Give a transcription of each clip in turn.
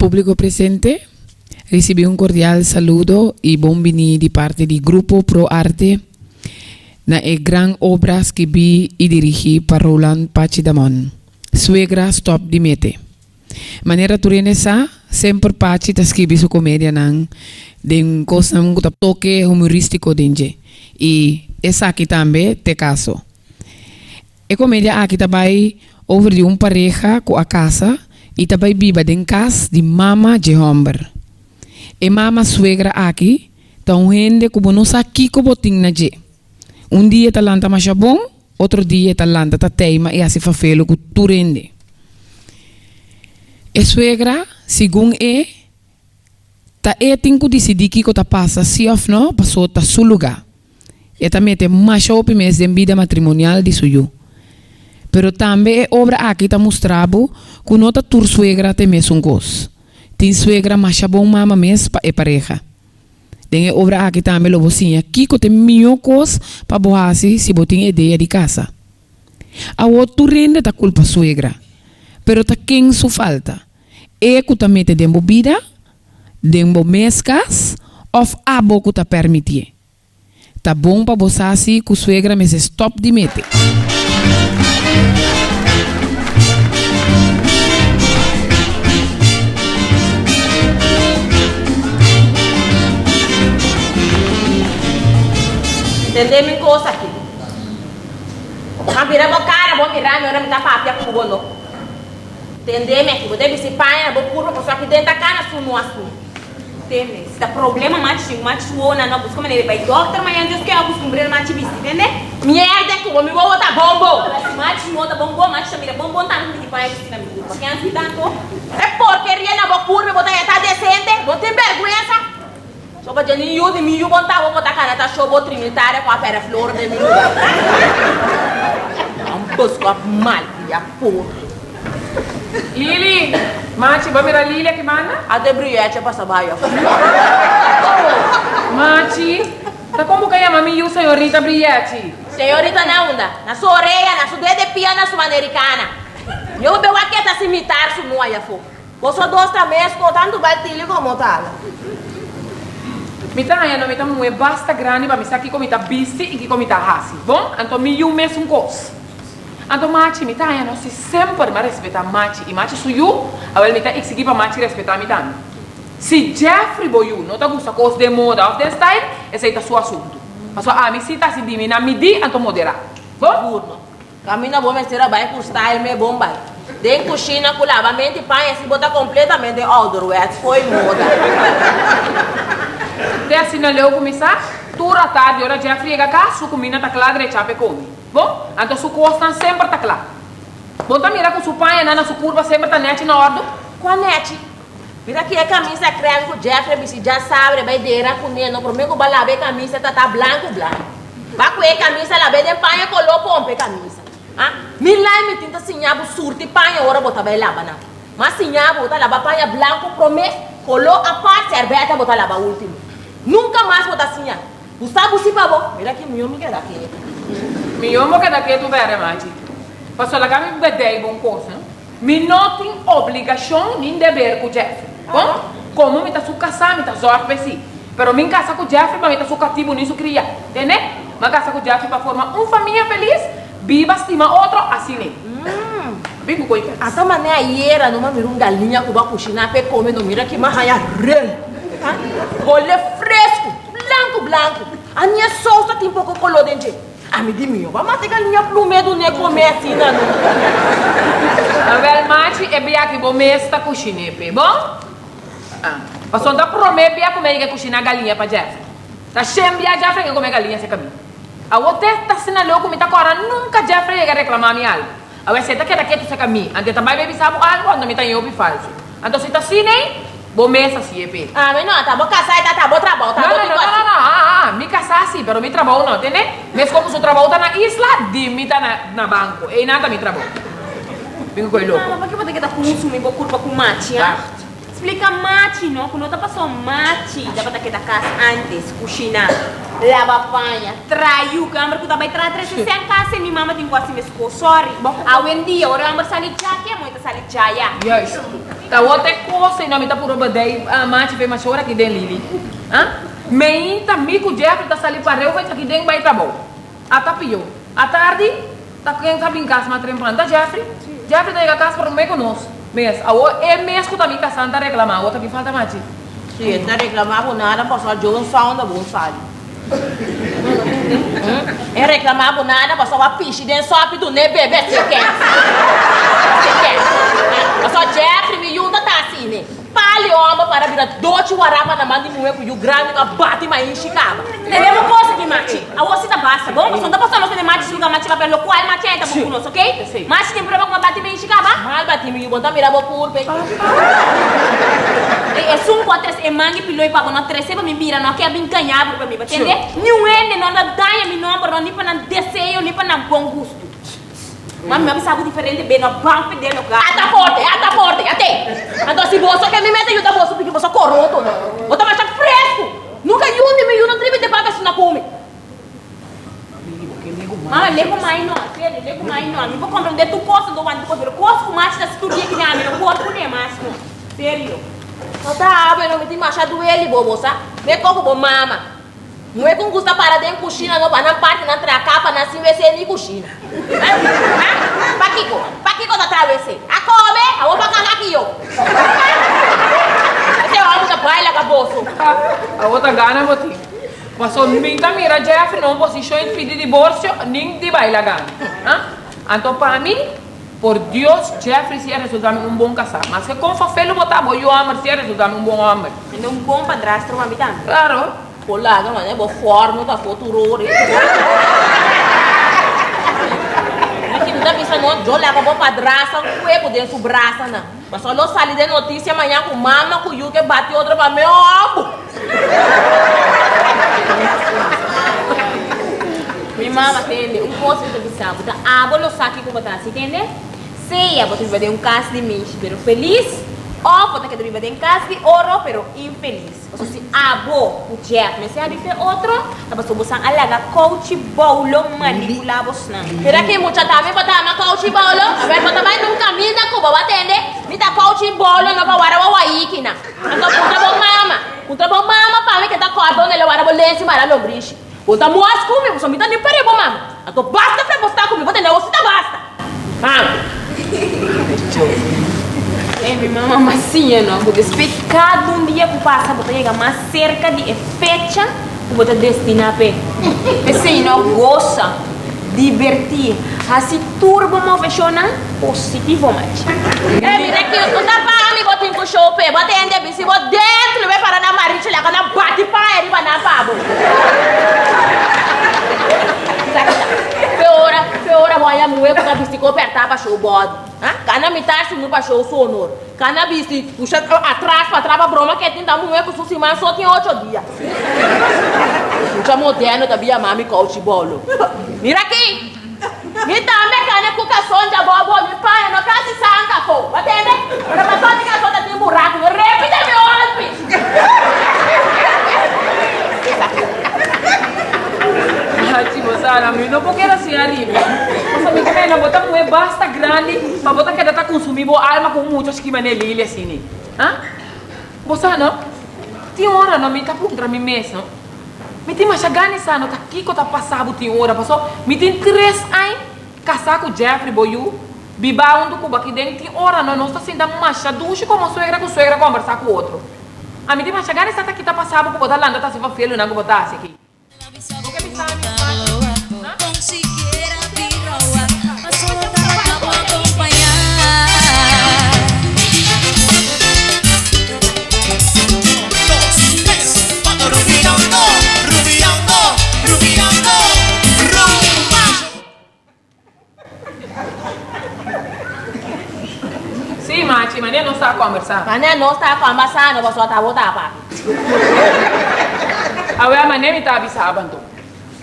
Públiko presente, risibí un kordial saludo i bon biní di parti di Grupo Pro Arte na e gran obra skibí i dirigí pa Roland Pachi Damon, Suegra Stòp di Mete. Manera tur hende sa, semper Pachi ta skibi su komedianan den kosnan ku ta toke humorístiko den dje i esaki tambe t'e kaso. E komedia aki ta bai over di un pareha ku a kasa i ta bai biba den kas di mama dje hòmber. E mama suegra aki ta un hende ku bo no sa kiko bo tin na dje. Un dia e ta lanta masha bon, otro dia e ta lanta ta teima i hasi fafelo ku tur hende. E suegra, segun e, Ta e tin ku disidí kiko ta pasa sí òf nò, pasó ta su lugá. E ta mete masha hopi mes den bida matrimonial di su yu. Pero tambe e obra aki ta mustra bo ku no ta tur suegra ta e mesun kos. Tin suegra masha bon mama mes pa e pareha. Den e obra aki tambe lo bo siña kiko ta e mihó kos pa bo hasi si bo tin idea di kasa. Awor tur hende ta kulpa suegra, pero ta ken su falta? E ku ta mete den bo bida, den bo mes kas òf abo ku ta pèrmitié. Ta bon pa bo sa si ku suegra mester stòp di mete. Tende mi kos aki. Ma bira bo kara bo mira mi ora mi ta papia ku bo no. Tende mi aki, bo debe bisti paña na bo kurpa pasobra aki den ta kana su no asu. Tende, si ta problema machi tin machi su wowo nan no buska manera di bai dokter mañana Dios ke a kustumbr'el machi bisti, tende. Mierda ku bo, mi wowo ta bon bon. Si machi su wowo ta bon bon, machi ta mira bon bon tambe ku mi tin paña bisti na mi kurpa. Ken a si tanto? E porkeria na bo kurpa bo ta haña ta desente? Bo tin bèrgwensa? So pa dje ni yu di mi yu bon ta bo bo ta kana ta show bo trinitaria ku a pèrdè flor den mi lugar. Nan busco a malcria por. Lili, Machi, bo a mira Lili aki banda? A te brieche pasa bai afó. Machi, ta kon bo ka yama mi yu señorita Briechi? Señorita na unda? Na su orea, na su dede pia, na su americana. Yo be wak keta si mitar su nu ayafó. Boso dos ta mesco, tantu bal tili como tal. Mi ta haña no mi ta muhe basta grandi pa mi sa kiko mi ta bisti i kiko mi ta hasi. Bon, anto mi yu mesun kos. Anto Machi, mi ta haña no si semper mi a respetá Machi i Machi su yu, awel mi ta eksigí pa Machi respetá mi tambe. Si Jeffrey bo yu no ta gusta kos den moda òf den style, esei ta su asuntu. Pasobra ami si ta hasi di mi na midí anto moderá. Bon? Sigur no. Caminda bo mester a bai cu style me bon bai. Den cushina cu lavamento y paña si bo ta completamente ouderwets fo'i moda. Te asina leu cu mi sa, tur atardi ora Jeffrey yega cas, su cuminda ta cla drecha p'e come. Bon, anto su cosnan semper ta cla. Bo ta mira cu su pañanan na su curpa semper ta nechi na ordu? Cua nechi? Mira ki e camisa creme cu Jeffrey a bisti djasabre bai dera cune no prome cu bo a laba e camisa ta ta blanco blanco. Ba cu e camisa lab'e den paña colo pompa e camisa. Ha? Mi lai mi tin ta siña bo surti paña ora bo ta bai laba nan. M'a siña bo ta laba paña blanco prome, colo apart, serbeta bo ta laba ultimo. Nunca mas bo ta siña. Bo sa bo si pa bo. Mira ki miyo mi keda ketu. Miyo bo keda ketu berde machi. Pasobra laga mi bedei bo un cos no. Mi no tin obligashon nin deber ku Jeffrey. Bon, komo mi ta su kasá, mi ta zòrg pa esei. Pero mi kasa ku Jeffrey pa mi ta su katibu ni su kria. Tende? Mi a kasa ku Jeffrey pa forma un famia felis, biba, stima otro, asina ei. Bin ku koe kens. Ata mane ayera no m'a mira un galiña ku bo a kushiná p'e kome no mira ki m'a haña rel. Hole fresku, blanku blanku. A ni e sous ta tin poko koló den dje. Ami di mio, ba mata e galiña plumé dun'é comé asina no. Awel machi, e bia aki bo mes ta cushiné p'e, bon? Ah, pasobra ta promé bia cu mi a yega cushiná galiña pa Jeffrey. Ta shen bia Jeffrey a yega come galiña cerca mi. Awor te ta asina leu cu mi ta cora nunca Jeffrey a yega reclamá mi algo. Awor si e ta keda ketu cerca mi, anto e ta bai bay bisa bo algo, anto mi ta ñopi falso. Anto si ta asina ei, bo mes a si'e p'e. Ami no, ta bo kasá i ta ta bo trabou, ta No, bo no, no, tin ku no, no, hasi. no, ah, ah, mi kasá si, pero mi trabou no, tende? Meskos ku su trabou ta na isla, di mi ta na na banko, einan ta mi trabou. Bin ku koe loko. Mama, paki bo ta keda kunsumí bo kurpa ku machi, ah? Wacht. Splika machi no, ku no ta pasó machi tabata keda kas ántes, kushiná, laba paña, traha yu, kamber ku ta bai traha trese sèn kas ei mi mama tin ku hasi meskos, sòri. Awendia ora e hòmber sali djaki, e muhé ta sali djaya. Juist. Ta wot e kos ei no, mi ta puro badei machi fe mashora aki den Lili. Ha? Meinta mi ku Jeffrey ta sali pareu fe aki den bai trabou. Ata pio. Atardi ta ken ta bin kas mas trempan? Ta Jeffrey. Jeffrey ta yega kas promé ku nos mes. Awor e mes ku ta mi kasá ta reklamá. Awor ta bin falta machi. Si e ta reklamá ku nada pasobra Joe sound a bon sali. E reklamá ku nada pasobra a pishi den sòpi dun'é bebe si e kè. Si e kè. Pasobra Jeffrey mi yunta ta asina. Pali hòmber para bira dochi warapa na man di muhé ku yu grandi ku a bati mainshi kaba. Tene bo kos aki machi. Awor si ta basta bon pasobra no ta pasá nos tene machi su luga machi papia lokual machi a entra bon ku nos ok. Machi tin prueba ku a bati mainshi kaba? Mal bati mi yu bo ta mira bo kurpa ei. Ei esun ku a trese e mangi piloi pa bo no a trese pa mi mira no a ke a bin gaña bo riba mi bo tende? Niun hende no ta daña mi nomber no ni pa nan deseo ni pa nan bon gustu. Mami, mi a bisa bo diferente be, no ban p'e den loka. Ata forte, ata forte, ate! Anto si boso ke mi mester yuda boso piki boso koroto no. Bo ta masha fresku! Nunka yun di mi yu no tribi te papia asina ku mi. Mama, leko mai no, serio, leko mai no. Mi por komprende tur kos anto wanta kos, pero kos ku machi ta studia kine ami no por kuné mas no. Serio. No ta awe no, mi tin masha dueli bo, bo sa. Me koko bo mama. Muhe ku gusta para den kushina no pa nan parti nan traha kapa nan sin wc ni kushina. Ha? Ha? Pakiko? Pakiko ta traha wc? A kome? Awor pa kaka aki yo. Esei hòmber ta bai laga boso. Awor ta gana bo tin. Paso mi ta mira Jeffrey na un posishon i pidi diborsio nin di bai laga mi. Ha? Anto pa mi, por Dios, Jeffrey si a resulta mi un bon kasá. Maske kon fafelu bo ta, bo yu hòmber si a resulta mi un bon hòmber. Mi ta un bon padrastro pa mi tambe. Klaro. Bo laga manera bo forno ta for tur ora. Mi ta bisa no, yo laga bo padrasa un kueku den su brasanan. Pasobra lo sali den notisia mañan ku mama ku yu ke bati otro pa mi hombu. Mi mama tende, un kos mi ta bisa bo, ta abo lo sa kiko bo ta hasi, tende? Sea bo ta biba den un kas di mishi pero felis, òf bo ta keda biba den kas di oro pero infelis. Pasobra si abo ku Jeff mester a bife otro, ta pasobra bosan a laga kouchi boulo manipulá bosnan. Mira ki mucha tambe bo ta ama kouchi boulo? Awel bo ta bai nun kaminda ku bo a tende, mi ta kouchi boulo no pa wara bo waiki nan. Anto puntra bo mama, puntra bo mama pa mi ke ta kòrda unda el a wara bo lensu mara lombrishi. Bo ta moas ku mi, pasobra mi ta ni pere bo mama. Anto basta fe bo sta ku mi, bo tende awor si ta basta. Mama. E mi mama mas siña no ku despues kada un dia ku pasa bo ta yega mas serka di e fecha ku bo ta destiná p'e. P'esei no gosa, dibertí, hasi tur bo moveshonnan positivo machi. E mira ki un ta pa mi bo tin ku show p'e bo tende bisi bo dentro be para na marichi laga nan bati paña riba nan pa bo. Fe ora, fe ora bo haña muhe ku ta bisti ko pèrtá pa show bòdi. Ha? Kana mitá sunu pa show su honor. Kana bisti pusha atras pa trapa broma ke tin ta muhe ku su siman so tin ocho dia. Mucha moderno ta bia mami kouchi bolo. Mira aki! Mi tambe kana ku kason dja bo bo mi paña no kasi sanka afó. Bo tende? Pero pasobra mi kason ta tin buraku no repite mi holpi. Hachi bo sa na mi no por keda sin ariba. Pasobra mi ta mira bo ta muhe basta grandi pa bo ta keda ta kunsumí bo alma ku un mucha chikí manera Lili asina. Ha? Bo sa no? Tin ora no mi ta puntra mi mes no. Mi tin masha gana di sa no ta kiko ta pasa bo tin ora pasobra mi tin tres aña kasá ku Jeffrey bo yu biba huntu ku bo aki den tin ora no nos ta sinta masha dushi komo suegra ku suegra kombersá ku otro. Ami tin masha gana di sa ta kita pasa bo ku bo ta lanta ta hasi fafelunan ku bo ta hasi aki. Bo ke bisa mi machi? Ha? Sí, machi, manera nos ta kombersá. Manera nos ta kombersá, no pasobra ta bo ta papia. Awel, manera mi ta avisá bo anto.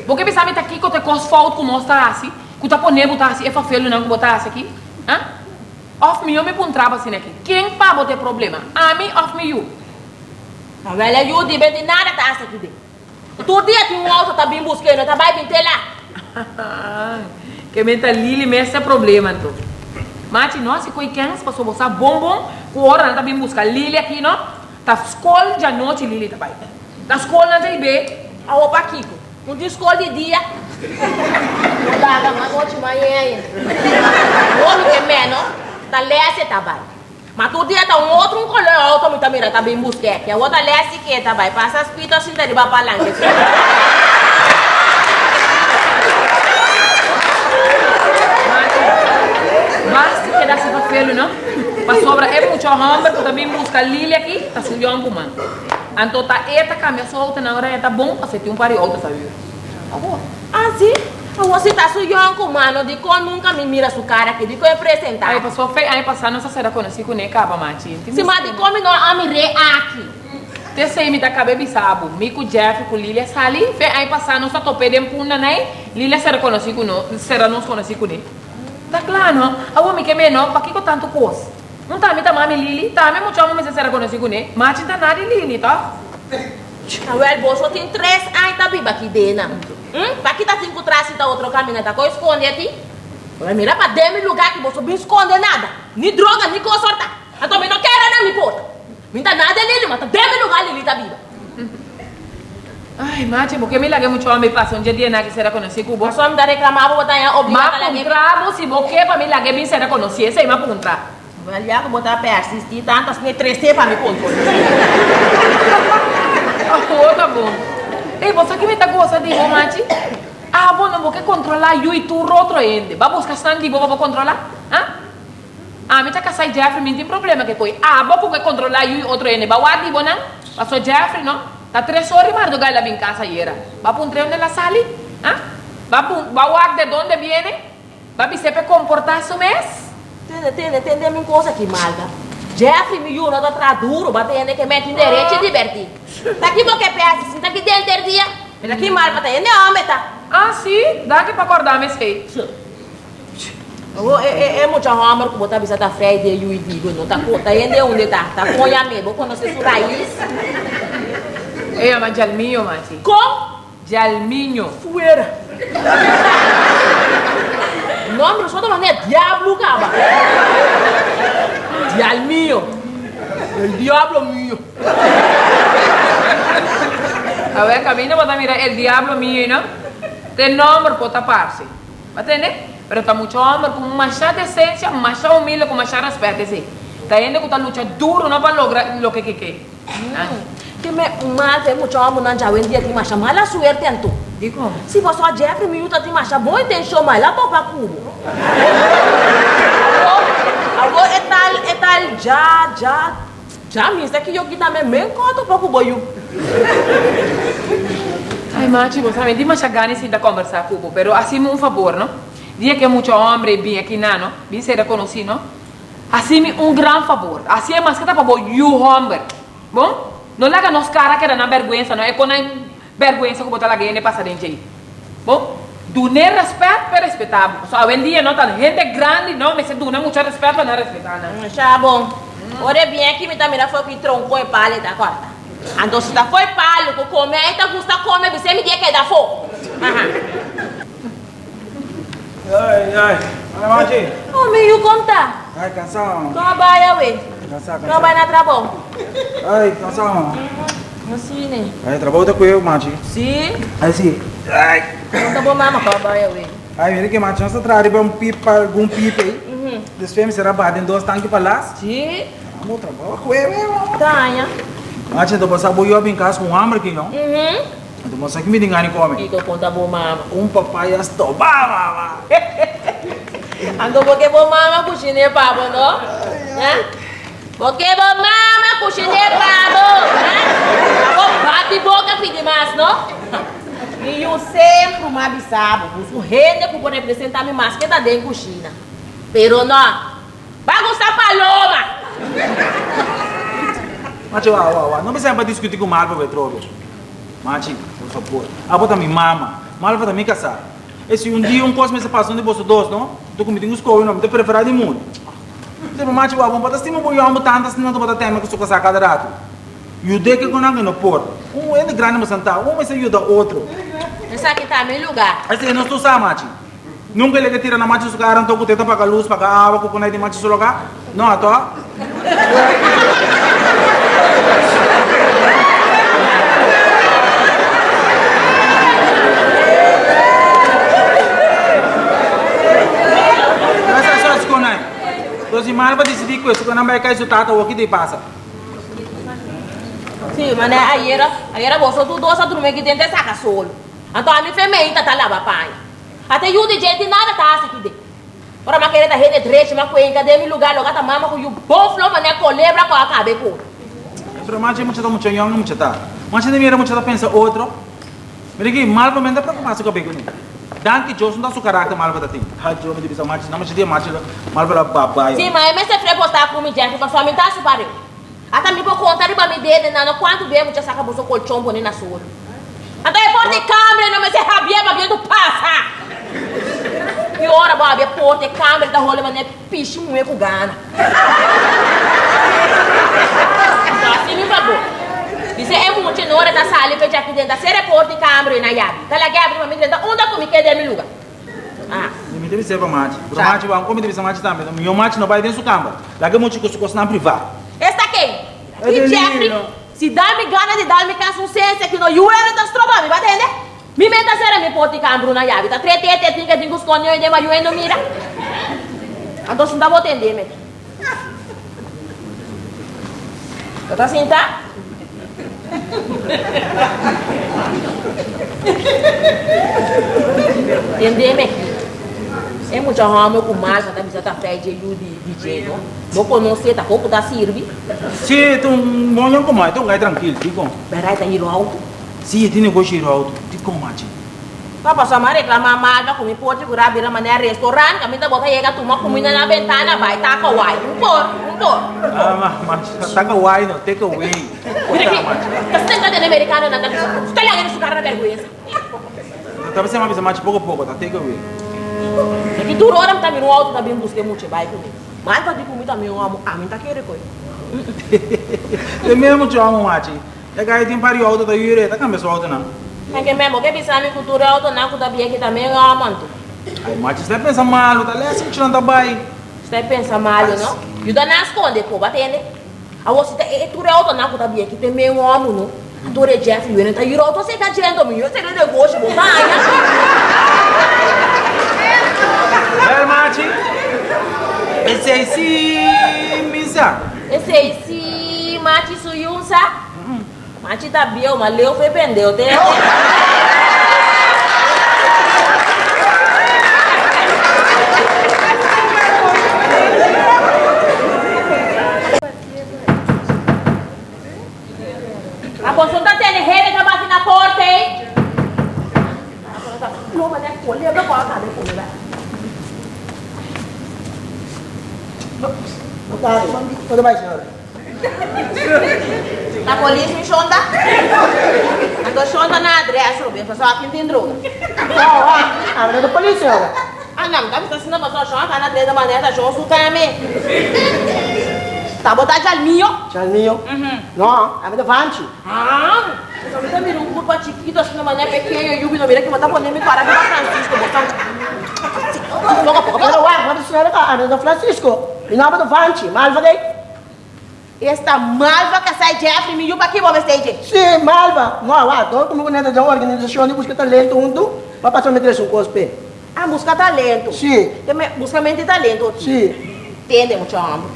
Bo ke bisa mi ta kiko ta e kos fout ku nos ta hasi, ku ta pone bo ta hasi e fafelunan ku bo ta hasi aki? Ha? Òf mihó mi puntra bo asina aki, ken pa bo ta e problema, ami òf mi yu? Awel, e yu di benti nada ta hasi aki den. Tur dia tin un auto ta bin busk'é, no ta bai bin te la. Ke men ta Lili mes ta problema anto. Machi, no hasi ko'i kens paso bo sa bon bon ku ora nan ta bin buska Lili aki no, ta skol djanochi Lili ta bai. Ta skol nan ta hib'é. Awo pakiko? Un tin skol di dia. No laga mas nochi mañana. Bo lo ke meno ta les e ta bai. Ma tur dia ta un otro un color auto mi ta mira ta bin buske aki. Awor ta les si ke ta bai. Pasa spito sinta riba palanke. Machi, basta keda si papelu no. Pasobra e mucha homber ku ta bin buska Lili aki ta su yonkuman. Anto ta e ta cambia su autonan ora e ta bon pasobra e tin un par di auto ta huur. Awor, ah si? Awor si ta su yonku mano dikon nunka mi mira su cara aki? Dikon e presenta? Ay pasobra fe aña pasa nos a sera conoci cune caba machi. Si ma dikon mi no a mir'é aki? T'esei mi ta cabe bisa bo. Mi cu Jeffrey cu Lilia sali fe aña pasa nos a top'é den punda nai, Lilia sera conoci cu nos, sera nos conoci cune. Ta cla no? Awor mi ke meno, pakico tanto cos? Un ta mi ta mami Lili, tambe mucha homber mester sera konosí kuné. Machi ta na di Lili, tòg? Awel, boso tin tres aña ta biba aki den nan. Hm? Paki ta tin ku tras i ta otro kaminda ta koe skonde ati? Awel, mira pa den mi lugá aki boso bin skonde nada, ni droga ni kos òrta. Anto mi no kere na mi porta. Mi ta na de Lili, ma ta den mi lugá Lili ta biba. Ai, machi, bo ke mi laga e mucha homber pasa un dje dia nan aki sera konosí ku bo? Pasobra mi ta reklamá bo, bo ta haña obligá Ma ta laga e. puntra bo si bo ke pa mi laga e bin sera konosí, esei mi a puntra. Wel, ya ku bo ta persistí tantu asina e tresé pa mi kontrol. Awor ta bon. Ey, bo sa ki mi ta gosa di bo, machi? Abo no bo ke kontrolá yu i tur otro hende. Ba buska esnan di bo pa bo kontrolá? Ah? Ami ta kasá i Jeffrey, mi no tin problema ke koe. Abo ku ke kontrolá yu i otro hende, ba wak di bo nan? Paso Jeffrey no, ta tres ora i marduga el a bin kas ayera. Ba puntr'é unda el a sali? Ah? Ba pun, ba wak de donde biene? Ba bis'é p'e komportá su mes? Tende, tende, tende mi un kos aki, Malta. Jeffrey, mi yu no ta traha duru, ba tende ke meti un derecho i dibertí. Ta ki bo ke p'e hasi sin ta ki denter dia? Mira ki mal pa ta hende hòmber ta. Ah, sí? Danki pa kòrda mi esei. Awor e e e mucha hòmber ku bo ta bisa ta frei den yu i digo no ta ta hende hunde ta ta koña me bo konosé su rais. E yama Djalminho machi. Kon? Djalminho. Fuera. Nòmber so ta manda e diablo kaba. Djalminho. El diablo mio. Awor kaminda bo ta mira el diablo mio ei no te nòmber por ta parse. Bo a tende? Pero ta mucha homber cu masha decencia, masha humilde, cu masha respet esey. Ta hende cu ta lucha duro no pa logra loke ke ke. Ke me mal pa e mucha hombernan dja awendia tin masha mala suerte anto. Dikon? Si pasobra Jeffrey mi yu ta tin masha bon intencion ma el a topa cu bo. Awor, awor e tal, e tal dja, dja, dja mester ki yo kita me men con a topa cu bo yu. Ay machi, bo sa mi tin masha gana di sinta combersa cu bo, pero hacimi un fabor no, dia cu e mucha hombre ei bin aki na no, bin ser reconoci no, hacimi un gran fabor, haci e maske ta pa bo yu homber, bon? No laga nos cara keda na berguensa no, e con nan berguensa cu bo ta laga hende pasa den djey, bon? Dun'e respet p'e respeta bo, pasobra awendia no ta hende grandi no mester duna mucha respet pa nan respeta nan. Sha bon, ora e bin aki mi ta mira for ki tronco e palo e ta corta. Anto si ta fo'i palu ku kome ai ta gusta kome bis'é mi dia keda afó. Aha. Ai, ai. Ana Machi. Oh, mi yu kon ta? Ai, kansá, mama. Kon a bai awe? Kansá, kansá. Kon a bai na trabou? Ai, kansá, mama. No si ne. Ai, trabou ta kué, Machi. Si? Ai, si. Ai. Kon ta bo mama kon a bai awe? Ai, mira ke Machi, nos ta traha riba un pipa, algun pipa ei. Despues mi sera baha den dos tanki pa las. Si? Amo trabou kue we mama. Taña. Machi anto bo sa bo yu a bin kas ku un hamber ki no. Anto bo sa ki mi tin gana di kome. Kiko konta bo mama. Un papaya stoba mama. Anto bo ke bo mama kushine pa bo no? Bo ke bo mama kushine pa bo? Bo bati boka pidi mas no? Mi yu sempru m'a bisa bo, buska un hende ku por representa mi maske ta den kushina. Pero no. Ba gusta paloma! Machi, wa, wa, wa. No bisa pa diskuti ku Malva bo trobe. Machi, por fabor. Abo ta mi mama. Malva ta mi kasá. E si un dia un kos mester pasa un di boso dos, no? Anto ku mi tin ku skohe, no? Mi ta preferá di muri. Pero machi, wa, bo no por ta stima bo yòmber tantu asina ku bo ta teme ku su kasá kada ratu. Yud'é ke ku nan ke no por. Un hende grandi mester ta, un mester yuda otro. Esaki ta mi lugá. Esei nos tur sa, machi. Nunka el a tira na machi su kara anto ku te ta paga lus, paga awa ku konai di machi su loga? No, ato? Entonces si Malva disidí ku esun ku nan bai kai su tata awor ki ta pasa? Sí, manera ayera, ayera boso tur dos a drumi aki den te saka solo. Anto ami fe meinta ta laba paña. Ata yu di djenti nada ta hasi ki den. Ora m'a kere ta hende drechi, m'a kuenka den mi lugar loga ta mama ku yu bon flo manera kolebra ku a kabe ku. Pero machi mucha ta mucha yong mucha ta. Machi ta mira mucha ta pensa otro. Mira aki, Malva men ta preocupa su kabe kuné. Danki Dios no ta su karakter Malva ta tin. Ha Dios mi ta bisa machi, na machi dia machi Malva la babaya. Si, ma e mester fre bo ta ku mi Jeffrey pasobra mi ta su pareu. Ata mi por konta riba mi dede nan no kuantu bia mucha saka boso kolchon pone na solo. Anto e por di kamber no mester habia pa bientu pasa. Ki ora bo habia porta e kamber ta hole manera pishi muhe ku gana. Anto asi mi pa bo. Bisa e mucha no ora ta sali pe djaki den ta sera e porta di kamber i na yabi. Ta laga abri pa mi drenta unda ku mi ke den mi luga. Ah. Mi ta bisa pa machi. Pero machi wak, mi ta bisa machi tambe. Mihó machi no bai den su kamber. Laga e mucha ku su kosnan privá. Esta ken? Ki Jeffrey? Si dal mi gana di dal mi kas un sensia ki no yu hende ta stroba mi, ba tende? Mi men ta sera mi porta i kambru na yabi. Ta tre tete tin ke tin ku skonde oe den ma yu hende no mira. Anto sinta bo tende mi. Bo ta sinta? Tende mi aki. E mucha hòmber ku Martha ta bisa ta fei dje yu di dje no. Bo konosé ta kon ku ta sirbi? Si, e ta un bon yòn komo, e ta un gai trankil. Dikon? Bèrdad e ta hiro outo? Si, e tin negoshi hiro outo. Dikon, machi? Papa sa m'a reclama Marga cu mi por figura bira manera restaurant caminda bo ta yega tuma cuminda na bentana bay taco way un por un por un por. Ah ma taco way no take away Mira ki ta senta den americano nan ta bisa su ta laga su cara na berguensa. Ta bisa m'a bisa machi poco poco ta take away. Mira ki tur ora mi ta mira un auto ta bin busca e mucha bay cu mi. Mal pa di cu mi ta mi un amo ami ta kere coy. Te mira mucho amo machi. E gai tin par di auto ta yure, e ta cambia su autonan. En ke men bo ke bisa mi ku tur e autonan ku ta bia ki ta men amo anto. Ai machi sta pensa malu, ta lesa muchanan ta bai. Sta pensa malu no. Yuda nan skonde ko, bo a tende? Awor si ta e tur e autonan ku ta bia ki ta men amo no, tur e Jeffrey wenen ta yura auto seka djento mi yo seka negoshi bo baña. Wel machi, esei si mi sa. Esei si machi su yun sa. Machi ta bieu, ma leu fe pendeu te. A boso ta tene hende ta bati na porta ei. Ta polis mi shonda? Anto shonda na adres robes pasobra aki tin droga. Ami no ta polis señora. Ah no, mi ta bisa asina pasobra shon aka na adres manera ta shon su kame. Ta bo ta Jalmio? Jalmio? No, ami ta Vanchi. Ah, pasobra mi ta mira un kurpa chikito asina manera pekeño yubi no mira ki bo ta pone mi kora riba Francisco bo ta Poko poko Pero wak, bo ta señora ka ami no ta Francisco. Mi nomber ta Vanchi, Malva dei. Esta Malva kasai Jeffrey, mi yu pa ki bo mester dje? Si, Malva. No, wak, dor ku mi ku neta den un organisashon di buska talento huntu, bo a pasa mi trese un kos p'e. Ah, buska talento? Si. Te me buska mente talento aki? Si. Tende, mucha homber.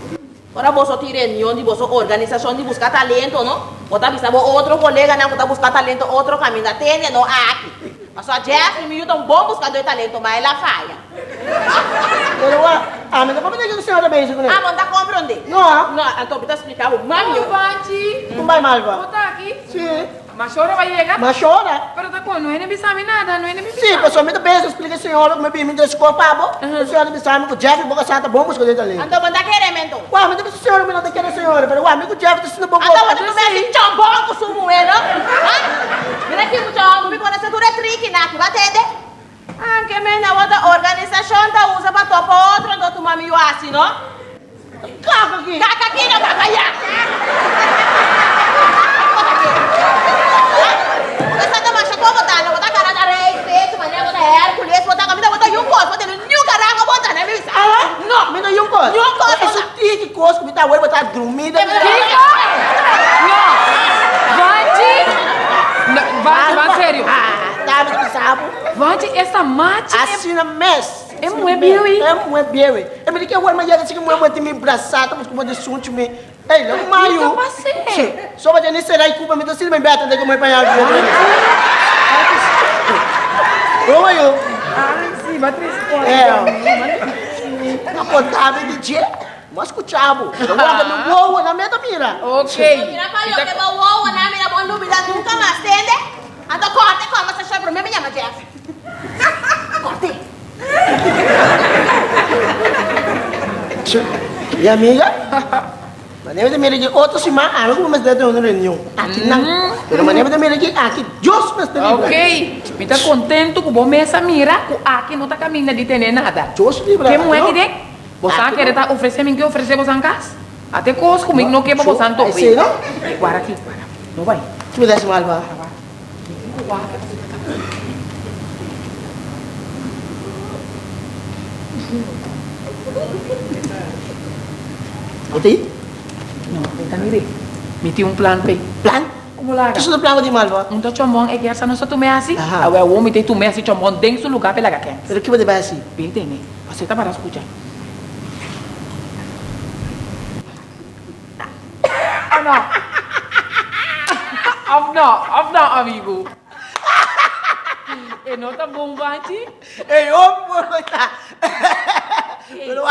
Ora boso tin reunion di boso organisashon di buska talento, no? Bo ta bisa bo otro koleganan ku ta buska talento otro kaminda. Tende, no aki. Pasobra Jeffrey, mi yu ta un bon buskadó di talento, ma el a faya. Pero wak, ami no comprende kiko señor ta bezig kuné. Ah, bo no ta comprende? No. No, anto mi ta splika bo. Mami. Oh, Banchi. Kon bai Malva? Bo ta aki? Si. Mashora bai yega? Mashora? Pero ta kon, no hende bisa mi nada, no hende mi bisa. Si, pasobra mi ta bezig splika señor ku mi bini mi ta score pa bo. E señor ta bisa mi ku Jeffrey bo kasá ta bon buska den talento. Anto bo no ta kere mi anto? Wak, mi ta bisa señor ku mi no ta kere señor, pero wak, mi ku Jeffrey ta sinti bon Anto bo ta kuminsá hasi chambon ku su muhé, no? Ha? Mira ki mucha hòmber, mi konosé tur e trikinan aki, bo a tende? Anke men na wota organisashon ta usa pa topa otro anto tuma mi wasi no. Kaka ki. Kaka ki no kaka ya. Bo ta masha kon bo ta no bo ta kana ta rei pecho manera bo ta Hercules bo ta kaminda bo ta yun kos bo tene. ta awor bo ta drumi den mi Kiko? No! Vanchi! No, Vanchi, ban serio. Ta mi ta bisa bo. Vanchi, esta machi e. Asina mes. E muhe bieu ei. E muhe bieu ei. E mi di ke awor mi a yega si ke muhe muhe tin mi brasa ta busca bo di sunchi mi. Ey, lo mayu. Kiko pas'é? So ba ni será y Cuba mi ta sirbi beta de como pañal. Lo mayu. Ay, sí, ba tres Eh. No contame di dje. Mo escucha bo. Lo guarda mi wowo na meta mira. Okay. Mira pa loke bo wowo na mira bo lubida nunca mas, tende? Anto corte conversacion prome mi yama Jeff. Corte. Mi amiga, manera mi ta mira aki otro siman ami ku bo mester ta den un reunion aki nan. Pero manera mi ta mira aki, aki Dios mester libra. Ok, mi ta contento ku bo mes a mira ku aki no ta caminda di tene nada. Dios libra. Ke muhé ki den? Bosan kere ta ofrece mi ke ofrece bosan cas? Ate cos ku mi no ke pa bosan tope. Guarda aki, guarda. No bai. Ki bo ta hasi mal pa? Bo ta yi? No, mi ta mire. Mi tin un plan p'e. Plan? Como laga? Kiso ta plan bo tin mal bo? Un ta chombon e gersa nos ta tum'e hasi. Aha. Awe awor mi ta tum'e hasi chombon den su lugar p'e laga kens. Pero ki bo ta bai hasi? Bin tene. Pasé ta para scucha. Of no? Of no? Of no, amigo? E no ta bon, Banchi? E hopi bon ku ta. Pero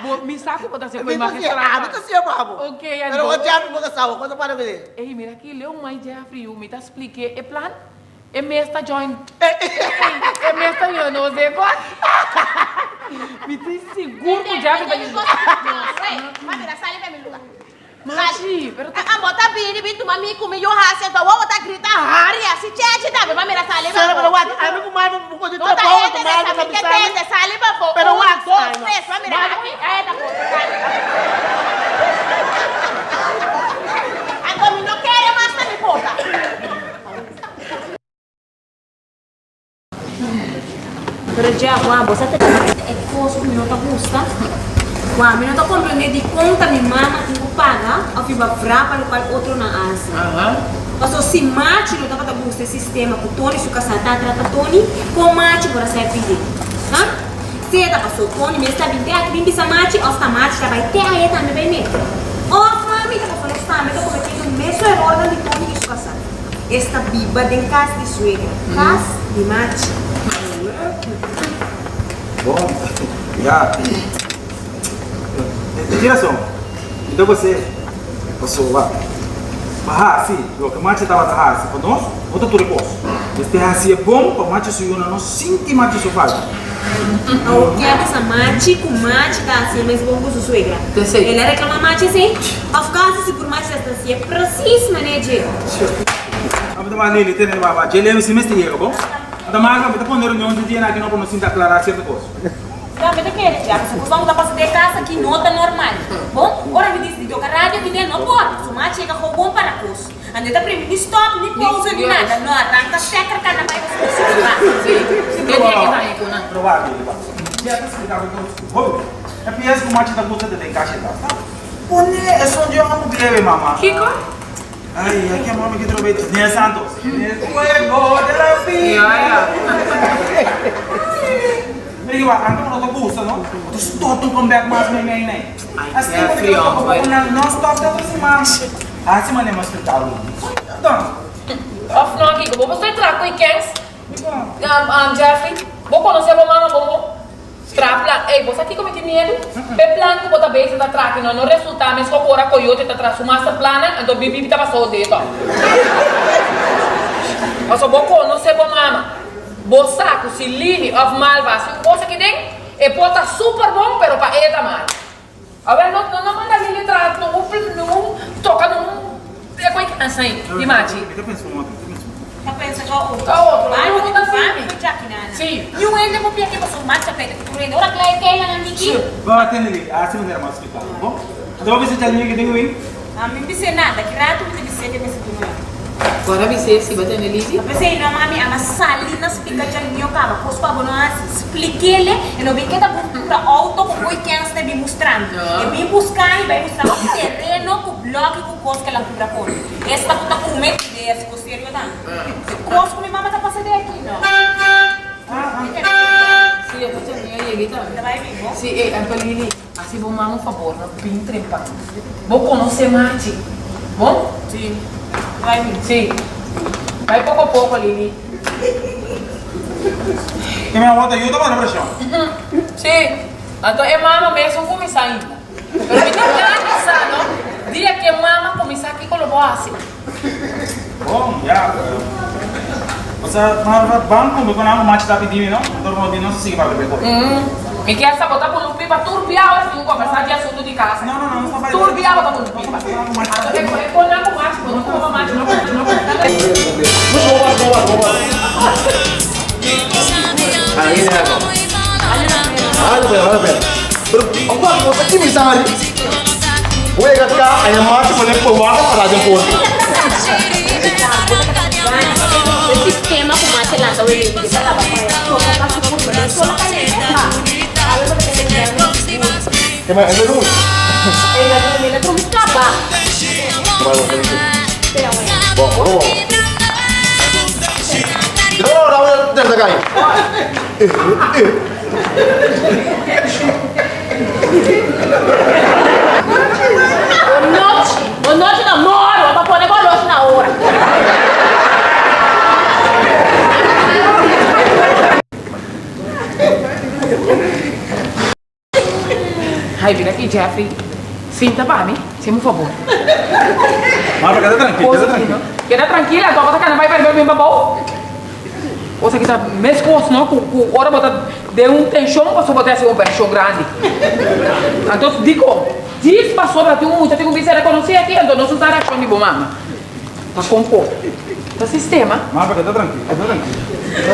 Bo, mi sa ku bo ta hasi ku Mi ta imagen siña, strapa. ami ta siña pa bo. Ok, anto. Pero bo Jeffrey bo ka sa bo, kon ta para ku e? Ey, mira aki, Leo mai Jeffrey yu, mi ta splik'é e plan. E mes ta join. E mes ta yuda nos den kos. Mi tin sigur ku Jeffrey ta yuda. Machi, pero ta. Bo ta bini bin tuma mi ku mi yu hasi anto awor bo ta grita hari asi chechi tambe pa mira sali Sara, pero wak, ami ku mami bo por di trabou, ku mami ta bisa mi. Sali pa bo. Pero wak, Un, dos, tres, pa mira aki. Anto mi no kere mas na mi porta. Pero Jeff, wak, bo sa ta e kos ku mi no ta gusta? Wak, mi no ta komprendé dikon ta mi mama tin ku paga òf riba vra pa lokual otronan a hasi. Pasobra si Machi no tabata gusta e sistema ku Tony su kasá ta trata Tony, kon Machi por a sa e pidi? Ha? Sea ta pasó Tony mes ta bin te aki bin bisa Machi òf ta Machi ta bai te aya tambe bai mete. Òf mami ta pasó nos tambe ta kometiendo mesun erornan di Tony i su kasá. Es ta biba den kas di suegra, kas di machi. Bon, ya. E tin rason. Mi ta gos'é. Pasobra pa hasi loke machi tabata hasi pa nos, no ta tur e kos. Mester hasi e bon pa machi su yunan no sinti machi su falta. Awor ke a bisa machi ku machi ta hasi e mes bon ku su suegra? El a reklama machi esei? Of kasi sigur machi ta hasi e presis manera dje. Ami ta manda Lili tene baba dje leu si mester yega bon. Mi ta marka mi ta pone reunion di dia aki no pa nos sinta aklará sierto kos. Ya mi ta kere dje pasobra kos ku ta pasa den kas aki no ta normal. Bon, ora mi disidi toka radio mi den no por, pasobra machi yega gewoon para kos. Ando ta primi ni stop, ni pausa, ni nada. No arranca stekker cana bay pasobra mi sigui ba. Pero wak Lili wak. Dje ta splika bo kos hopi bien. E pies ku machi ta gusta ta den kasha tas ta. Pone e son dje amo grebe mama. Kiko? Ay, aki a mami ki trobe Daniel Santos. En el juego de la vida. Ya, ya. Mira ki wak, anto bo no ta gusta no. Bo ta stop un comeback mas mei mei nei. Ay, Así bo Jeffrey, ta toca hombre. bo nan non stop te otro siman. Hasi manera mas spectáculo. Don. Of no, Kiko, bo por stoi traha ku e kens? Jeffrey, bo konosé bo mama bon bon? Tra plan. Ey, bo sa kiko mi tin miedu? P'e plan ku bo ta bezig ta traha ki no no resultá mes ku ora Coyote ta traha su master plannan, anto Bibi ta pasó deto. Pasobra bo konosé bo mama. Bo sa ku si Lily òf Malva hasi un kos aki den, e por ta super bon, pero pa e ta mal. Awel, no no manda Lily traha nungun nungun toka nungun e koe kansa ei di machi. Mi ta pensa un otro, mi ta pensa un otro. Ta pensa ka otro. Ka otro. Bai Nungun ta ku sirbi. ku Jackie nana. Si. Niun hende por pia ke pasobra machi a perde ku tur hende. Ora Clay kei nan a Niki. Bo a tende Lily, a hasi manera mas splikado, bon? Anto bo bisa Charlie Niki den win? Ami bis'é nada, ki ratu mi ta bis'é ke mester duna mi. Bo a bis'é si bo tende Lily? A pesei no mami, ama sali na splika Charlie kaba, kos ku abo no hasi. splik'ele, e no bin keda bo pura auto ku koi kens ta bin mustra mi. E bin buska mi bai mustra mi tereno ku bloki ku kos ku el a kubra kon. Esta ku ta kume ideas ku serio tambe. E kos ku mi mama ta pasa den aki no. Si, e ta chami a yega tambe. Si, e anto Lili, hasi bo mama un fabor no bin trempa. Bo konosé Machi, bon? Si. Bai bin. Si. Bai poko poko, Lili. E mi awor ta yuda manda preshon. Si. Anto e mama mes no kuminsá ainda. Pero mi tin gana di sa, no? Dia ku e mama kuminsá kiko lo bo hasi? Bon, ya. Osea, ma ban kumbe ku nan ku Machi ta pidi mi, no? Anto Rodi no sa sigui papia p'e kos. Mi kier sa bo ta punu pipa tur bia ora si mi kombersá di asuntu di kasa. No, no, no, no sta bai. Tur bia bo ta punu pipa. Anto e e kon nan ku Machi bo no kuma pa Machi no no E sistema ku mas e lanta wele di ta laba paña sola pa su kurpa den sola kayente ha awe bo ta kende grandi sigur. E na drumi na drumi kaba. Bonochi, bonochi na moro, bo pa pone bolochi na ora. Hay bira aki Jeffrey, sinta pa mi, haceme un favor. Marta, keda trankil, keda trankil. Keda trankil, anto bo ta kana bai pa riba bin pa bou. Cosa ki ta mescos no cu cu ora bo ta den un tension pasobra bo ta haci un operacion grandi. Anto dicon? Djis pasobra tin un mucha tin cu bisa reconoci aki anto nos usa reaccion di bo mama. Ta con por? Ta sistema. Mama keda trankil, keda trankil. Yo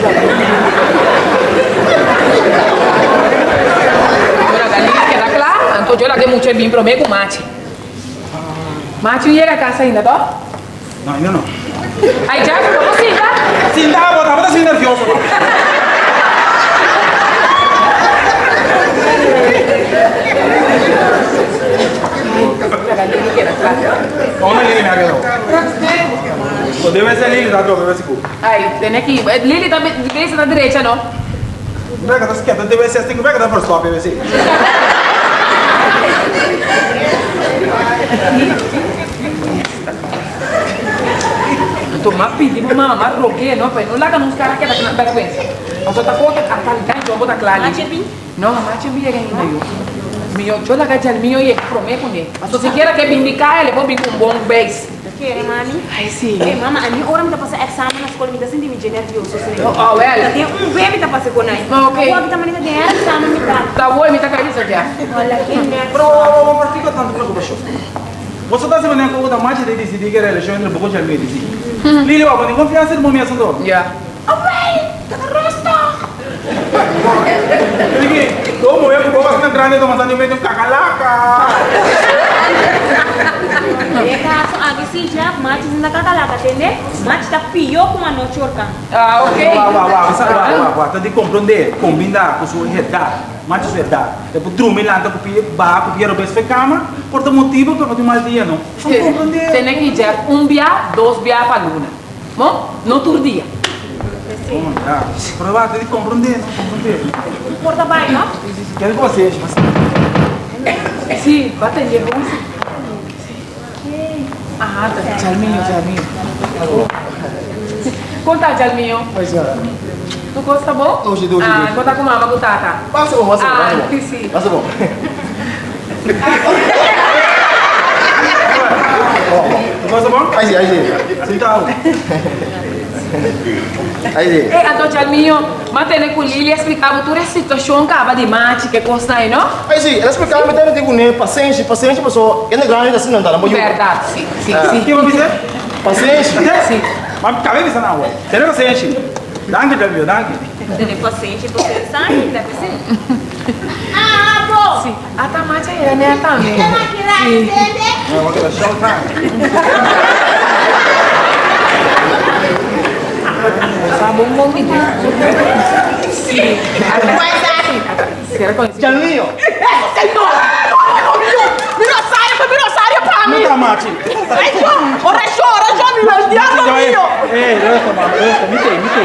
laga Lili keda cla anto yo laga e mucha e bin prome cu Machi. Machi no yega casa ainda toh? No, ainda no. Ay Jack, bo por sinta? Sinta bo, tabata asina nervioso no. Unda Lili me a keda? Bo debe ser Lili ta trope besi ku. Ay, tene aki. Lili ta besi na derecha no. Beka ta sketa debe ser sinku beka ta verstop besi. Anto m'a pidi bo mama, m'a rog'é no, pa e no laga nos kara keda ku bèrgwensa. Pasobra ta kos a tal gancho bo ta kla li. No, m'a chimbi yega ainda yo. Mihó yo laga djalmio yega promé kuné. Pasobra sikiera ke bini di kaya, el e por bin ku un bon beis. Kere, mami? Ai, si. Ey, mama, ami ora mi ta pasa examen na skol, mi ta sinti mi dje nervioso, si. Oh, wel. Ta den un be mi ta pasa con ai. Ok. Awor mi ta manera den examen mi ta. Ta awor mi ta kere bisa dja. Hola, ke nervioso. Pero, wou, wou, pakiko tantu preokupashon? Boso ta hasi manera ku ta machi ta disidí ku e relashon entre bo ku Jalmie di si. Lili, wou, bo tin konfiansa di bo mes anto? Ya. Awel, ta ta rustig. Lili, bo muhé ku bo asina grandi ta masá di mete un kakalaka. Den e kaso aki si, Jeff, machi sin ta kakalaka, tende? Machi ta pió ku manochi orkan. Ah, ok. Wou, wou, wou, wou, wou, wou, ta di komprondé, kombinda ku su edat. Machu su edat. E por drumi lanta ku pie baha ku pie robes fe kama por ta motibu pa bo tin mal dia no. Son komprende. Tene ki Jeff un bia dos bia pa luna. Bon? No tur dia. Bon ya. Pero wak di komprende no komprende. Un por ta bai no? Si si si. Kere ku pasenshi pasenshi. Si ba tende bon si. Si. Aha ta Jalmio Jalmio. Kon ta Jalmio? Oi señora. Tu kos ta bon? Dushi dushi dushi. Ah kon ta ku mama ku tata? Pasa bon pasa bon pasa bon. Ah si si. Pasa bon. Tu kos ta bon? Ai si ai si. Sinta awo. Ai si. Ey anto Jalmio, m'a tene ku Lili a splika bo tur e situashon kaba di machi ke kosnan ei no? Ai si, el a splika mi tambe tin ku ne pasenshi pasenshi paso hende grandi ta asina nan ta nan por yuda. Bèrdat si si si. Kiko bo bisa? Pasenshi. Si. M'a kaba di bisa nan awe. Tene pasenshi. Danki Jalmio danki. Tene pasenshi paso e sa mi ta bisa. Abo! Si. Ata machi a yega nèt tambe. Si. Bo keda showtime. Bo sa bon bon di. Si. Kua esaki? Sera con ese. Janlio. Señor! Mi rosario, mi rosario pa mi! No ta machi. Ay, Dios! Oracion, oracion, mi Dios, Dios mío! Eh, resta mama, resta. Mi te, mi te.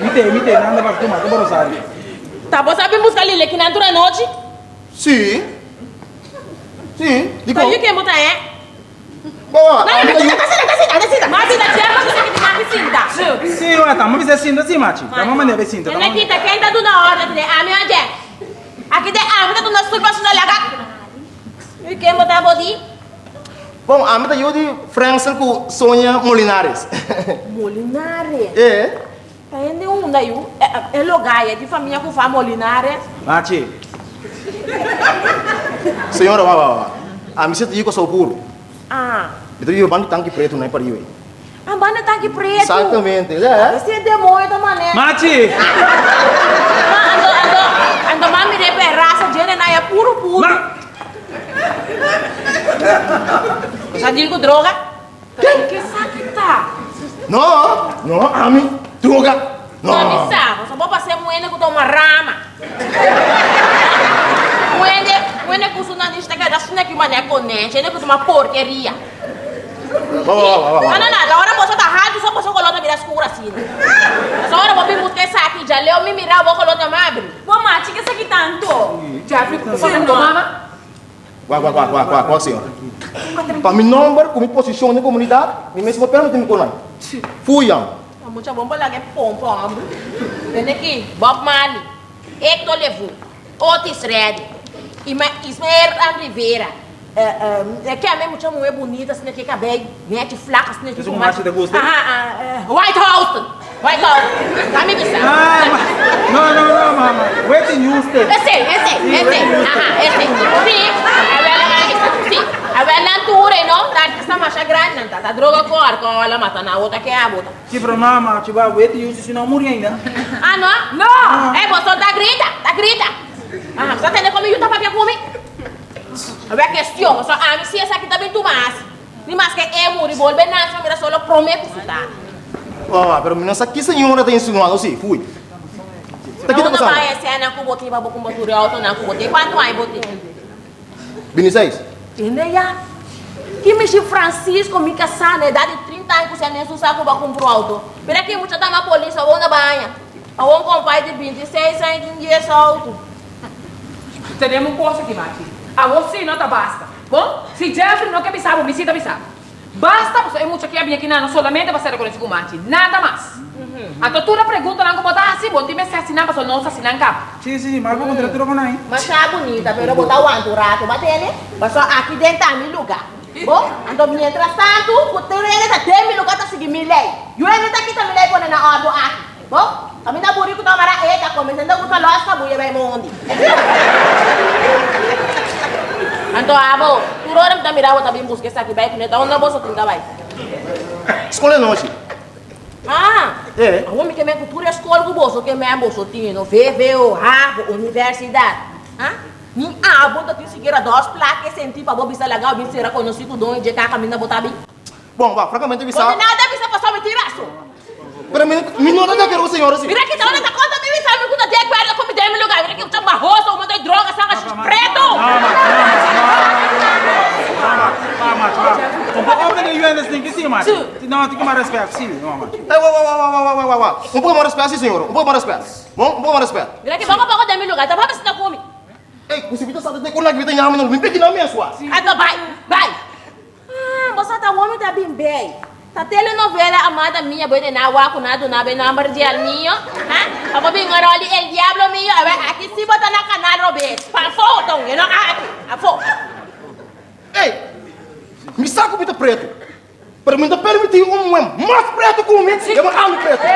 Mi te, mi te. Nanda pa tuma, tuma rosario. Ta bo sa bin busca Lili kinan tur anochi? Si. Si. Dikon? Ta yu ken bo ta eh? Bo, No, no, no, ta sinta, ta sinta. Machi ta chef pa sinta ki maki sinta. Si, Jonathan, mi bisa sinta si machi. Ta mama nebe sinta. Tene kita ken ta duna orden de ami o Jeff? Aki de ami ta duna stoel pa suna laga. Yu ken bo ta bo di? Bon, ami ta yu di Franksel ku Sonia Molinares. Molinares? E. Ta hende unda yu? E logaya di famia ku fa Molinares? Machi. Señora, wa, wa, wa. Ami si ta yu Kòrsou puru. Ah. Mi ta biba banda di tanki pretu na e pariu ei. Ah, banda tanki pretu? Exactamente, ya. Ese e demoño ta manera. Machi! Ma, anto, anto, anto mami de pe rasa djene na ya puru puru. Ma! Bo sa deal ku droga? Ken? Ke esaki ta? No, no, ami, droga, no. No mi sa, pasobra bo pas'é muhende ku ta uma rama. Muhende, muhende ku su nariz ta keda asina ki manera konènshi, hende ku ta uma porkeria. Wa, wa, wa, wa, wa. No, no, no, ta ora boso ta haltu so boso koló ta bira skur asina. Pasobra ora bo bin buska esaki, djaleu mi mira bo koló ta mabri. Bo machi ke esaki tantu? Jeffrey, bo papia ku bo mama? Wak, wak, wak, wak, wak, wak, señor. Pa mi nomber ku mi posishon den komunidat, mi mes por permití mi konai. Fuyan. Ta mucha bon pa laga e pompa, hombre. Tende aki, Bob Marley, Hector Lavoe, Otis Redding, Ismael Rivera. E ke ame mucha muhe bunita asina ke kabei nechi flak asina Esun ku machi ta gusta? Aha, White House. White House. Ta mi bisa. Ah, no, no, no, mama. Whitney Houston. Ese, ese, ese. Aha, ese. Si, awel nan bisa. Si, awel nan tur ei no, ta artista masha grandi nan ta. Ta droga ku alcohol a mata nan, awor ta ke abo ta. Si, pero mama, chi ba Whitney Houston si no a muri ainda. Ah, no? No! Ei, boso ta grita, ta grita. Aha, boso a tende kon mi yu ta papia ku mi? Awor kestion, pasobra ami si esaki ta bin tuma hasi. Ni maske e muri bolbe nase pa mira solo prome ku su tata. Oh, pero mi no sa ki señora ta insinuando si, fui. Ta ki ta Na unda pasando? bai esena ku bo tin pa bo kumpra tur e autonan ku bo tin? Kuantu aña bo tin? Biniseis. Tende ya. Ki mishi Francisco mi kasá na edat di trinta aña ku si a nesu sa ku bo a kumpra un auto. Mira ki mucha tama polis awor na baña. Awor un kompai di bintiseis aña tin dies auto. Tenemos un kos aki, Machi. Awor sí no ta basta. Bon, si Jeffrey no ke bisa bo, mi sí ta bisa bo. Basta pasobra e mucha ke a bini aki na no solamente pa ser rekonosí ku Machi. Nada mas. Anto tur e preguntanan ku bo ta hasi, bo no tin mester hasi nan pasobra nos hasi nan kaba. Sí, sí, mas bo kontra tur ku nan. Masha bunita, pero bo ta wanta un rato, bo a tende? Pasobra aki den ta mi luga. Bo? Anto mientras tantu ku tur hende ta den mi luga ta sigui mi lei. Yu hende ta kita mi lei pone na ordu aki. Bo, kaminda buri ku ta mara e ta kome senta ku ta lòs kabuya bai mondi. Anto abo, tur ora mi ta mira bo ta bin buska esaki bai kuné, ta unda boso tin ta bai? Skol e nochi. Ah, E. awor mi ke men ku tur e skol ku boso ke men boso tin, no, vvo, havo, universidat. Ah, ni abo ta tin sikiera dos plaka e senti pa bo bisa laga bo bin sera konosí ku doño dje kaka kaminda bo ta bin. Bon, wak, frankamente bisa. Bo tin nada bisa pasobra mi tin rason. Pero mi, mi no ta de acuerdo cu señora si. Mira kita ora ta conta mi bisa mi cu ta de acuerdo cu mi den mi lugar. Mira ki mucha bahoso, un montón di droga sanga preto. Un poco hombre de yuende sin que sí, macho. No, tin que mas respeto, sí, no, macho. Ey, wa, wa, wa, wa, wa, wa, wa, wa. Un poco mas respeto, sí, señora. Un poco mas respeto. Bon, un poco mas respeto. Mira ki poco poco den mi lugar. Ta papia sinta cu mi. Ey, cu si mi ta sa de con la grita ñami no, mi peki na mes, wa. Anto bai, bai. Ah, bo sa ta homi ta bin bay. Ta telenovela amada mia bo e na wak ku na duna bo e nomber di el mio, ha? Pa bo bin rol di el diablo mio, awe aki si bo ta na canal robes. Pa afo ton, e no aki, afo. Ey, mi sa ku mi ta pretu, pero mi no ta permití un muhé mas pretu ku mi yama ami pretu.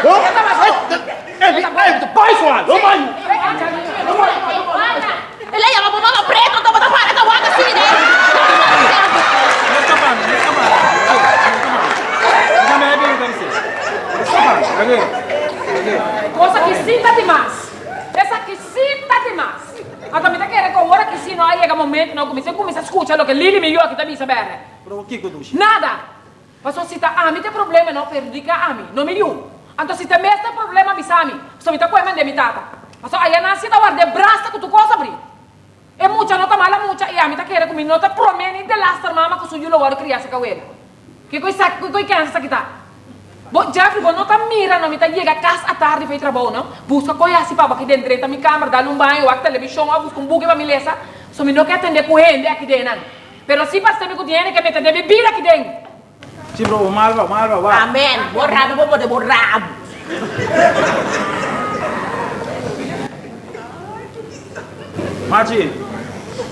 Ho? Ey, ey, mi ta bai su al, no bai. El a yama bo mama preto anto bo ta para ta wak asina eh. No escapando, no escapando. Déjame ver bien entonces. Escapando, ok. Ok. Cosa ki sí ta dimas. Esaki sí ta dimas. Anto mi ta kere ku awor aki sí no a yega momento no ku mi tin kuminsá skucha loke Lili mi yu aki ta bisa bèrdè. Pero kiko dushi? Nada! Pasobra si ta ami ta e problema no perhudiká ami, no mi yu. Anto si ta mes ta e problema bisa mi. Pasobra mi ta kohe mende mi tata. Pasobra aya nan si ta ward'é brasa ku tur kos abrí. E mucha no ta mala mucha i ami ta kere ku mi no ta promé ni delaster mama ku su yu lo wòrdu kriá serka wela. Kiko esaki, kiko e kèns esaki ta? Bo, Jeffrey, bo no ta mira no, mi ta yega kas atardi pa e trabou no. Buska koe hasi pa bo aki den drenta mi kamer, dal un baño, wak televishon òf buska un buki pa mi lesa. So mi no ke atendé ku hende aki den nan. Pero si paste mi ku tin hende ke mete den mi bida aki den. Si bro, bo malva, malva, wak. Amen, bo rabi bo pone bo rabu. Machi,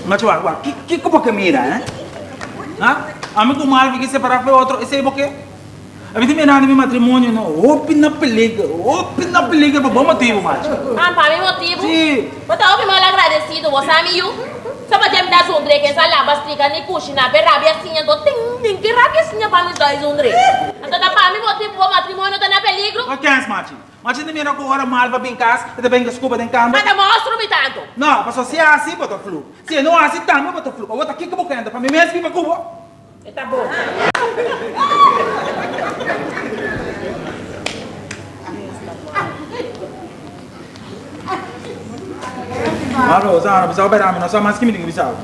machi wak, wak, kiko bo ke mira, eh? Ha? Ami ku Malvi ke separá for e otro, esei bo ke? Ami ta mirando mi matrimonio no hopi na peliger, hopi na peliger pa bo motibu, machi. Ah, pa mi motibu? Sí. Bo ta hopi mal agradecido, bo sa mi yu? Sa pa dje mi ta zundre ken sa laba strika ni kushina pe rabia siña anto tin tin ke rabia siña pa mi sa zundre. Anto ta pa mi motibu bo matrimonio ta na peligro? No kens, machi. Machi ta mira ku ora mal pa bin kas, e ta bin ku skuba den kamber. Ma ta mostro mi tantu. No, pasobra si e hasi, bo ta flu. Si e no hasi, tambe bo ta flu. Awor ta kiko bo kende? Pa mi mes biba ku bo? E ta bon. Malo, Zara, bisa bo bera mi no sa mas ki mi tin ku bisa bo.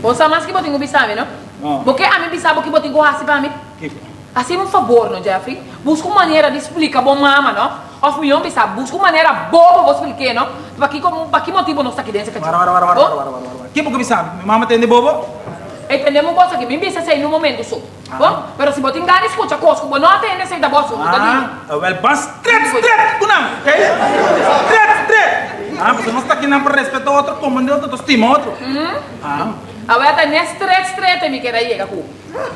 Bo sa mas ki bo tin ku bisa mi, no? No. Bo ke ami bisa bo ki bo tin ku hasi pa mi? Kiko? Hasi un fabor no, Jeffrey. Buska un manera di splika bo mama, no? Of mihó bisa, buska un manera bobo bo splik'é, no? Pa kiko, pa ki motibu nos ta aki den esaki? Wara, wara, wara, wara, wara, wara, wara. Ke bo ke bisa mi? Mi mama tende bobo? E tende mi kos aki. Mi bisa esei nun momentu so. Bo? Pero si bo tin gana di skucha kos ku bo no a tende, esei ta bo asuntu, ta di mi. Ah, awel ban stret, stret ku nan, ok? Stret, stret! Ah, pasobra nos ta aki nan pa respeta otro, komprende otro, ta stima otro. Ah. Awel ta ne stret, stret e mi kere yega ku.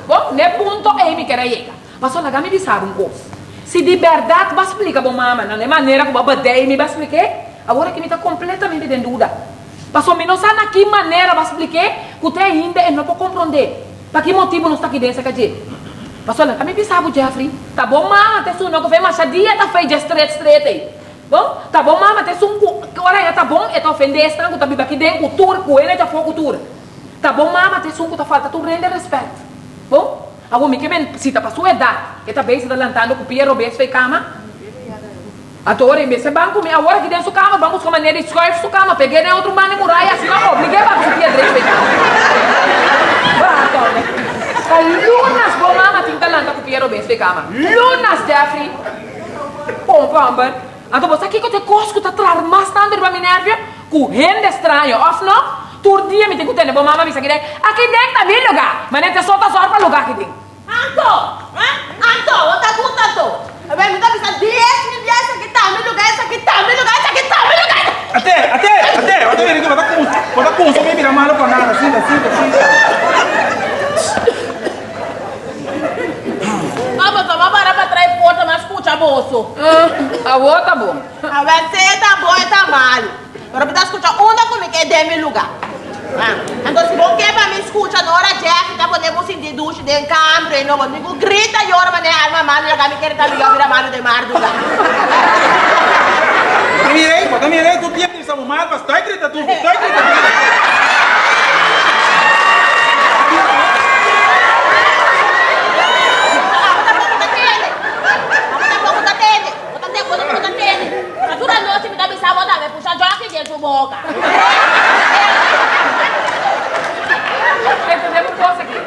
Bo, n'e punto ei mi ker a yega. Pasobra laga mi bisa bo un kos. Si di bèrdat bo a splika bo mama na e manera ku bo a badei mi bo a splik'é, awor aki mi ta kompletamente den duda. Pasobra mi no sa na ki manera bo a splik'é ku te ainda e no por komprondé pa ki motibu nos ta aki den esaki dje. Pasobra laga mi bisa bo, Jeffrey, ta bo mama ta esun no ku fe masha dia ta fei dje stret stret ei. Bon, ta bo mama ta esun ku ora e ta bon e ta ofendé esnan ku ta biba aki den ku tur, ku hende djafó ku tur. Ta bo mama ta esun ku ta falta tur hende rèspèt. Bon, awor mi ke men si ta pa su edat e ta bezig ta lantando ku pia robes fei kama. Anto ora e mester ban ku mi awor aki den su kama ban buska manera di schuif su kama peg'é den otro banda di muraya asina oblig'é ban ku su pia drechi fei kama. Baatòne. Ta lunas bo mama tin ta lanta ku pia robes fei kama. Lunas, Jeffrey! Pompa homber. Anto bo sa kiko ta e kos ku ta trar mas tantu riba mi nervio? Ku hende straño, òf no? Tur dia mi tin ku tende bo mama bisa kiden, Aki den ta mi lugá! Ma ne te so ta sòr pa lugá aki den. Anto, ha? Anto, bo ta gusta anto? Awel, mi ta bisa 10,000 bia esaki ta mi lugá, esaki ta mi lugá, esaki ta mi lugá! Ate, ate, ate! Bo ta bira ku bo ta kunsa, bo ta kunsa mi bira malo pa nada, sinta, sinta, sinta. Abo toma para pa trae porta mas scucha boso. Awor ta bon. Awel sea ta bon e ta malu. Pero mi ta scucha unda cu mi ke den mi luga. Ah, anto si bo ke pa mi scucha no ora Jeffrey ta pone bo sinti dushi den kamber e no bo tin cu grita yora manera alma malu laga mi kere ta luga bira malu den marduga. Bo ta mira ei, bo ta mira ei tur dia mi bisa bo mal pa stoi grita tur, stoi grita tur. Abo tampoco ta tende. Abo tampoco ta tende. Bo ta bo ta tende. Tur anochi mi ta bisa bo tambe pusha jockey den su boca. Entendé un cosa aki.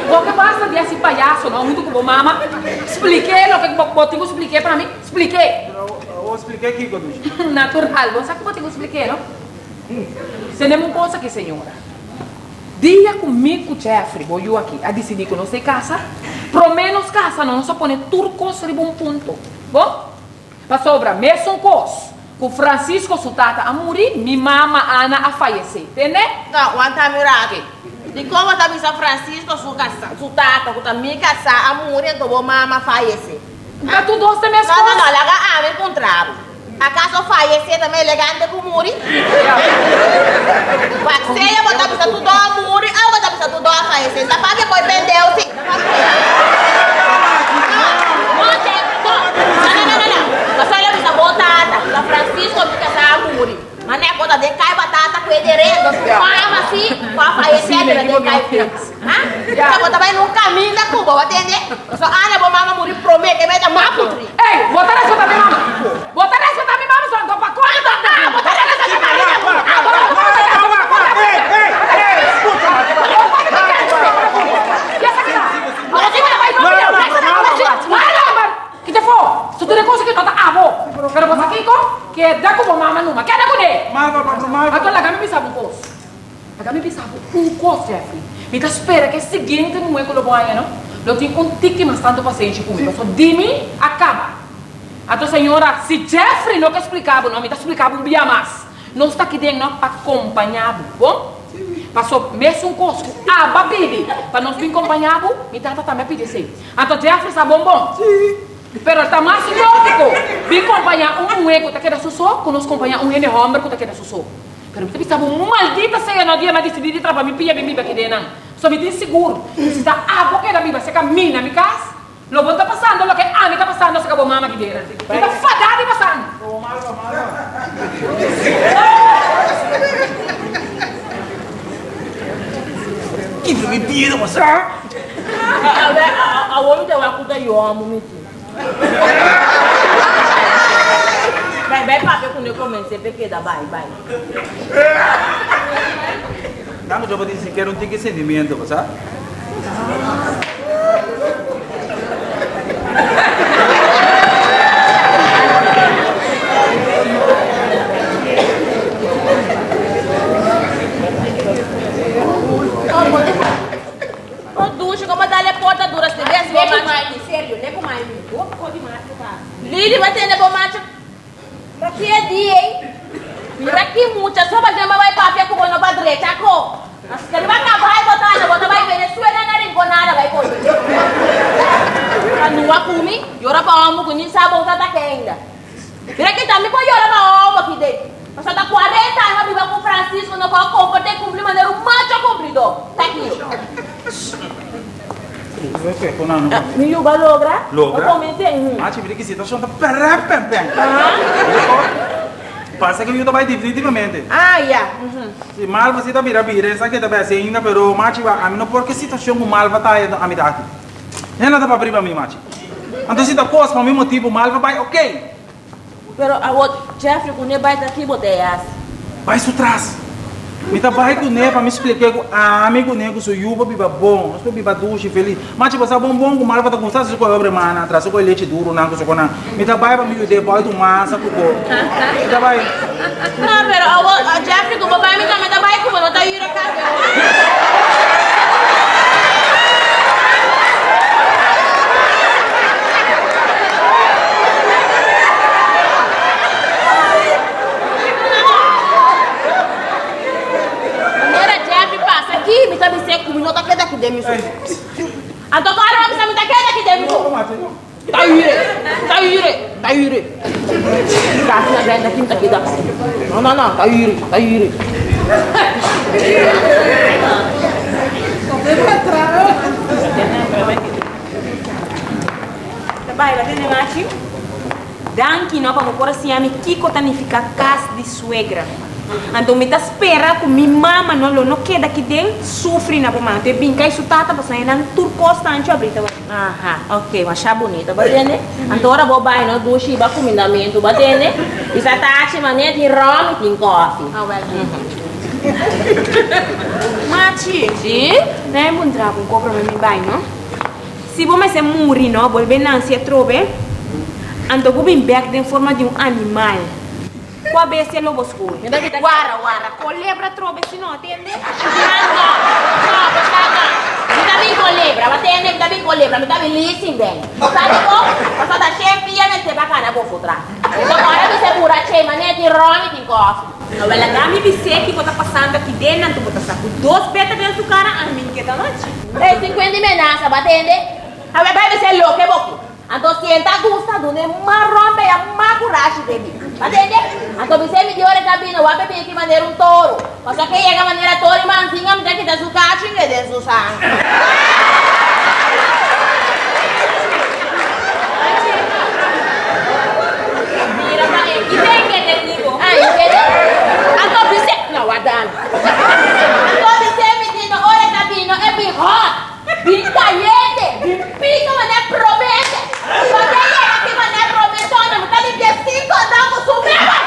Bo ke basta di hasi payaso no huntu ku bo mama. Spliké loke bo bo tin ku spliké pa mi. Spliké. Pero awor spliké kiko Dushi? Natural, bo sa ku bo tin ku spliké no. Tendé un cosa aki señora. Dia ku mi ku Jeffrey, bo yu aki, a disidí ku nos ta e kasa, promé nos kasa no nos a pone tur kos riba un punto. Bon? Pasobra mesun kos ku Francisco su tata a muri, mi mama Ana a fayesé. Tende? No, wanta mi rato. Dikon bo ta bisa Francisco su kasa, su tata ku ta mi kasá a muri anto bo mama a fayesé? Ta tur dos ta mes No, no, kos. no, laga ami puntra bo. Akaso fayesé ta mas elegante ku muri? Wak, sea bo ta bisa tur dos a muri òf bo ta bisa tur dos a fayesé. Ta papia ku e pendeu si. Ta papia ku e. No, no, che, no. No, no, no, no, no. Pasobra el a bisa bo tata, ku ta Francisco mi kasá a muri. Manera ku bo ta den kai batata ku e derendo, su mama si, ku a fayesé pero den kai fix. Ha? Pasobra bo ta bai nun kaminda ku bo, bo a tende? Pasobra Ana bo mama muri promé ke meta mas putri. Ey, bo ta respetá mi mama. Bo ta respetá mi mama. Pero bo sa kiko? Keda ku bo mama numa. Keda kuné! Malva, papá, Malva. Anto laga mi bisa bo un kos. Laga mi bisa bo un kos, Jeffrey. Mi ta spera ku e siguiente muhé ku lo bo haña no, lo tin un tiki mas tantu pasenshi ku mi. Pasobra di mi a kaba. Anto señora, si Jeffrey no ke splika bo no, mi ta splika bo un bia mas. Nos ta aki den no pa kompañá bo, bon? Paso mesun kos ku Abba pidi pa nos bin kompañá bo, mi tata tambe a pidi esei. Anto Jeffrey sa bon bon. Pero ta mas lógiko bin kompañá un muhé ku ta keda su so ku nos kompañá un hende hòmber ku ta keda su so. Pero mi ta bisa bo, maldita sea no dia mi a disidí di trapa mi pia bin biba aki den nan. So mi tin sigur ku si ta abo keda biba serka mi na mi kas, Lo bo ta pasando loke ami ta pasando acerca bo mama Gidera. Mi ta fada di pasando. Kibra mi bida bo sa. Awor mi ta wak ku ta yomo mi tin. Bai bai papia ku ne komens'é p'e keda bai bai. Tanto yo bo tin sikiera un tiki sentimiento, bo sa? Oh dushi, como dale porta dura si bes bo macho. Serio, le ku mai mi. Bo podi macho ta. Lili, bo tende bo macho. Ta ki e di ei? Mira ki mucha soba den bo bai papia ku bo no ba drecha ko. Paske riba kabai bo ta anda bo ta bai Venezuela na Rinconada bai kohe. Ta nua ku mi, yora pa omo ku ni sa bo ta ta ke ainda. Mira ki ta mi por yora pa omo ki den. Pasobra ta 40 aña bo biba ku Francisco no por a komporta i kumpli manera un macho kumplidó. Ta ki yo. Mi yu ba logra? Logra? Bo komins'é? Machi, mira ki situashon ta pèrè pèn pèn. Pasa ku mi yu ta bai definitivamente. Ah, ya. Si Malva si ta bira bira, esaki ta bai hasi ainda, pero machi wak, ami no por ke situashon ku Malva ta haña ami ta aki. Hende ta papia riba mi, machi. Anto si ta kos pa mi motibu Malva bai, okey. Pero awor Jeffrey ku ne bai ta ki bo ta e hasi? Bai su tras. Mi ta bai ku ne pa mi splik'é ku ami ku ne ku su yu por biba bon, nos por biba dushi, felis. Machi bo sa bon bon ku Malva ta gusta su koe obre mana atras, su koe lechi duru nan ku su konan. Mi ta bai pa mi yud'é bòltu masa ku ko. Mi ta bai. No, pero awor Jeffrey ku bo bai mi tambe ta bai ku bo, no ta yura kas. Manera Jeffrey pasa aki, mi ta bis'é ku mi no ta keda aki den mi so. Anto kòrda mi bisa mi ta keda aki den mi so. Ta yure, ta yure, ta yure. Kasi na benta aki mi ta keda. No, no, no, ta yure, ta yure. Ta bai ba tende machi. Danki no pa bo por a siña mi kiko ta nifiká kas di suegra. Anto mi ta spera ku mi mama no lo no keda aki den sufri na bo man. Anto e bin kai su tata pasobra e nan tur kos ta ancho abrita wak. Aha, ok, masha bunita, bo tende? Anto ora bo bai no dushi ba kumindamentu, bo tende? Bisa tachi manera tin rom i tin kofi. Ah wèl. Machi. Si? Nan e puntra bo un kos promé mi bai no. Si bo mester muri no, bolbe nansi atrobe, anto bo bin bek den forma di un animal. Kua bestia lo bo skohe? Wara, wara, kolebra atrobe si no, tende? No, no, bo sa no. Mi ta bin kolebra, bo tende? Mi ta bin kolebra, mi ta bin leasing ben. Bo sa dikon? Pasobra ta shen pia mester pa kana bo fotra. Enton ora mi se burache, manera tin ron i tin kofi. No wèl laga mi bis'é kiko ta pasando aki den, anto bo ta sa ku dos beta den su kara, ami ke ta nochi. Ei, sin kuenta di menasa, bo a tende? Awe bai bis'é loke bo ke. Anto si e ta gusta, dun'é mas ron pa e a mas kurashi bebi. Bo a tende? Anto bis'é mi di ora e ta bini, wak bebí aki manera un toro. Pasobra ke yega manera toro i mansinga, mi ta kita su kachu i le den su sanger. Mira pa e ki den ke den di bo. Ay, kende? Anto bis'é, no, warda mi. Anto bis'é mi di no ora e ta bini, no e bin hot, bin kayente, bin pika manera promete. Pasobra e yega aki manera prometona, mi ta limpia sin kondon ku su mema.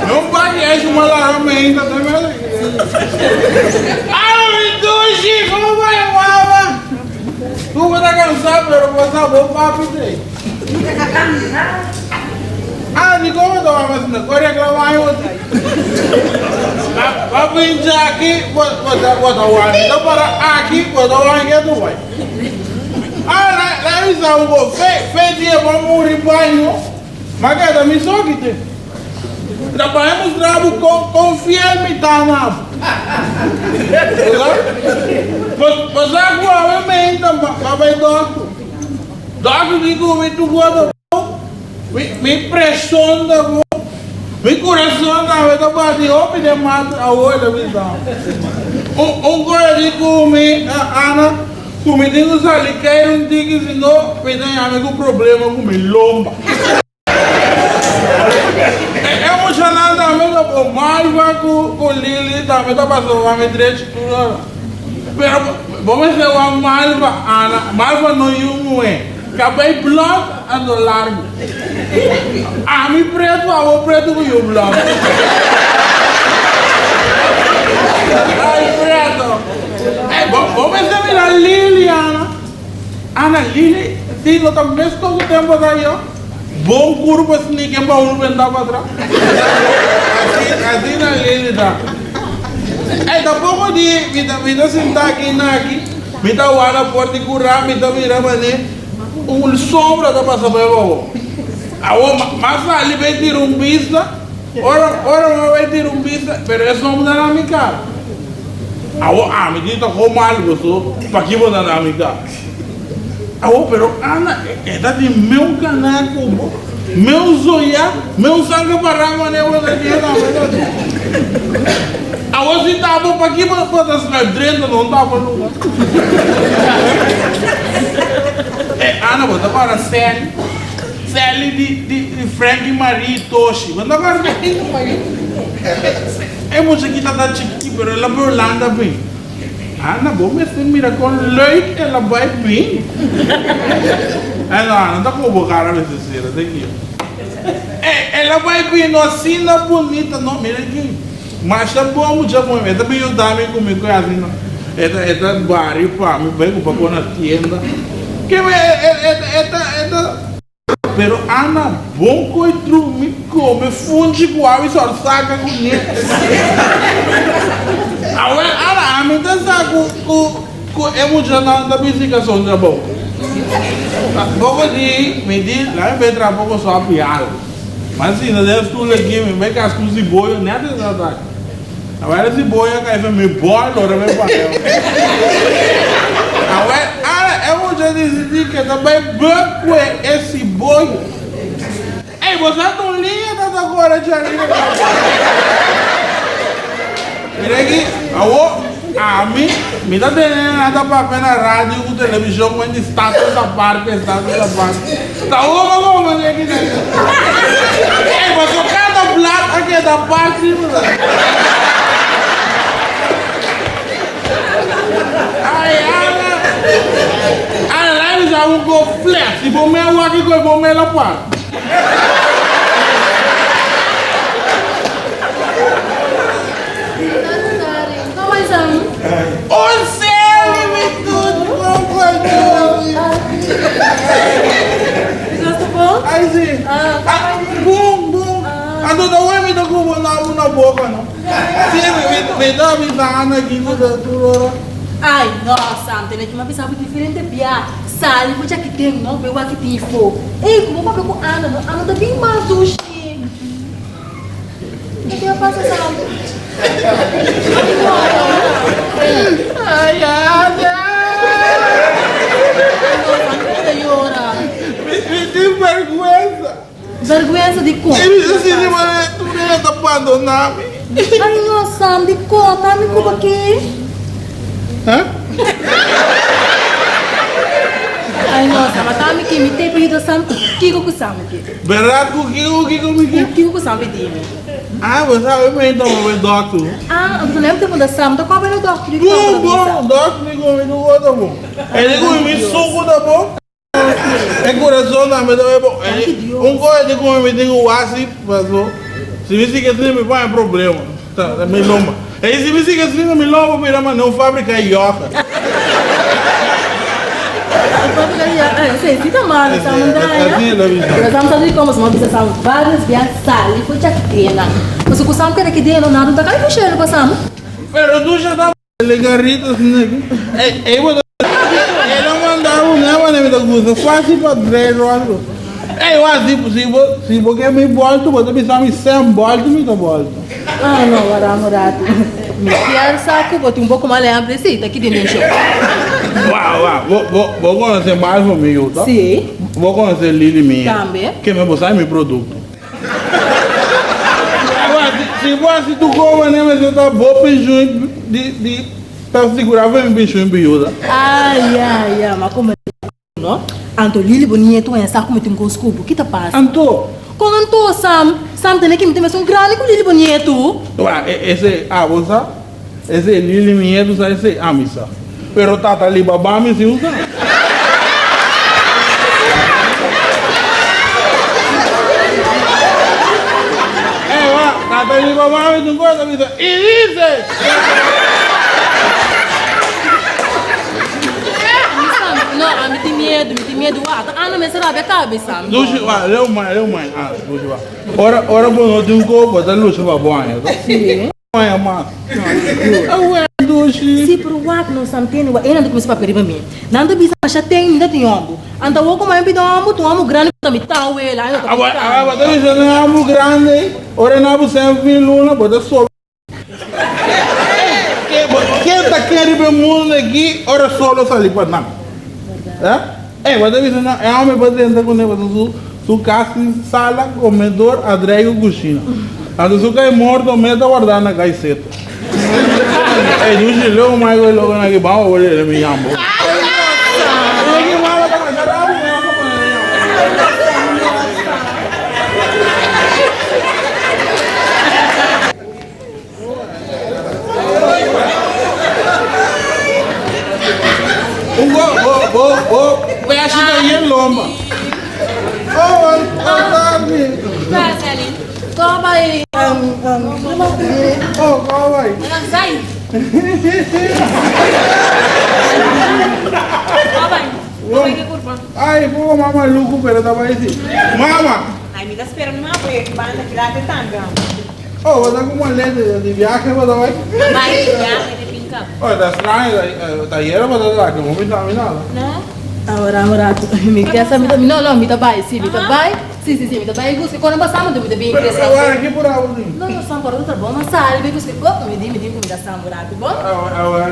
No bay eso. ku mi a laga meinta te mel. Alo mi dushi, komo bai mama? Ku bo ta kansa pero bo sa bo papi t'ei. Ah, di komo ta mama asina? Ku a reklama ai bo ti? Ba pincha aki, bo ta bo ta wak. Mi ta para aki, bo ta wak ketu bai. Ah, la bisa bo, fe fe dia bo a muri baño. Ma keda mi so ki tin. Ta bai mustra bo kon kon fiel mi ta na bo. Bo sa? Bo sa ku awe meinta m'a bai dòkter. Dòkter di ku mi tur kos ta bon, mi mi preshon ta bon, mi kurason tambe ta bati hopi den matra awor el a bisa mi. Un un kos di ku mi Ana Ku mi tin ku sali kei un tiki si no mi ta yami ku problema ku mi lomba. E muchanan tambe ta bon, Malva ku ku Lili tambe ta pasa pa mi drechi tur ora. Pero bo mester wak Malva, Ana, Malva no yu muhé, kabei blòt anto largu. Ami pretu, abo pretu ku yu blòt. Ai pretu. Ey, bo, bo mester mira Lili, Ana. Ana, Lili, si no ta mes kos ku tempo ta yo. Bon kurpa sni ke baul benta pa atras. Asi, asina Lili ta. Ey, tampoko di mi ta, mi ta sinta aki na aki, mi ta wara por di kura, mi ta mira mane un sombra ta pasa bai babo. Awor, m'a sali bai tira un bista. Ora ora mi bai tira un bista, pero e sombra na mi kara. Awor ami di ta komo algo so, paki bo ta na mi kara? Awor pero Ana e ta di meu kana ku bo, meu zoya, meu sanka pará manera bo ta di na mi kara. Awor si ta bo paki bo ta sluip drenta no ta bo luga. E Ana bo ta para sèri. Sally di di Frankie Marie Toshi. Bo no kòrda Frankie Marie? E muchachita ta chikí pero el a bai Hulanda bin. Ana bo mester mira kon leuk el a bai bin. Ay no Ana ta kobo kara mester sera ta aki. E el a bai bin no asina bunita no mira aki masha bon mucha bon e ta bin yuda mi ku mi ku asina e ta e ta bari pa mi bai ku pa na tienda. Ke e e e ta e ta. Pero Ana bon koe drumi kome funchi ku awi sor saka ku ne. Awel Ana ami ta sa ku ku ku e muchanan ta bisika son trabou. Poko di mi di laga mi bai traha poko sòpi algu. Mas sinta den stul aki mi bai kas ku siboyo nèt e ta taki. Awel e siboyo a kai fen mi bòl ora mi pasa. Awel Ana e mucha disidí ke ta bai bek kue e siboyo. Ey, bo sa ta un liña ta ta kore Charlie. Mira aki, awor ami, mi ta tene nan ta papia na radio ku televishon wen di status aparte, status aparte. Ta ora bo mane aki na. Ey, paso kada blad a keda apart riba nan. Ay, Ana, Ana, laga bisa un ko flex. Si bo me wak i koe bo me la par. Un seli mi tuchi compañero. Ay si. Ah, bum bum. Anto ta wei mi ta ku bo namu na boka no. Si mi mi ta bisa Ana kiko ta tur ora. Ay no Sam tene ki mi a bisa bo diferente bia. Sali ku djaki den no bai wak tin fo. Ey ku bo papia ku Ana no Ana ta bin mas dushi. Ke a pasa Sam? Ay Ana. Ay no Sam ke bo ta yora? Mi tin berguensa. Berguensa di kon? Mi ta sinti manera tur hende ta bandona mi. Ay no Sam di kon? Ta mi ku bo ki? Huh? Ay no Sam ata mi ki mi te pa yuda Sam ku kiko ku Sam ke. Berdad ku kiko kiko mi ke? Ku kiko ku Sam pidi mi. Ah bo sabe mi ta bai dokter. Ah anto lem te manda Sam ta kwa bai na dokter di Bon bon dokter mi ku mi ku ta bon. E di ku mi suku ta bon. E kurason tambe ta bai bon. Un kos di ku mi tin ku wasi paso. Si mi sigui asina mi por haña problema. Ta mi lomba. Ey si mi sigui asina mi lomba por bira manera un fabrica di yoghurt. Un fabrica di yoghurt? Esey si ta malo sa mundaña. Así lo bisa. Pero Sam sa di como suma bisa Sam varios bia sali for djakidena. Pasobra cu Sam keda kidena nada no ta cay fushelo pa Sam. Pero dusha ta Legarito snake. Ey, ey bo ta El a manda un e manda mi ta gusta fácil pa drei rònt. Ey wak si si bo si bo ke mi bòltu bo ta bisa mi sèn bòltu mi ta bòltu. Ah no wara un ratu. Mi kier sa ku bo tin un poko mas lèmpli si ta ki dimenshon. Wak wak bo bo bo konosé Malvo mi yu to? Si. Bo konosé Lili mi yu? Tambe. Keme bo sa mi produkto. Awa, si bo hasi tur kos manera mester ta bo penshun di di ta sigurá pa mi penshun biuda. Ah ya ya, ma como no? Anto Lili bo nieto en sa como tin cos cu bo, ki ta pasa? Anto? Con anto Sam? Sam tene ki mi ta mesun grandi cu Lili bo nieto. Wa, ese abo sa, ese Lili mi nieto sa, ese ami sa. Pero tata Alibaba mi si usa. Ey wa, tata Alibaba mi tin cosa bisa, y dice! No, ami tin miedu, mi tin miedu. Wa, ta Ana mester rabia cabeza. Dushi, wa, leu mai, leu mai. Ah, dushi, wa. Ora, ora bo no tin ko, bo ta lucha pa bo aña, to? Sí. Aña mas. Awe dushi. Sí, pero wak no sa ntende wak. Einan ta kuminsá papia riba mi. Nan ta bisa masha ten, mi ta tin hombu. Anta awor komo mi pidi hombu, tin hombu grandi ku ta mi tawela, ai no ta Awe, pidi awe, bo ta bisa tin hombu grandi, ora nan bo sèn fin luna, bo ta sobe. Ken ta ken riba e mundu aki ora solo sali pa nan? Eh? Ey, bo ta bisa nan, e homber por drenta kuné pasobra su su kas tin sala, komedor, adrei ku kushina. Anto su kai morto mes ta wardá na kaiseta. Ey, dushi leu mai ku e loko nan aki, bam awor lele mi yambo. Ey, ki mama ta masha rabu mi a pone na yambo. Un bo bo bo bo peshi ta yen lomba. Oh, oh, tardi. Kaba e Oh, kaba e. Ay, poco mama luku pero ta bai si. Mama. Ay, mi ta spera mi mama por e banda kirate tambe. Oh, bo ta ku maleta di viahe bo ta bai? Bai di viahe di pinka. Oh, ta straño, ta ayera bo ta aki, bo bisa mi nada. No. Awor awor mi ke sa mi ta no no mi ta bai si mi ta bai si si si mi ta bai buska kono pasa mi ta bin krese. Pero awor aki por abo tin. No no san por ta trabou ma sali bai buska kos mi di mi tin ku mi ta san por aki bon. Awor awor.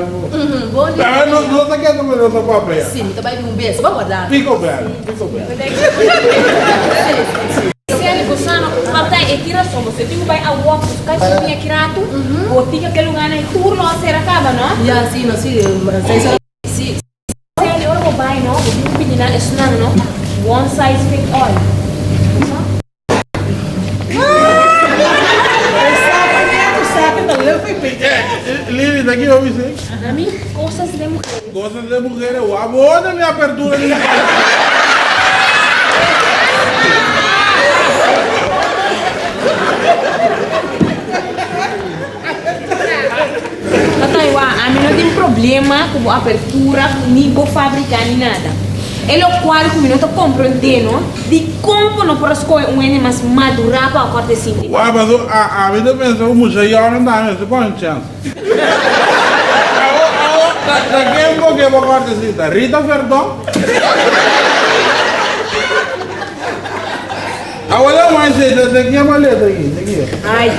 Bon dia. Pero no no ta keda ku nos a papia. Si mi ta bai di un bes bo warda. Pico bel pico bel. Seli bo sa no falta e ki rason bo tin ku bai awor ku su kai su biña ki ratu bo tin ke lugar nan tur lo a sera kaba no. Ya si no si seis ora si. Seli ora bo bai no bo tin ku pidi nan esnan no one size fit all bo sa. Lili ta ki bo bisa? Ami cosas de mujeres. Cosas de mujeres wak bo ta mi apertura di mi Tatay wak ami no tin problema ku bo apertura ni bo fabrika ni nada. E lokual ku mi no ta komprende no dikon bo no por a skohe un hende mas madurá pa akòrte sinti. Wak paso ami ta pensa ku mucha yòrnan tambe mester pone chèns. Awo, awo, ta, ta ken bo ke bo korte sita? Rita Verdon? Awo la mai se, ta, ta kia maleta aki, ta kia? Ai,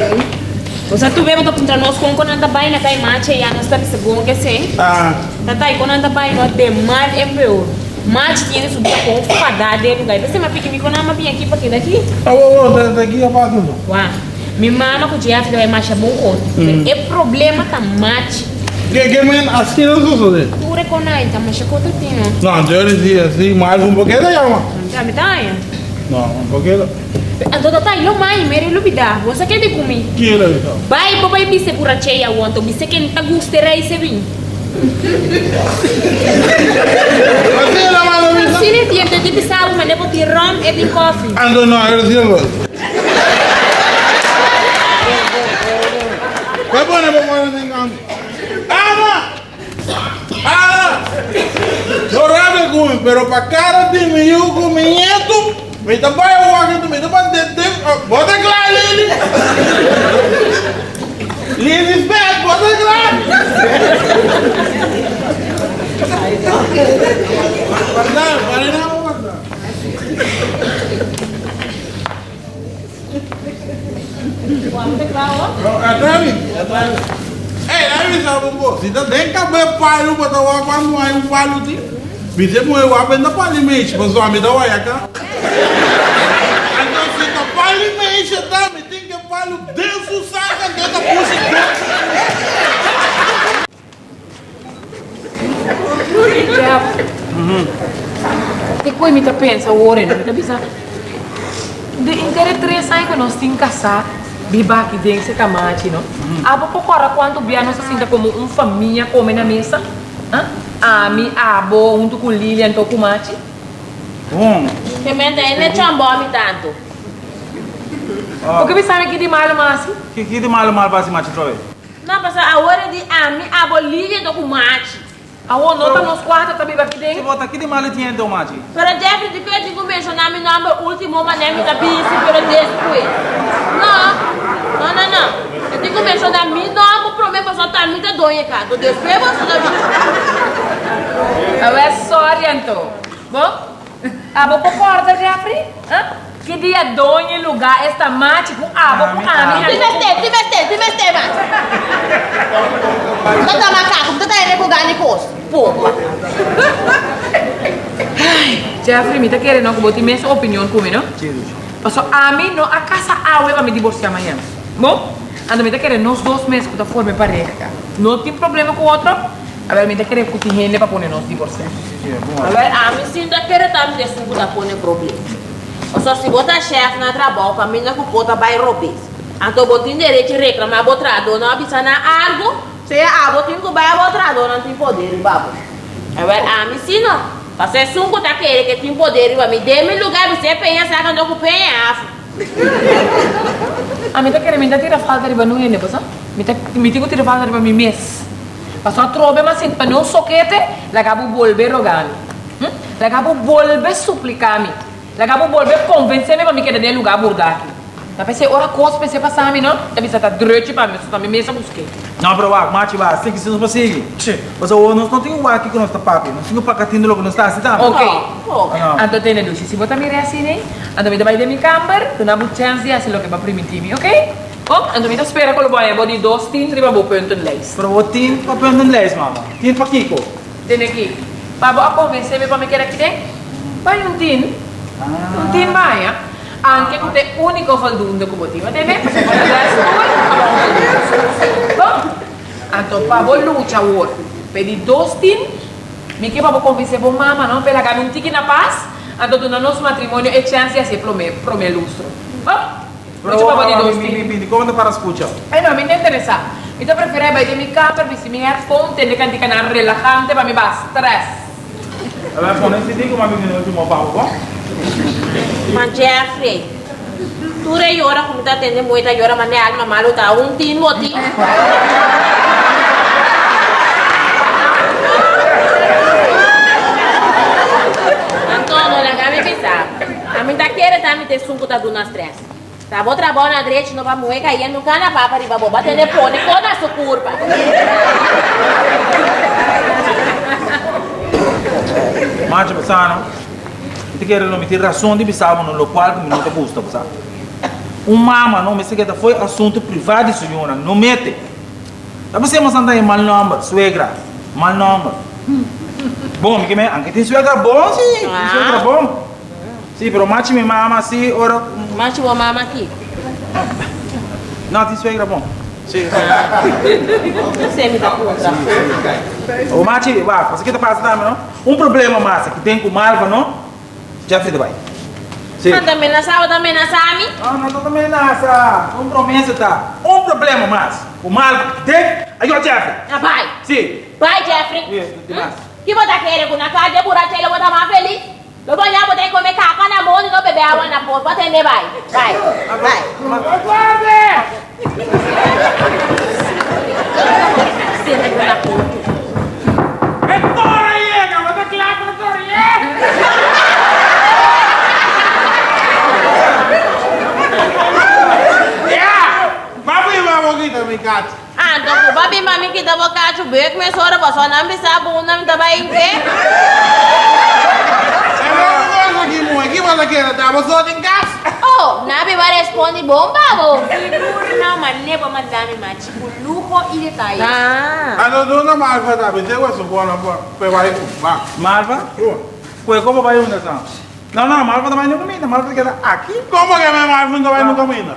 bo sa tu bebo ta puntra nos kon kon nan ta bai na kai mache ya nos ta bisa bon ke se. Ah. Tata, i kon nan ta bai no de mal en peor. Mache tiene su dia kon fada den lugar. P'esei mi a piki mi kon nan a bin aki pa keda aki. Awo, awo, ta, ta kia pasa no? Wak. Mi mama ku Jeffrey ta bai masha bon otro, pero e problema ta machi. Ke ke men asina sosode? Tur e konai ta masha koto tin no. No, yo di asi, mas un poquito yama. Ta mi ta haña. No, un poquito. Anto ta ta lo mai, mi lubida. Bo sa ke di ku mi? Ke lo bisa? Bai bo bai bise burache ya wonto, bise ke n'ta gusta e reis e bin. Asina la mano bisa? Asina e tiempo e di bisa bo mane bo tin rum e tin kofi. Anto no, e lo. pero pa kara di mi yu ku mi ñetu, mi ta bai Washington, mi ta bai den den, bo ta kla Lili? Lilibet, bo ta kla? Warda, warda, warda. Si ta den kab'é palu bo ta wak cuantu hay un palu tin? Mi ta muhe wak benta pali mechi pasobra mi ta waya ka. Anto si ta pali mechi ta mi tin ke palu den su sak anto ta pushi den su Jeff, te koe mi ta pensa awor eno, mi ta bisa, de inter e tres aña ku nos tin kasá, biba aki den se kamachi no, abo por kòrda kuantu bia nos a sinta komo un famia kome na mesa? Ami, abo, huntu ku Lilian to ku Machi. Bon. Ke menta e ne chambò mi tantu. Bo ke bisa mi ki di malu masi? Ki di malu mal basi Machi trobe? No, pasobra awor e di ami abo Lidia ta ku Machi. Awor no ta nos kuater ta biba aki den. Si bo ta ki di malu tin hende o Machi? Pero Jeffrey di ku e tin ku menshoná mi nòmber último manera mi ta bisi pero despues. No, no no no. E tin ku menshoná mi nòmber promé pasobra ta mi ta doño e kas. Anto despues boso ta bisi. Awor sorry anto. Bo? Abo por corda Jeffrey? Huh? Ki dia doño e lugar esta machi cu abo cu ami Ti mester, ti mester, ti mester mas. Ta ta macaco, ta ta hende cu gana di cos. Pompa. Ay, Jeffrey, mi ta kere no cu bo tin mesun opinion cu mi, no? Paso ami no a casa awe pa mi divorcia mañana. Bo? Anto mi ta kere nos dos mes cu ta forma e pareha no tin problema cu otro. Awel mi ta kere ku tin hende pa pone nos divorsiá. Awel ami sin ta kere ta mi esun ku ta pone problema. Pasobra si bo ta shèf na trabou kaminda ku por ta bai robes. Anto bo tin derechi reklamá bo trahadónan a bisa nan algu, sea abo tin ku bai abo trahadónan tin poder riba bo. Awel ami si no. Pasobra esun ku ta kere ke tin poder riba mi den mi lugá bis'é peña saka anto ku peña afo. Ami ta kere mi ta tira falta riba nun hende bo sa. Mi ta mi tin ku tira falta riba mi mes. Pasobra atrobe m'a sinti pa no sokete, laga bo bolbe roga mi. Hm? Laga bo bolbe supliká mi. Laga bo bolbe konvensé mi pa mi keda den e lugá burda aki. Ta p'esei ora kos mester pasa mi no, ta bisa ta drechi pa mi, pasobra ta mi mes a busk'é. No, pero wak, machi wak, sigui si nos por sigui. Pasobra awor nos no tin ku wak kiko nos ta papia, nos tin ku paka tindu loke nos ta hasi tambe. Oké. Anto tene Lucy, si bo ta mir'é asina ei, anto mi ta bai den mi kamber, duna bo chèns di hasi loke bo a primintí mi, oké? Bon, anto mi ta spera ku lo bo haña bo di dos tin riba bo puntenlijst. Pero bo tin pa puntenlijst, mama? Tin pa kiko? Tene aki. Pa bo a konvensé mi pa mi keda aki den? Bai un tin. Un tin bo haña. Anke ku ta e úniko voldoende ku bo tin. Bo tende? Pasobra bo ta lès tur aba un voldoende. Bon, anto pa bo lucha awor pa e di dos tin, mi ke pa bo konvensé bo mama, no? Pa e laga mi un tiki na pas, anto duna nos matrimonio e chèns di hasi e promé promé lustro. Bon? Pero Lucha pa bo di dos mi tin. mi mi dikon ta para skucha? Ay no, mi no interesá. Mi ta preferá bai den mi kamer, bisti mi headphone, tende kantikanan relahante pa mi baha stress. A bai pone CD ku mami bini ultimo pa bo, bon? Ma Jeffrey, tur e yora ku mi ta tende moe ta yora mane alma malu ta un tin bo tin. Anto no laga mi bisa bo. Ami ta kere ta mi ta esun ku ta duna stress. Ta bo trabou na drechi no pa muhe cayendo cana papa riba bo ba tene pone ko na su curpa. Macho bo sa no, mi ta kere lo mi tin rason di bisa bo no locual cu mi no ta gusta bo sa. Un mama no mester keda fo'i asunto priva di su yunan, no mete. Ta bisa mas anda e mal nomber, suegra, mal nomber. Bon mi ke me anke tin suegra bon si, tin suegra bon. Sí, pero machi mi mama sí ora. Machi bo mama ki? No, tin suegra bon. Sí. Esei mi ta puntra. O machi, wak, pasobra ke ta pasa tambe no? Un problema mas ki tin ku Malva no, Jeffrey ta bai. Sí. Nan ta menasá bo ta menasá mi? No, no ta menasa. Un promesa ta. Un problema mas ku Malva ki tin, ayo Jeffrey. A bai. Sí. Bai Jeffrey. Sí, di mas. Ki bo ta kere ku na kas dje burachi lo bo ta mas felis? Lo bo ña bo ta come caca na mond y no bebe awa na pot. Bo tende bai. Bai. Bai. Sende cu na pot. E tora yega, bo ta cla pa tora yega. mi kachu. Anto ku bo a bin pa mi kita bo kachu bek mesora pasobra nan bisa bo unda mi ta bai hinke. E loke kos aki muhe, ki bo ta kere ta bo so den kas? Oh, nan a biba respondi bon pa bo. Sigur no, ma ne bo a manda mi machi ku luho i detaye. Ah. Anto duna Malva ta bis'é ku e su bona pa e bai ku. Ba. Malva? Ku e komo bai unda sa? No, no, Malva ta bai no kaminda, Malva ta keda aki. Komo ke mi Malva no ta bai no kaminda?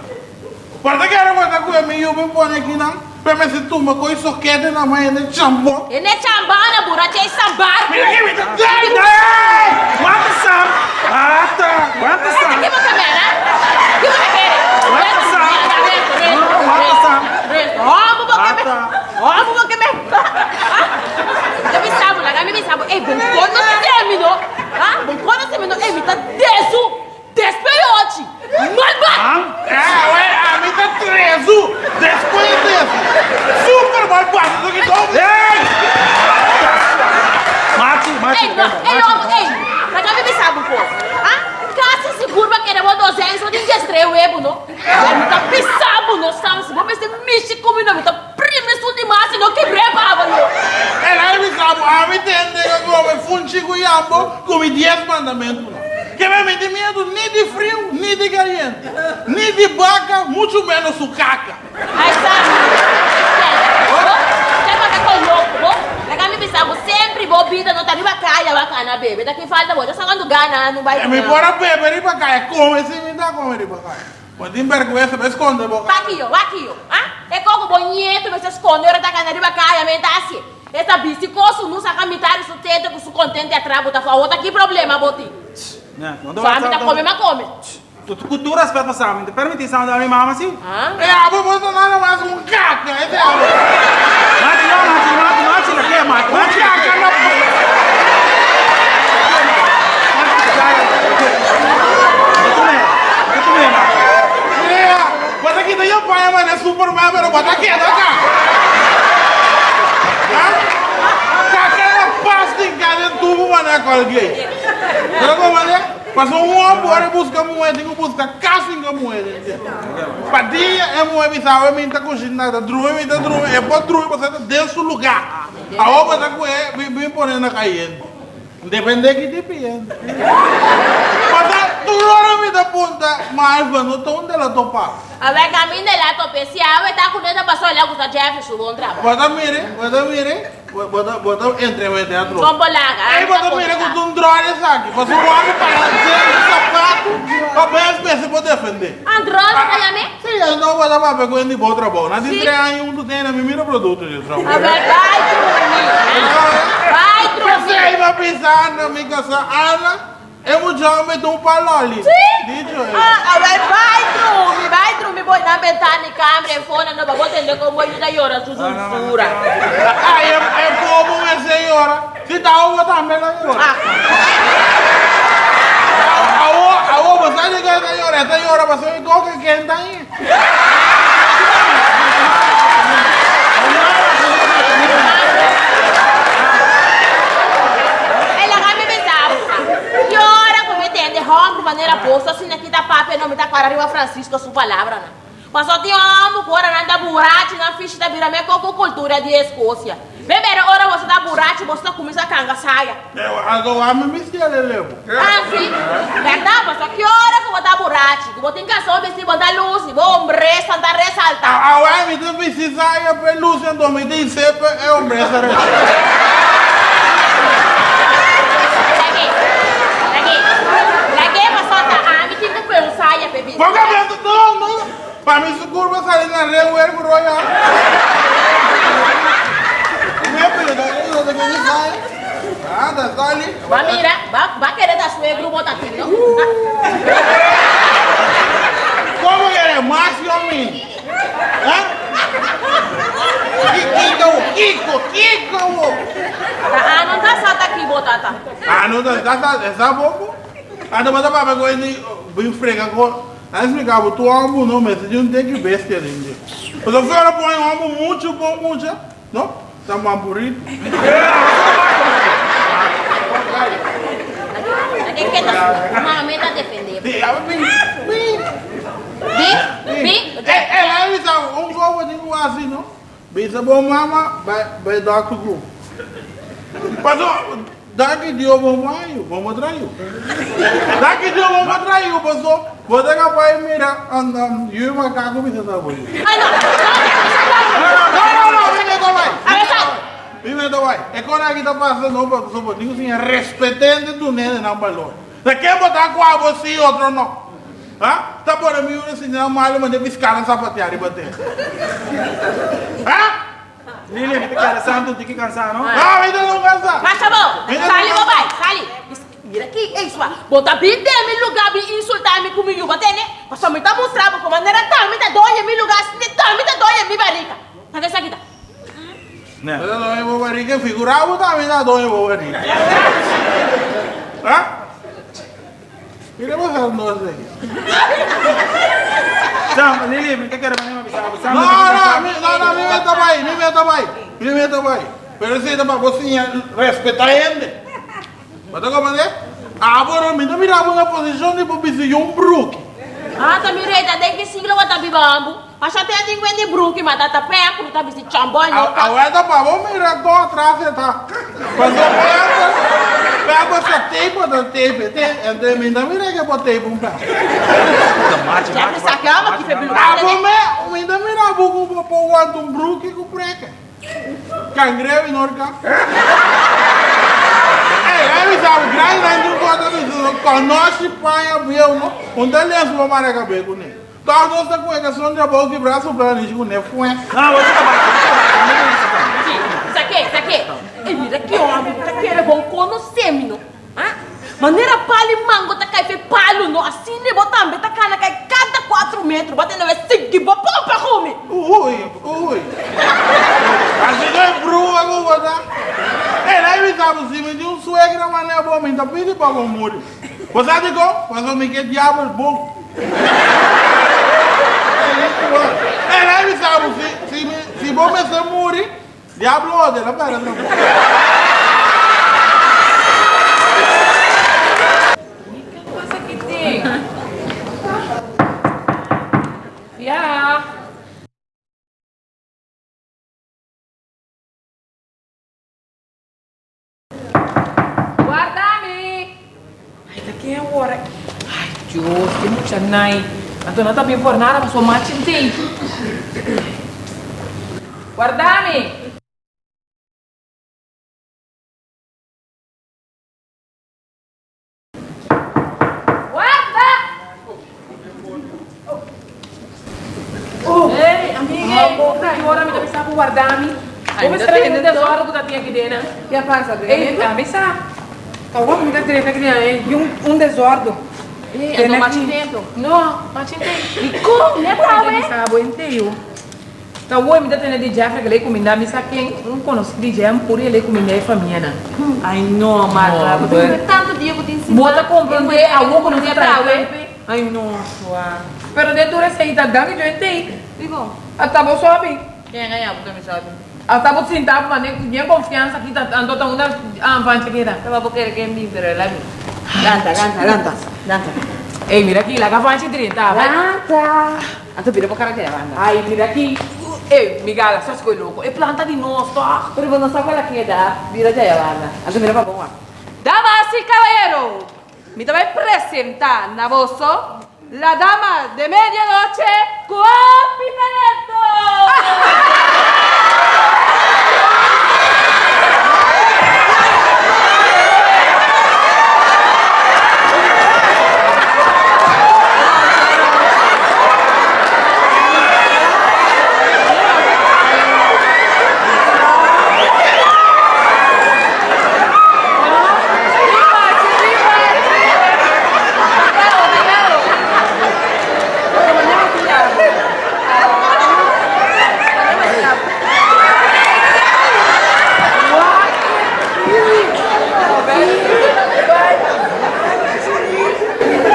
Por ta kere bo ta kue mi yu bin pone akinan, pe mester tumba koe sokete na man hende chambon. Hende chambon na burachi ei sambar ku. Mira ki mi ta dei! Hey! Wanta Sam! Ata! Wanta Sam! Ki bo ta mena? Ki bo ta kere? Wanta Sam! Wanta Sam! Homo bo ke me! Ata! Homo bo ke me! Yo bisa bo, laga mi bisa bo, ey bo konoce mi no! Ha? Bo konoce mi no? Ey mi ta desu! Despeyochi! Malbad! Eh, we, ami ta trezu! Despues desu! Super malbad! Eso ki ta obi! Ey! Machi, machi, Ey, no, ey, lobo, ey! Laga mi bisa bo kos. Ha? Kasi sigur bo a kere bo dozèn so tin diestré webu, no? Ami ta bisa bo no, Sam, si bo mester mishi ku mi no, mi ta primi esun di mas i no kibr'é pa bo, yo. El a bisa bo, ami tende ku come funchi ku yambo ku mi dies mandamentunan. Ke me miti miedu ni di friu ni di kayente, ni di baka, muchu ménos su kaka. Ai sa, bo ta papia kon loko, bo laga mi bisa bo sempri bo bida no ta riba kaya bo a kana bebe, ta ki falta bo ta sa kuantu gana no bai E mi por a bebe riba kaya, kome si mi ta kome riba kaya. Bo tin bèrgwensa pa eskonde bo kaka. Wak yo, wak yo, ah? E koko bo ñetu mester skonde ora ta kana riba kaya, men ta hasié. E ta bisti kos su nu saka mitad di su tete ku su kontente atra bo ta fua ota ki problema bo tin? No So ami ta kome ma kome. Ku tur respet pa Sam, mi ta permiti Sam dal mi mama si. E abo bo ta nada mas un kaka ese abo. Machi no machi machi machi la ke machi. Un kaka na. Mira, bo ta kita yo paña manera Superman pero bo ta keda kaka. Kaka na pas tin ka den tubo manera Colgate. Pero como ne? Pasobra un homber ora e buska muhe tin ku buska kas tin ka muhe den dje. Pa dia e muhe bisa awe mi ta kushiná ta drumi mi ta drumi e por drumi pasobra e ta den su lugá. Awor bo ta kuhe bin pone na kayente. Depende ki tipo hende. Pasobra tur ora mi ta punta Marva no ta unda el a topa. Awe caminda el a tope si awe ta cu neta paso el a gusta Jeffrey su bon trabao. Bo ta mire, bo ta mire, bo ta bo ta entre mete atro. Con bo laga, Ey bo ta mire cu ta un drone esaki, pasobra bo a para den su zapato pa bes mester por defende. An drone bo ta yam'e? Si, anto bo ta papia cu hende di bo trabao. Na tin tres aña hunto tene mi mira producto di trabao. Awe bay drumi, bay drumi. Pesey bo a bisa Ana, mi casa Ana. E mucha homber ta un pa loli. Sí? Dicho e. Ah, awel bai drumi, bai drumi bo na bentana di camera e fona no pa bo tende con bo yuda yora su dulzura. Ay, e, e bobo mester yora. Si ta awo tambe lo yora. Ah. Awo, awo, bo sa di con e ta yora? E ta yora pasobra e coge kenta ahi. E laga mi bisa bo sa. Ki ora ku mi tende hòmber manera boso asina ki ta papia no mi ta kòrda riba Francisco su palabranan. Pasobra tin hòmber ku ora nan ta burachi nan fishi ta bira mekor ku kultura di Eskosia. Be bere ora boso ta burachi boso ta kuminsá kanga saya. Anto ami mi siel e lebo. Ah si, bèrdat pasobra ki ora ku bo ta burachi ku bo tin kason bisti bo ta lusi bo hombresa ta resaltá. Awe mi ta bisti saya p'e lusi anto mi ta isé p'e e hombresa resaltá. Lag'é, lag'é, lag'é pasobra ta ami tin ku p'e un saya p'e bisti. Bo kabesa no, no, pa mi su kurpa sali na renwer ku royal. Mi a pidi ta ta kende saya. Ah, ta sali. Ba mira, ba ba kere ta suegro bo ta tin no. Komo kere mas yo mi? Ha? Kiko, kiko, kiko bo? Ta ano ta sa ta ki bo tata? Ano ta sa sa bobo? Anto bo ta papia ku hende bin frega ku Nan explica bo tu homber no mester di un teki bestia den dje. Pasobra si ora pone homber mucho bon mucha, no, ta mamburito. El a bisa un gobo tin ku hasi. Bisa bo mama bai bai dòkter ku. Paso danki Dio bo mayu, bo no trayu. Danki Dio bo no trayu paso bo ta kapaz mira yu makaku bisa ta bo yu. Ay no, no, no, No no no, mi no ta bai. A ver, sal. Mi no ta bai. E kos aki ta pasa no paso bo tin ku siña respet'é dun'é nan balor. Ta ken bo ta kua bo si otro no? Ha? Ta pone mi una señora malo manda piscá na zapateá riba tera. Ha? Lili, mi ta keda santu un tiki cansá, no? No, mi ta no cansá. Pasa bo! Mi ta no Sali bo cansá. bai, sali. Mira ki, ey sua, bo ta bin den mi lugá bin insultá mi ku mi yu, bo tende? Pasobra mi ta mustra bo ku manera tan mi ta doña mi lugá, asina tan mi ta doña mi barika. Paga esaki ta. Bo ta doña bo barika, figurá bo tambe ta doña bo barika. Ha? Mira bo sa nos aki. Sam, Lili, mi ta kere manera mi bisa bo. Sam, No, mi ta no, kere mi, no, no, mi meta bai, mi meta bai, mi meta bai. Pero esei ta pa bo siña respetá hende. Bo ta comprendé? Abo no, mi ta mira bo na posishon di bo bisti un bruki. Ah, ta mi rei, ta den ki siglo bo ta biba ambu? Pasha te tin wen di bruki, ma ta ta pea ku no ta bisti chambon no ka. Awel ta pa bo mira kon atras e ta. Paso pea pea bo sa tape ta tape te ente mi ta mira ke bo tape un pea. Jeffrey sa ke amo ki fe bilu Abo me mi ta mira bo ku bo por wanta un bruki ku preke. Cangreu y norca. Ey, ey mi sa bo grandi nan tin un kos ta bisa konoshi paña bieu no un ta lensu bo mara kabe kuné. Tòg nos ta ku e kason di abou kibrá su branishi ku ne fuè. No, bo ta tabata, bo ta tabata, no bo ta tabata. Si, sa ke, sa ke. Ey, mira ki hòmber ta kere bon konosé mi no. Ha? Manera pal i mango ta kai fe palu no, asina bo tambe ta kana kai kada kuatro metro, bo a tene wes sigui bo pompa ku mi. Ui, ui. Asina e bruha ku bo ta. Ey, la'i bisa bo, si mi tin un suegra manera bo, mi ta pidi pa bo muri. Bo sa dikon? Pasobra mi ke diabel bon. El a bisa bo, si, si, mi, si bo mester muri, diablo odia, el a perde trabou. Ke pasa ki tin? Ya. Warda mi! Ay, ta ken awor? Ay, Dios, ke mucha nai. Anto nan ta bin por nada pasobra machi ntei. Warda mi! Warda! Hey, amiga, ki ora mi ta bisa bo warda mi? Bo mester a hende desorden ku ta tin aki den, eh? Ke pasa, Ey, ami sa. Ta wak mi ta drenta aki den, eh, y un desorden. Ey, anto machi tempo. No, machi tempo. Dikon? Net awe? Mi ta bisa bo enteo. Ta woy mi ta tende di Jeffrey ke lei kuminda mi sa ken un konosi di Jem puri e lei kuminda e famianan. Ay no Marla, bo ta mira tantu dia ku tin siman. Bo ta komprende awo ku nos ta traha tempe. Ay no sua. Pero den tur esei ta danki Dios entei. Dikon? Ata bo sobi. Ken a yama bo ta mi sobi? Ata bo sinta bo mane ku bien konfiansa kita anto ta unda pancha keda. Tabata bo kere ken bin pero el a bin. Lanta lanta lanta lanta. Ey mira aki laga pancha drenta. Lanta. Anto bira bo cara keda banda. Ay mira aki ey mi gala sos koe loko e planta di nos toch. Pero bo no sa cual a keda bira djaya banda. Anto mira pa bon wak. Damas y caballero, mi ta bay presenta na boso la dama de media noche cu hopi talento!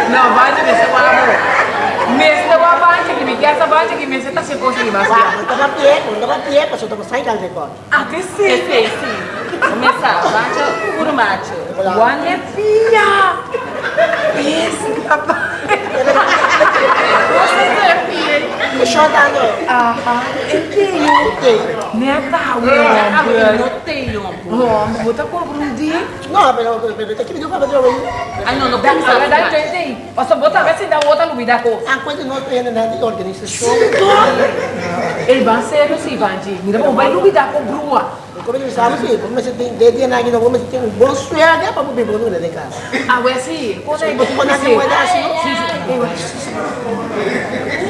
No, banchi mester wak bo. Mester wak banchi ki mi kier sa banchi ki mester ta haci cos aki mas bia. No ta papia, no ta papia, pasobra ta bo sai dal record. Ah, ke si? Esey si. Mesa, banchi puro macho. Wan e pia. Bes, papa. Organisashon ta ando. Aha, e tei. Nèt awe homber. No tei homber. Homber, bo ta komprondí? No, pero pero ta kimi pa pa Ay no, no pensa. Ala dai tei tei. Paso bo tambe sinta wou ta lubida kos. Akuerdo nos ta hende nan di organisashon. Ey ban serio si Vanji. Mira bo bai lubida ku brua. Como mi sabi si, bo mester tin den dia nan aki bo mester tin un bon suerte pa bo biba ku nan den kas. Awe si, kon ei bo tin Bo nan si. puede hasi no? Si si. Ey wak.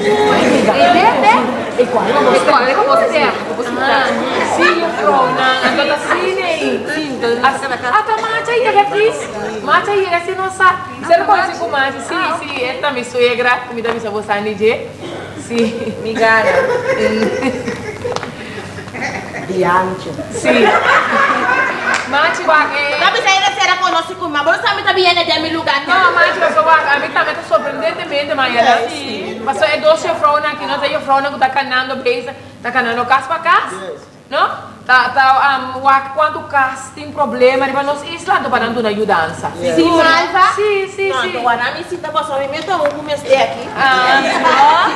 Ey bebe. Ey kual bo Ey kual bo stem, bo sinta. Si juffrouwnan, anto ta asina ei. Ata macha yega aki. Macha yega si no sa. Ser conoci cu macha, si si, e ta mi suegra, cu mi ta bisa bo Sandy dje. Si. Mi gana. Dianche. Si. Machi wak e. Ta bisa e ta sera conoci cu mi, ma bo no sa mi ta biene den mi lugar. No, machi paso wak, ami tambe ta sorprendentemente mañana. Si. Paso e dos juffrouwnan aki no ta juffrouwnan cu ta canando bezig, ta canando cas pa cas. No? Ta ta wak cuanto cas tin problema riba nos isla anto pa nan duna yudansa. Si, Malva? Si, si, No, si. anto wak mi sinta paso mi mes ta un cu mester aki. Ah,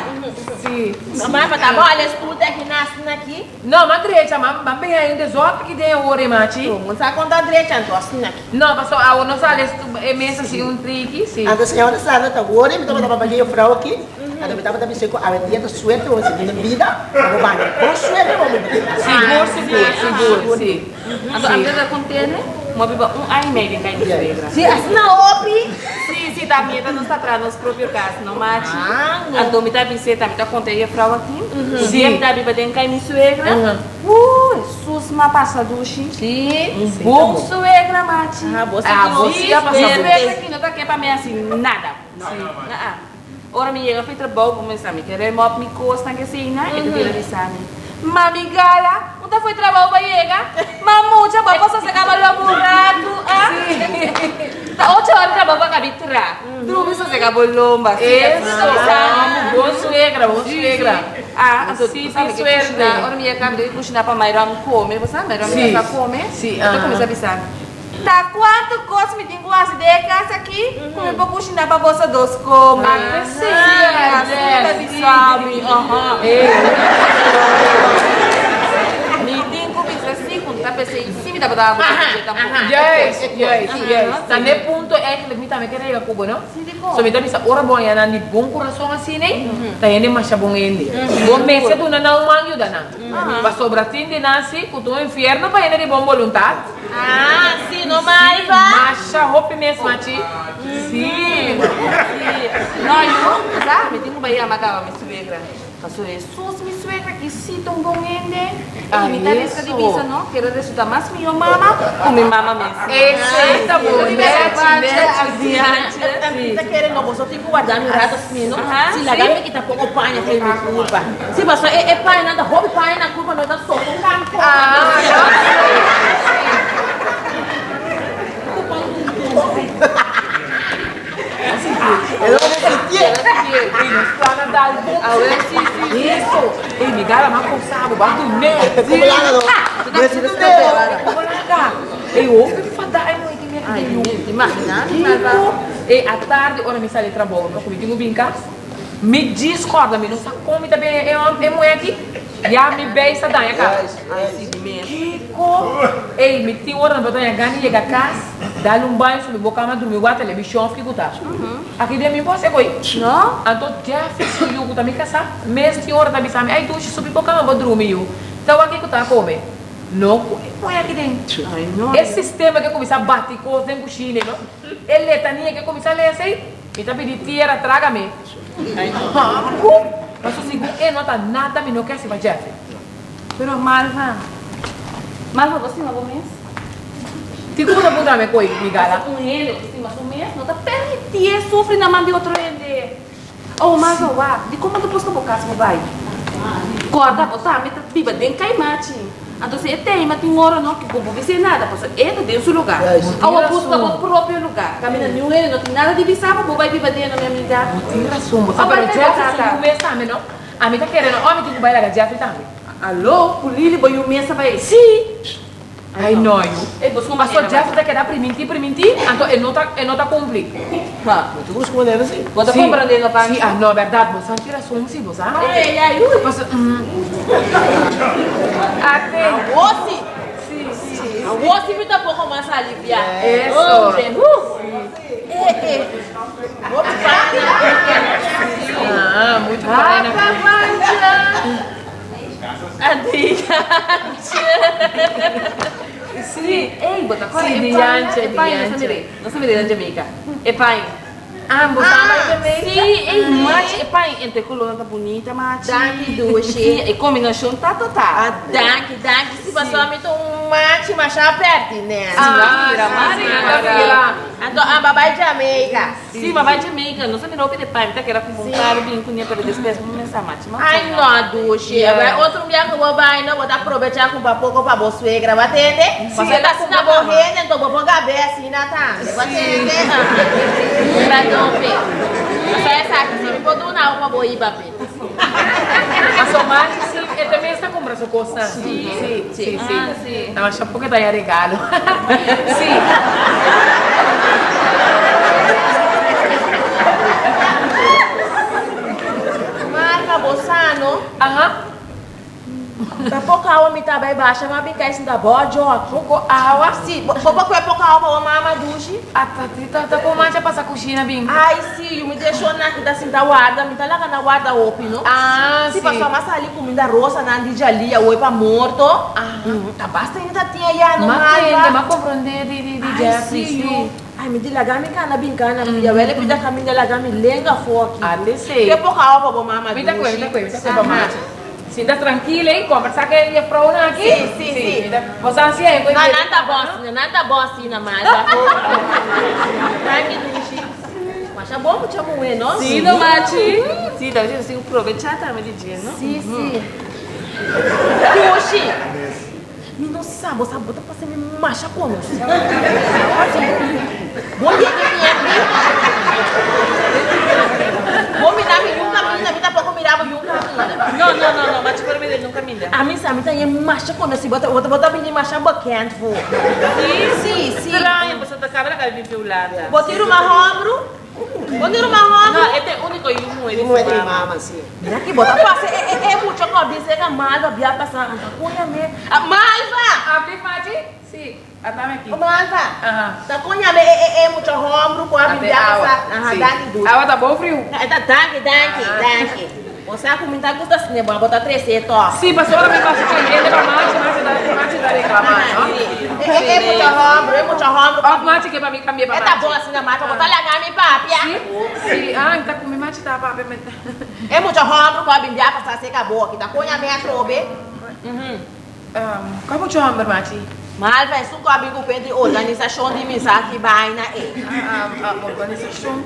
si. Mama, ta bo al estudio aki na asina aki? No, m'a drecha, m'a m'a bea un desorden aki den awor e machi. Bo sa kon ta drecha anto asina aki? No, paso awor nos al estu e mesa si un triki, si. Anto señora Sandra ta wori, mi tabata papia di e vrouw aki, anto mi tabata bisa ku awendia ta suerte bo mester duna bida, pa bo banja bon suerte bo mester duna. Sigur, sigur, sigur, si. Anto ami ta kontene, mo a biba un aña y medio den kai mi suegra. Si, asina hopi? Si, si, ta mientras nos ta traha nos propio cas, no machi? Anto mi ta bis'é, ta mi ta konta e jefrouw aki, un dia mi ta biba den kai mi suegra, uh, Jesus m'a pasa dushi. Si. Un bon suegra, machi. Ah, bo si a pasa Mi bon. suegra aki no ta ke pa mi hasi nada. Naa. Ora mi yega fi trabou bo mester mi ke remop mi kosnan ke asina e ta bira bisa mi, Mami Gala, un ta fo'i trabou pa yega? Ma mucha bo por sosega bo lobo un ratu a? Ta ocho ora di trabou bo a kabi tra. Drumi sosega bo lomba. Si, asina ta bisa mi. Bon suegra, bon suegra. Ah, anto Si, bo sa tin mi ke suerte. kushina, ora mi yega mi ta ke kushina pa Mayron kome, bo sa Mayron mi ta kome, e ta kuminsa bisa mi. Ta cuanto cos mi tin cu haci den e cas aki cu mi por cushina pa boso dos come? Sí, asina ta bisa mi, aha. Mi tin cu bisa si cu no ta pesey si mi tabata haci bo dje tampoco. Juist, juist, juist. Ta n'e punto eigenlijk mi tambe ke rega cu bo, no? So mi ta bisa ora bo haña nan di bon curason asina ei, ta hende masha bon hende. Bo mester duna nan un man yuda nan. Pasobra tin di nan si cu ta un infierno pa hende di bon boluntad. Ah, si no Malva? Masha hopi mes machi. Si. Si. No yu, sa, mi tin ku bai yama kaba mi suegra. Paso Hesus mi suegra ki si ta un bon hende. Ei, mi ta riska di bisa no, kere resulta mas mihó mama ku mi mama mes. Esei ta bon, nechi, nechi, si. Mi ta kere no, boso tin ku warda mi un rato así no. Si laga mi kita poko paña for mi kurpa. Si paso e e pañanan ta hopi paña na kurpa no ta sofokan poko. Ey atardi ora mi sali trabou no ku mi tin ku bin kas. Mi djis kòrda mi no sa kon mi ta bin e hòm e muhé aki ya mi bei sa daña kas. Kiko? Ey mi tin ora no daña gana di yega kas dal un baño subi bo kama drumi wak televishon of kiko ta. Aki den mi por hasi ko'i. Anto Jeffrey su yu ku ta mi kasá mes tin ora ta bisa mi ay dushi subi bo kama bo drumi yu ta wak kiko ta kome. No ku e muhé aki den e sistema ke kuminsá bati kos den kushina no e letania ke kuminsá lesa ei. Mi ta pidi tierra trágame. Ku? Paso segun e no ta nada mi no ke hasi pa Jeffrey. Pero Malva, Malva bo stima bo mes? Kiko bo ta puntra mi koe mi gala? Paso un hende ku stima su mes no ta permitié sufri na man di otro hende. Oh Malva wak, dikon bo ta buska bo kas bo bai? Kòrda bo tambe ta biba den Kaimachi. Anto si e teima tin ora no ki bo bo bis'é nada pasobra e ta den su lugar. Awa buska bo propio lugar. Kaminda niun hende no tin nada di bisa bo, bo bai biba den no mi amiga. Bo tin rason bo sa pero Jeffrey su yu mes tambe no. Ami ta kere no oh mi tin ku bai laga Jeffrey tambe. Alo, ku Lily bo yu mes a bai? Si. Ai no yu. Paso Jeffrey ta keda primintí primintí anto e no ta e no ta kumpli. Ha, bo ta busca manera si. Bo ta comprende no Pancho? Si, ah no berdad bo sa tin rason si bo sa. Ai ai ai ui. Paso Ate. Awo si. Si si. Awo si mi ta poko mas alivia. Eso. Hombre huh. Eh eh. Hopi pana. Ah, mucho pana. Apa Pancho. Adiantje. Sí, ey, bo ta kore Sí, e paña, diantje, e paña, nos a diantje. mir'é, nos a mir'é na Jamaica, e paña. Ah, bo sa bai Jamaica? Sí, ey, machi, e paña entre colornan ta bunita, machi. Danki, Dushi. Sí, e combinacion ta total. Ah, danki, danki. Sí, pasobra mi ta un machi masha pertinente. Ah, mira, sí, mari, sí, mira. Anto amba bai Jamaica. Sí, ma bai Jamaica, nos a mira hopi de pai, mi ta kere ku un karo bin kuné, pero despues mi pensa machi mas Ai no, dushi, Yeah. bai otro un bia ku bo bai no, bo ta aprobecha kumpra poko pa bo suegra, bo a tende? Sí, Pasobra el a ta asina kumpra bo kaba. hende, enton bo por gab'é asina tambe, bo a tende? Kumpra don p'e. Pasobra esaki si mi por duna bo pa bo hiba p'e. Pasobra machi si, e ta mes ta kumpra su kosnan. Sí, sí, sí. Ah, sí. Ta masha poko e ta haya regalo. Sí. Marga, bo sa no? Aha. Ta poko awa mi ta bai basha, ma bin kai sinta bo djòki. Poko awa? Sí, bo por kue poko awa pa bo mama dushi? A ta ti ta ta kon mancha pasa kushina bin. Ai sí, yu mi den shon aki ta sinta warda, mi ta laga nan warda hopi no. Ah, Sí, sí. pasobra m'a sali kuminda rosa nan di djalia awor pa morto. Ah. Ta basta hende ta tin aya no M'a malva. tende, m'a komprondé di di di Ai Jeffrey, sí, sí. yu. Ai mi di laga mi kana bin kana pia, wèl e pida kaminda laga mi lenga afó aki. Ande sí. Ke poko awa pa bo mama Mi ta kue, mi ta dushi. kue, mi ta kue pa mama. Sinta trankil ei, kombersá ku e jefrounan aki. Sí, sí, sí. Mi ta, bo sa hasi ei ku e No, nan ta bon asina, nan ta bon asina, Marta. Danki, dushi. Masha bon mucha muhé, no? Sí, no, machi. Sí, ta nos tin ku probechá tambe di dje, no? Sí, sí. Dushi, mi no sa, bo sa, bo ta pasa mi masha konosí. Bo yega mi aki. Bo mira mi yun kaminda, mi tampoco mira bo yun kaminda. No, no, no, no, machi por mira yun kaminda. Ami sa, mi ta yen masha konosí, bo ta, bo ta bini masha bekend for. Sí? Sí, sí. Straño, pasobra ta kaba laga bibi Hulanda. Bo tin ruman hòmbru? Bo tin ruman hòmbru? No, e ta e úniko yu muhé di su mama. Mira ki bo ta pasa e, e, e mucha ku a bisa e ka Malva bia pasa, koña me. Malva! Abri, machi? Sí. Atame aki. Malva, Aha. ta kon yama e e e mucha hombru ku a Ate bibia awa. pasa? Aha, Sí. danki dushi. Awa ta bon friu. E ta danki, danki, danki. Bo sa ku mi ta gusta sne bo, bo ta trese tòg. Sí, pasobra mi pasa kayente pa machi, machi ta, machi ta reklamá, no? Sí. E e e mucha hombru, e mucha hombru. Òf machi ke pa mi kambia pa E ta machi. bon asina, machi, bo ta laga mi papia. Sí, sí. Ah, mi ta ku mi machi ta papia. Mi ta. E mucha hombru ku a bibia pasa seka bo aki, ta kon yama e atrobe? Kua mucho hòmber, machi? Malva, esun ku a bin ku kuenta di organisashon di misa ki baina ei. Organisashon?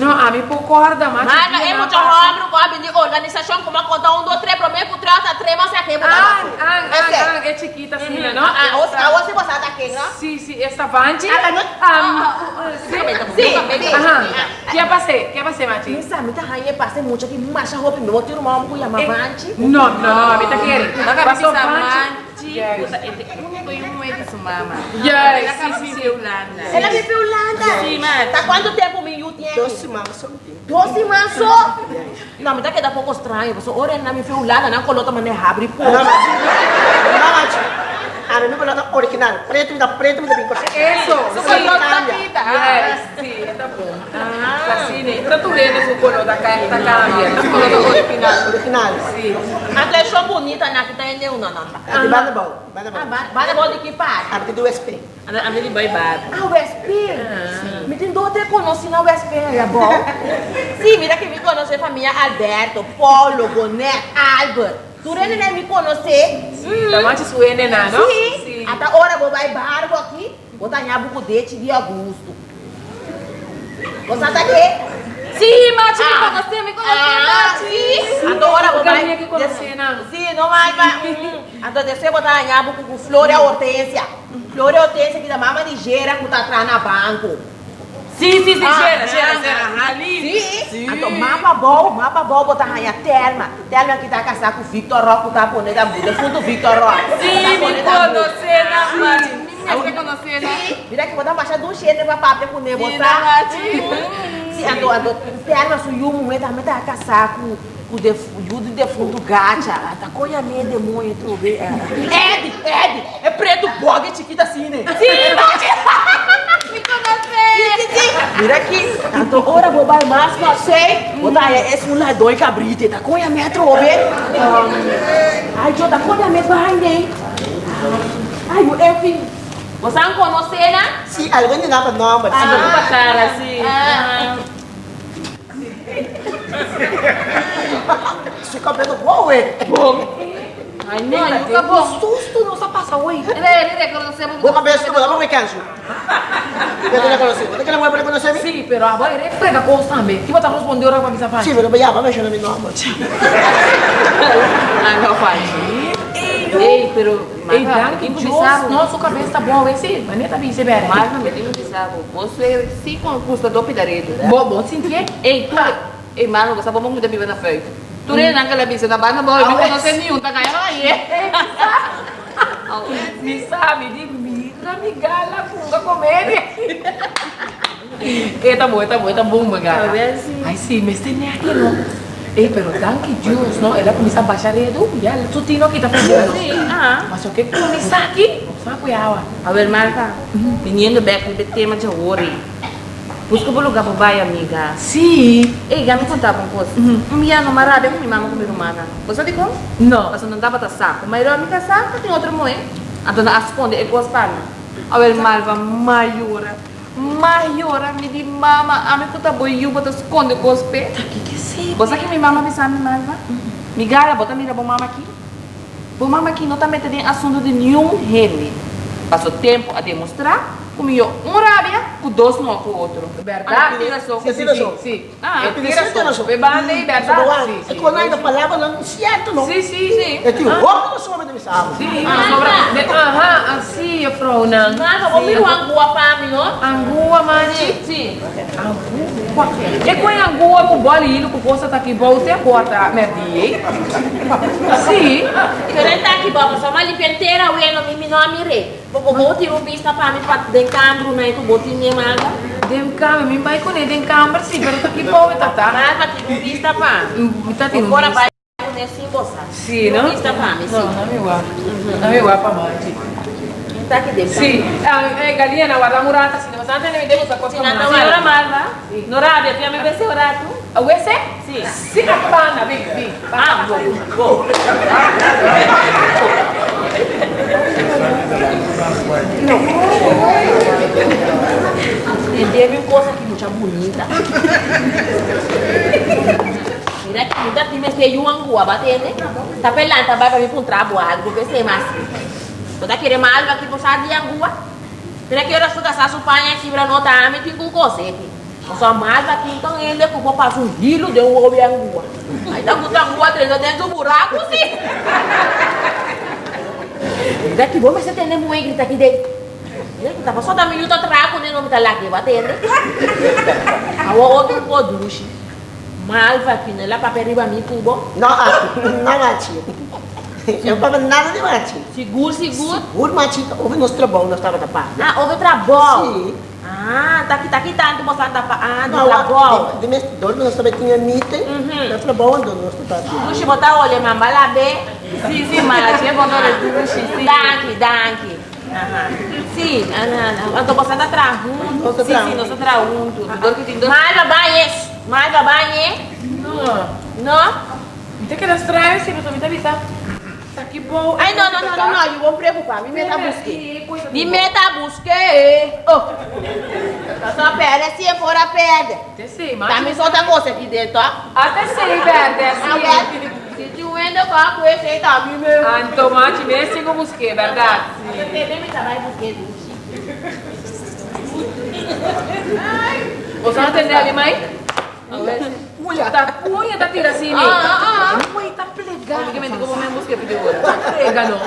No, ami por kòrda, machi. Malva, e mucho hòmber ku a bin di organisashon ku m'a konta un, dos, tres, promé ku tres ota tres mas aki bo ta Ah, basu. ah, ah, ah, e chikita asina, no? Ah, awor si bo sa ta ken, no? Sí, sí, esta Vanchi. Ah, no. Sí, Sí, sí. Aha. Ke a pas'é? Ke a pas'é, machi? Mi sa, mi ta haña e pase mucha ki masha hopi. Mi bo tin ruman hopi ku yama Vanchi. No, no, no, mi ta kere. Baka Paso bisa Vanchi. Vanchi ku ta e te úniko yu muhé di su mama. Juist, El a sí, kaba sí, bibi sí. Hulanda. El a bibi Hulanda? Sí, machi. Ta kuantu tempu mi yu tin aki? Dos siman so mi tin. Dos siman so? No, mi ta keda poko straño, pasobra ora nan mi fui Hulanda nan koló ta manera habri poko. No, machi. No, machi. Ami mi koló ta original. Pretu mi ta pretu mi ta bin kòrsou. Eso. Su koló ta kita. Yes, sí, e ta bon. Asina e ta tur hende su koló ta ta cambia. Su koló ta original. Original. Sí. Anto e shon bunita nan kita hende una nan ta. Di banda bou. Banda bou. Ah, banda bou di ki parti? Ami di West P. Ami di bai bar. Ah, West P. Mi tin dos tres konosí na West P allá bou. Sí, mira ke mi konosé famia Alberto, Paulo, Gonet, Albert. Tur hende nan mi konosé. Ta machi su hendenan, no? Sí. Ata ora bo bai bar bo aki, bo ta haña bo ku dechi di Augusto. Bo sa ta ke? Sí, machi, mi konosé, mi konosé, machi. Anto ora bo bai. Mi konosé nan. Sí, no mai bai. Anto despues bo ta haña bo ku Floria Hortensia. Floria Hortensia ki ta mama di Jera ku ta traha na banko. Sí, sí, sí, Shera, Shera, Shera. Sí, anto mas pabou, mas pabou bo ta haña Thelma. Thelma ki ta kasá ku Victor Rock ku ta pone tambú, defuntu Victor Rock. Sí, mi konosé nan, Machi. Mi mester konosé nan. Sí, mira ki bo ta masha dushi hende pa papia kuné, bo Sí, sa. nan, Machi. Sí, anto, anto Thelma su yu muhé tambe ta kasá ku ku yu di defuntu Gacha. Ta kon yam'é demoño trobe? Eddie, Eddie, e pretu bògi chikit asina. Sí, Machi. Mi konosé. Sí, sí, sí. Mira aki, anto ora bo bai mas pasei, bo ta haña esun ladoi kabrite. Ta kon yam'é atrobe? Ai, yo ta kon yam'é bañ'ei? Ai, yu, enfin. Bo sa konosé nan? Sí, algun di nan pa nòmber, sí. Algun pa kara, sí. Su cabello wow eh. Bon. Ay no, yu ka bon. Susto nos a pasa hoy. Re, re reconoce bo. Bo cabes tu bo ta cansu. Bo ta reconoce. Bo ta kere bo reconoce mi? Sí, pero abo e re frega cos tambe. Ki bo ta responde ora ku a bisa Fanchi? Sí, pero bo ya bo a menciona mi nomber. Ah no Fanchi. Ey, pero Ey, danki Dios, no, su cabes ta bon awe sí. Manera ta bisa e bere. Marva, mi tin ku bisa bo. Bo suegra si con gusta do pida redu. Bo bo sintié? Ey, tur Ey, mano, bo sa bo mi ta biba na Fuik. Tur e nan ku el a bisa na banda bo, mi konosé niun ta gaña nan aye. Mi sa, mi di mira mi gala funga comedia. E ta bon, e ta bon, e ta bon mi gala. Ay si, mester ne aki no. Ey, pero danki Dios no, el a kuminsá basha redu, ya su tino a kita for di nos. Pasobra ke kuminsá aki, no sa ku e awa. Awel Marta, biniendo bek riba e tema djaor ei, buska bo lugar pa bai amiga. Sí. Ey, ga mi konta bo un kos. Un bia no m'a rabia ku mi mama ku mi rumannan. Bo sa dikon? No. Pasobra nan tabata sa ku mayoria mi kasá ta tin otro muhé, anto nan a skonde e kos pa mi. Awel Malva, mayora. M'a yora, mi di, Mama, ami ku ta bo yu, bo ta skonde kos p'e? Ta kiko esei? Bo sa ke mi mama bisa mi, Malva? Migala, bo ta mira bo mama aki? Bo mama aki no ta mete den asuntu di niun hende. Paso tempu a demostrá ku mihó un rabia ku dos no ku otro. Bèrdat? Ami tin rason. Si, tin rason. Si, Ah. e tin rason. Be banda ei, bèrdat? Si, si. E kon nan ta palabranan sierto, no? Si, si. Si. E tin hopi rason mi ta bisa abo. Si, pasobra de aha, asi juffrouwnan. Mama, bo mira un angua pa mi, no? Angua, machi? Si. Angua. E kon e angua ku bòl hilo ku kosa ta aki bou te bota merdí ei? Si. Pero e ta aki bou, pasobra mi a limpia henter awe, no mi no a mir'é. Bo bo tira un bista pa mi pa den kamber una ku bo tin e malva? Den kamber, mi bai kuné den kamber si, pero ta aki bou e ta ta. Malva tira un bista pa mi. Mi ta tira un Bo por a bista. bai kuné sin bo sa. Si, Tira no? un bista pa mi, si. No, no mi wak. No mi wak pa machi. Mi ta aki den kamber. Si. E galiña warda un rato asina, pasobra antes mi debe usa kos pa machi. Señora Malva, no rabia, pia mi wc un rato. Wc? Si. Si, aki banda, bin, bin. Ah, bo, bo. Tende mi un cosa ki mucha bunita. Mira ki mi ta tin mester yu angua ba tende. Ta pe lanta bai pa mi puntra bo algo p'esei mas. Bo ta kere ma algo aki por sa di angua? Mira ki ora su kasa su paña kibra no ta ami tin ku kose aki. Pasobra malva tin tan hende ku por pasa un hilu den un wowo di angua. Ai ta gusta angua trenta den su buraku si. Mira ki bo mester tende muhé grita aki den. Mira ki ta pasobra ta mi yu ta traha kuné no mi ta lag'é bo a tende. Awor otro por dushi. Malva ki no el a papia riba mi ku bo? No, no machi. Eu papia nada di machi. Sigur, sigur? Sigur machi, over nos trabou nos tabata papia. Ah, over trabou? Si. Ah, ta kita ki tantu bo sa ta pa, ah, di No, trabou. di mes dor nos tabata tin e meeting, na trabou anto nos ta papia. Dushi bo ta ole mamba labe? Si, si machi, e bo ta ole dushi, si. Danki, danki. Aha. Si, anto bo sa ta traha huntu? Nos ta Si, traha si, nos ta traha huntu. Dor ki tin dos. Malva bañe. Malva bañe? No. No? Mi ta keda straño si pasobra mi ta bisa ta ki bou Ay no no no no no, yu bon preocupa, mi meta buske. Mi meta buske. Oh. Pasobra perde si e por a perde. Te sei, machi. Ta mi so ta gosa aki den to. A te sei berde si. Awel, si tin un hende ku a kue esei ta mi mes. Anto machi mes tin ku buske, bèrdat? Ata tende mi ta bai buske dushi. Boso a tende ali mai? Ta puña ta tira así mi. Ui ta plega. Ta plega no.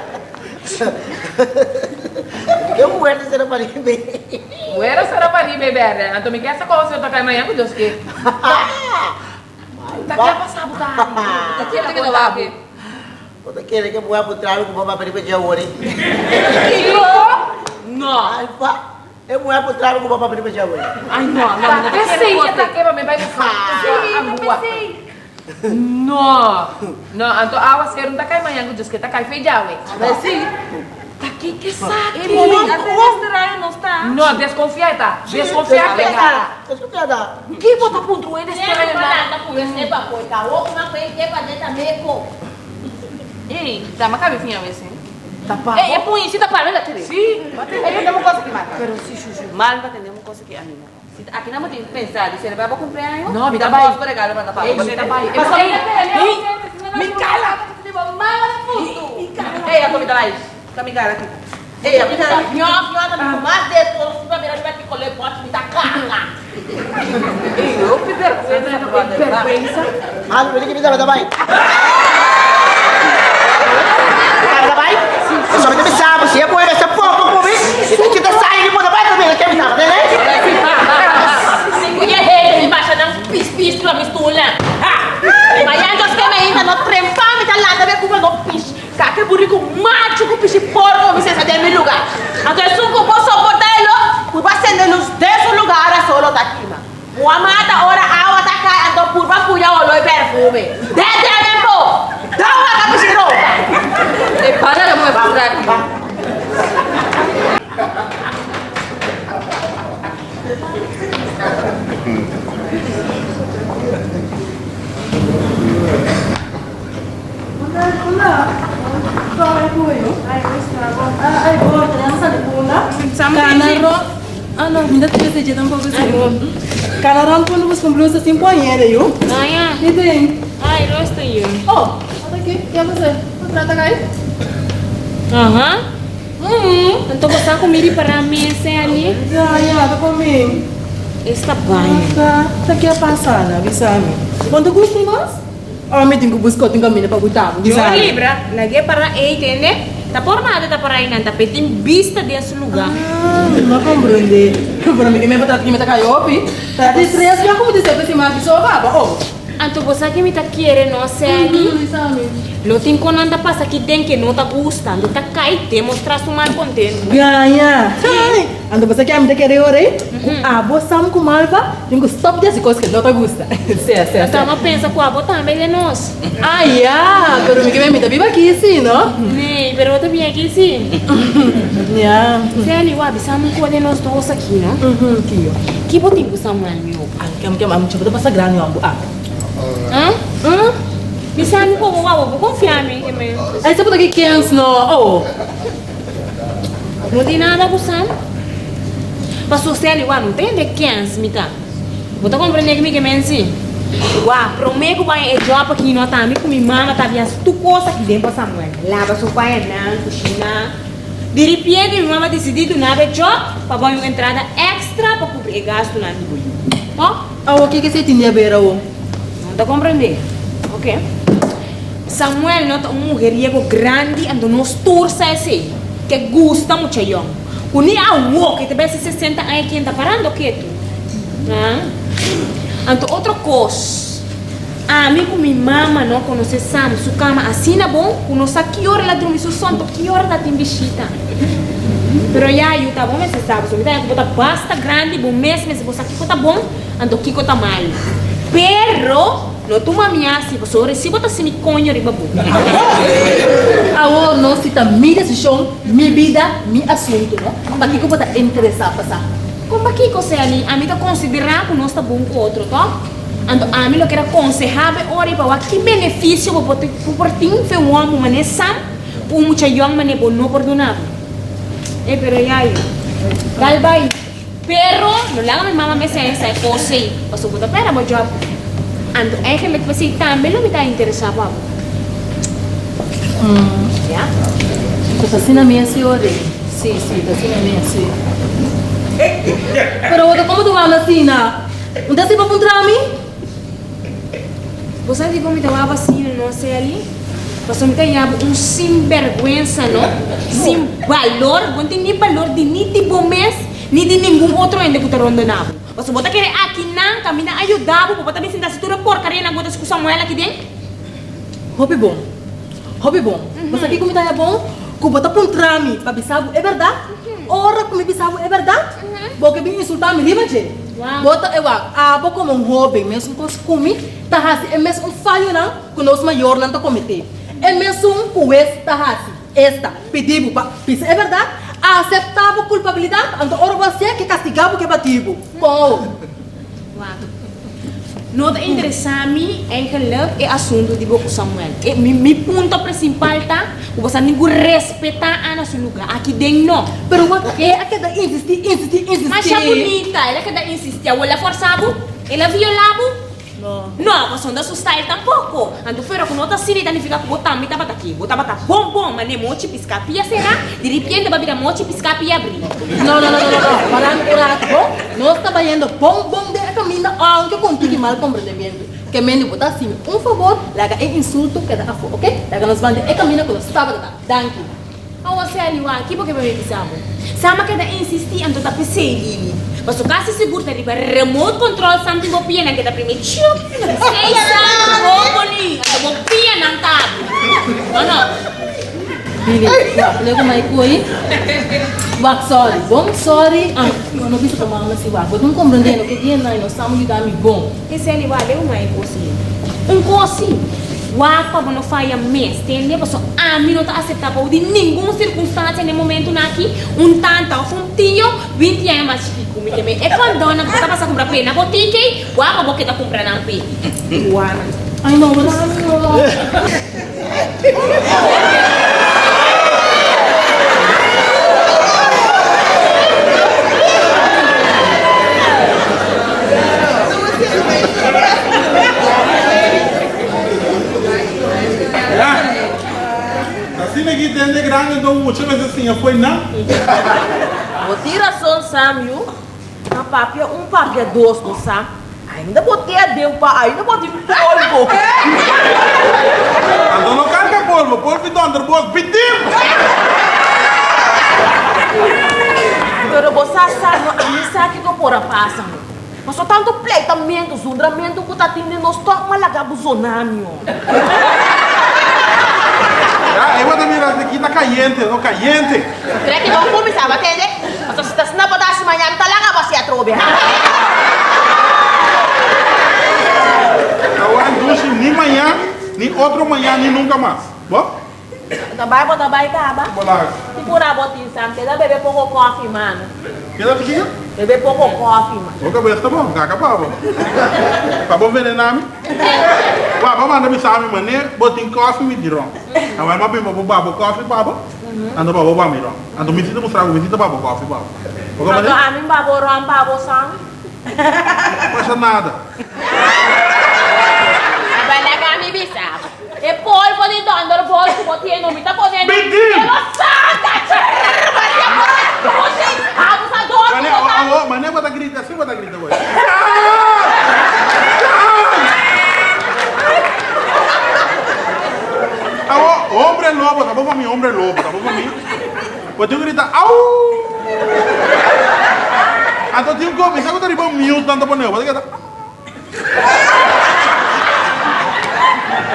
Ke un. Fuerte sera paribe. Fuera sera paribe berde. Anto mi ke sa koho sera ta kai mañan ku Dios ke. Ta ke pasa bo ta hari? Ta ke ta keda wak? Bo ta kere ke bo a puntra mi ku bo papia riba dje awor ei? Kiko? No. Alfa, e muhé a puntra mi ku bo papia riba dje awor ei. Ai no, no, mi no ta kere Pesei kote. e ta ke pa mi bai buska Angua. No, no, anto awa seru no ta kai mañan ku Dios ke ta kai fe djawe. Si. Ta ki ke sa E ki? muhé a demostrá nos ta. No, deskonfiá e ta. Deskonfiá ke ta. Deskonfiá ta. Ki bo ta puntra un hende straño na? Ei, dama kabe fin awe si. Ta pa Ei, e puñi si ta para la tere. Si. Ei, tende un cosa ki mal. Pero si shushu. Mal pa tende un cosa ki ami no. Si ta aki nan bo tin pensa di celebra bo cumpleaños, No, mi ta ta bai. bos bo regalo manda pa bo. Ei, mi ta bai. Pasobra Ei, ei, mi kala. Ei, ako mi ta bai. Ta mi kara aki. Ei, mi kara aki. Ei, hopi bergwensa bo a Bergwensa? Malo, bini ki mi tabata bai. Tabata bai? Pasobra mi ta bisa bo, si e muhé mester poko ku mi, i ta kita sai di bo ta bai tambe, ke mi tabata tene? Si ku e hende mi basha nan pis pis riba mi stulnan. Ha! Mañan Dios ke mi ainda no trempa mi ta lanta mi kuba no pis. Kake buriku machu ku pishi porko mi sesa den mi luga. Anto esun ku por soporta e lo, purba sende lus den su luga ora solo ta kima. Mua mata ora awa ta kai anto purba puya olo e perfume. Dete aden po! Dou waka pishi ropa! E pana ta muhe pura aki. Anto bo sa ku mi ripará mes e ali? Esta baña. Ora mi tin ku buska otro kaminda pa guta bo, Yo bisa mi. libra, lag'é para ei, tende? Ta por nada ta para einan, ta p'e tin bista den su lugá. Ah, mi no a komprendé. Pero mi ke men pa trata ki mi ta kai hopi. Ta di tres bia ku mi ta sepa si maki so kaba, oh. Anto bo sa ke mi ta kere no, Sally? Bisa mi. Lo tin kon nan ta pasa aki den ke no ta gusta, anto ta kai demostrá su malkontento. Gaña! Ai! Anto bo sa ke ami ta kere ora ei? Ku abo Sam ku Malva tin ku stop di hasi kos ke no ta gusta. Sea, sea, sea. Tama pensa ku abo tambe den nos. Ah ya, pero mi ke mi ta biba aki si, no? Nee, pero bo ta biba aki si. Ya. Sally, wak bisa mi ku den nos dos aki, no? Kiyo? Ki bo tin ku Samuel mi opa? Ay, kem kem ami bo ta pasa grandi wan bo a. Ah? Ah? Bisa mi komo wak bo por konfia mi ke mi. Ay, sa bo ta ki kens no? Oh. No tin nada ku Sam. Paso Sally wak no ta hende kens mi ta. Bo ta komprende ke mi ke men si? Wak, prome ku bai e job aki no ta mi ku mi mama ta bia tur kos aki den pa Samuel. Laba su pañanan, kushina. Di ripiente mi mama disidi duna bo e job pa bai un entrada extra pa kubri e gastunan di bo yu. Ho? Awo ke ke esei tin di haber awo? No ta komprende. Oke. Samuel no ta un mujeriego grandi anto nos tur sa esei, ke gusta mucha yong. Ku ni awo ke ta besi sesenta aña ken ta parando ketu. Ha? Anto otro kos, ami ku mi mama no konosé Sam su kama asina bon ku no sa ki ora el a drumi su son to ki ora ta tin bishita. Pero ya yu ta bo mester sa pasobra mi ta haña ku bo ta basta grandi bo mes mester bo sa kiko ta bon anto kiko ta malu. Pero. No tuma mi asi, pasobra si bo ta hasi mi koño riba bo. Awor no, si ta mi desishon, mi bida, mi asuntu, no? Pakiko bo ta interesá pa sa? Kon pakiko, Sally? Ami ta konsiderá ku nos ta bon ku otro, tòg? Anto ami lo kier a konsehá bo e ora ei pa wak ki benefisio bo por bo por tin fe un hòmber manera Sam ku un mucha yòn manera bo no por duna bo. E pero yayo, dal bai. Pero no laga mi mama mester hesa e kos ei, pasobra bo ta pera bo job. Anto eigenlijk p'esei tambe lo mi ta interesá pa bo. Ya. Ta asina mes yo de. Sí, sí, ta asina mes, sí. Pero bo ta como ta wak asina? Un ta hasi pa puntra mi? Bo sa dikon mi ta wak asina no, Sally? Pasobra mi ta yama bo un sinbèrgwensa, no? Sin balor, bo no tin ni balor di ni di bo mes, ni di ningun otro hende ku ta rondoná bo. Pasobra bo ta kere akinan kaminda a yuda bo, bo ta bin sinta hasi tur e porkarianan ku bo ta hasi ku Samuel aki den. Hopi bon, hopi bon. Bo sa kiko mi ta haña bon? Ku bo ta puntra mi pa bisa bo e bèrdat. Ora ku mi bisa bo e bèrdat, bo ke bin insultá mi riba dje. Bo ta e wak, abo komo un hóben mesun kos ku mi ta hasi e mes un fayonan ku nos mayornan ta kometé, e mesun ku wes ta hasi, esta, pidi bo pa bisa e bèrdat, aseptá bo kulpabilidat, anto ora bo hasié, ke kastigá bo, ke bati bo. Kon? Wak, no ta interesá mi eigenlik e asuntu di bo ku Samuel. E, mi, mi punto prinsipal ta ku bo sa tin ku respetá Ana su lugá. Aki den no. Pero wak, e a keda insistí, insistí, insistí. Masha bunita, el a keda insistí. Awor el a fòrsá bo? El a violá bo? No, pasobra no ta su style tampoco. Anto fuera cu no ta asina ta nifica cu bo tambe tabata aki. Bo tabata bon bon, mane mochi pisca pia cera, di ripiente bo a bira mochi pisca pia abri. No, no, no, no, no, para un rato bo. Nos ta bayendo bon bon den e caminda aunke cu un tiki mal comprendimiento. Ke mende bo ta haci mi un favor, laga e insulto keda afo, ok? Laga nos ban den e caminda cu nos tabata ta. Danki. Awo Sally wak, ki bo ke pa mi bisa bo? Sam a keda insisti anto ta pesey Lily. Paso kasi sigur ta riba remote control Sam tin bo pianan keda primi chup. Sey Sam boboli anto bo pianan ta abri. No no. Lily, wak, lego mai koe. Wak, sorry. Bon, sorry. Ah, bo no bisa pa mama si wak. Bo tin comprende no ke dia nai no Sam yuda mi bon. E Sally wak, lego mai koe si. Un kos si. Wak pa bo no faya mes, tende? Paso ami no ta aseptá bou di ningun sirkunstansia n'e momentunan aki un tanta òf un tio binti aña mas chikí ku mi. Te men e kondonnan ku bo ta pasa kumpra p'e na botika ei, wak pa bo keda kumpra nan p'e. Wak. Ay no, wak no. Ya, asina ki den de grandi enton mucha mester siña fo'i nan. Bo tin rason Sam yu, ma papia un papia dos no sa, ainda bo te aden pa ainda bo tin polvo. Anto no karga polvo, polvo i dònder bos bidim! Pero bo sa sa no, ami sa kiko por a pasa no. Paso tantu pleitamentu, zundramentu ku ta tin den nos tòg m'a laga bo zona mi o. Ya, e bo ta mira si ki ta kayente, no kayente. Kere ki bo kuminsá bo tende? Paso si ta asina bo ta hasi mañana mi ta laga bo hasi atrobe, ha. Awan dushi ni mañan, ni otro mañan, ni nunka mas. Bo? Bo ta bai, bo ta bai kaba. Bo laga. Si pura bo tin sam, keda bebe poko kofi, mano. Keda di kiko? Bebe poko kofi, man. Bo kabes ta bon, kaka pa bo. Pa bo venena mi? Wak, bo manda bisa mi mane bo tin kofi mi di ron. Awor mi a bin pa bo ba bo kofi pa bo, anto pa bo ba mi ron. Anto mi si ta mustra bo, mi si ta ba bo kofi pa bo. Bo Anto ami ba bo ron pa bo sam? Pasa nada. Aba laga mi bisa bo. E polvo di dònderbos ku bo tin no mi ta pone no. Bidim! Lo santa churr Maria por e dushi abusador ku Mane, bo ta. awo, mane bo ta grita así bo ta grita bo. Awo, hombre lobo, ta bo pa mi hombre lobo, ta bo pa mi. Bo tin ku grita au! Anto tin ku mi sa ku ta riba mute nan ta pone bo ta keda.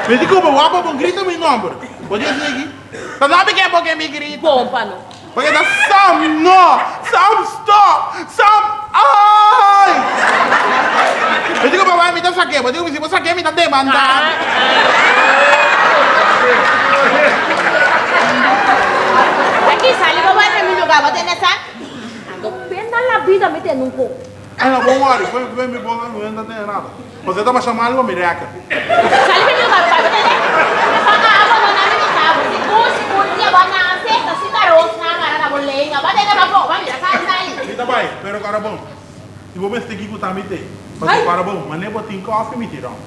Mi di ku bo wak bo grita mi nomber. Bo di asina aki. Ta no mi ke bo ke mi grita. Bon pa no. Bo keda Sam no! Sam stop! Sam ai! Mi di ku bo wak mi ta sake. Bo di ku mi si bo sake mi ta demanda. Aki sali bo bai na mi lugar bo tene sa. Ando pena la bida mi tene un poco. Ay no bon worry, fue fue mi bon mi no ta tene nada. José taba chamando pa mi reca. Sali mi lugar bo bai bo tene. Pa abo no na mi bisa bo sigur sigur dia bo a nace ta sita ros na mara na bo lenga bo tene pa bo ba mira sali sali. Mi ta bai, pero kara bon. Si bo mester kiko ta mi te. Pasobra kara bon, mane bo tin koffie mi tin ron.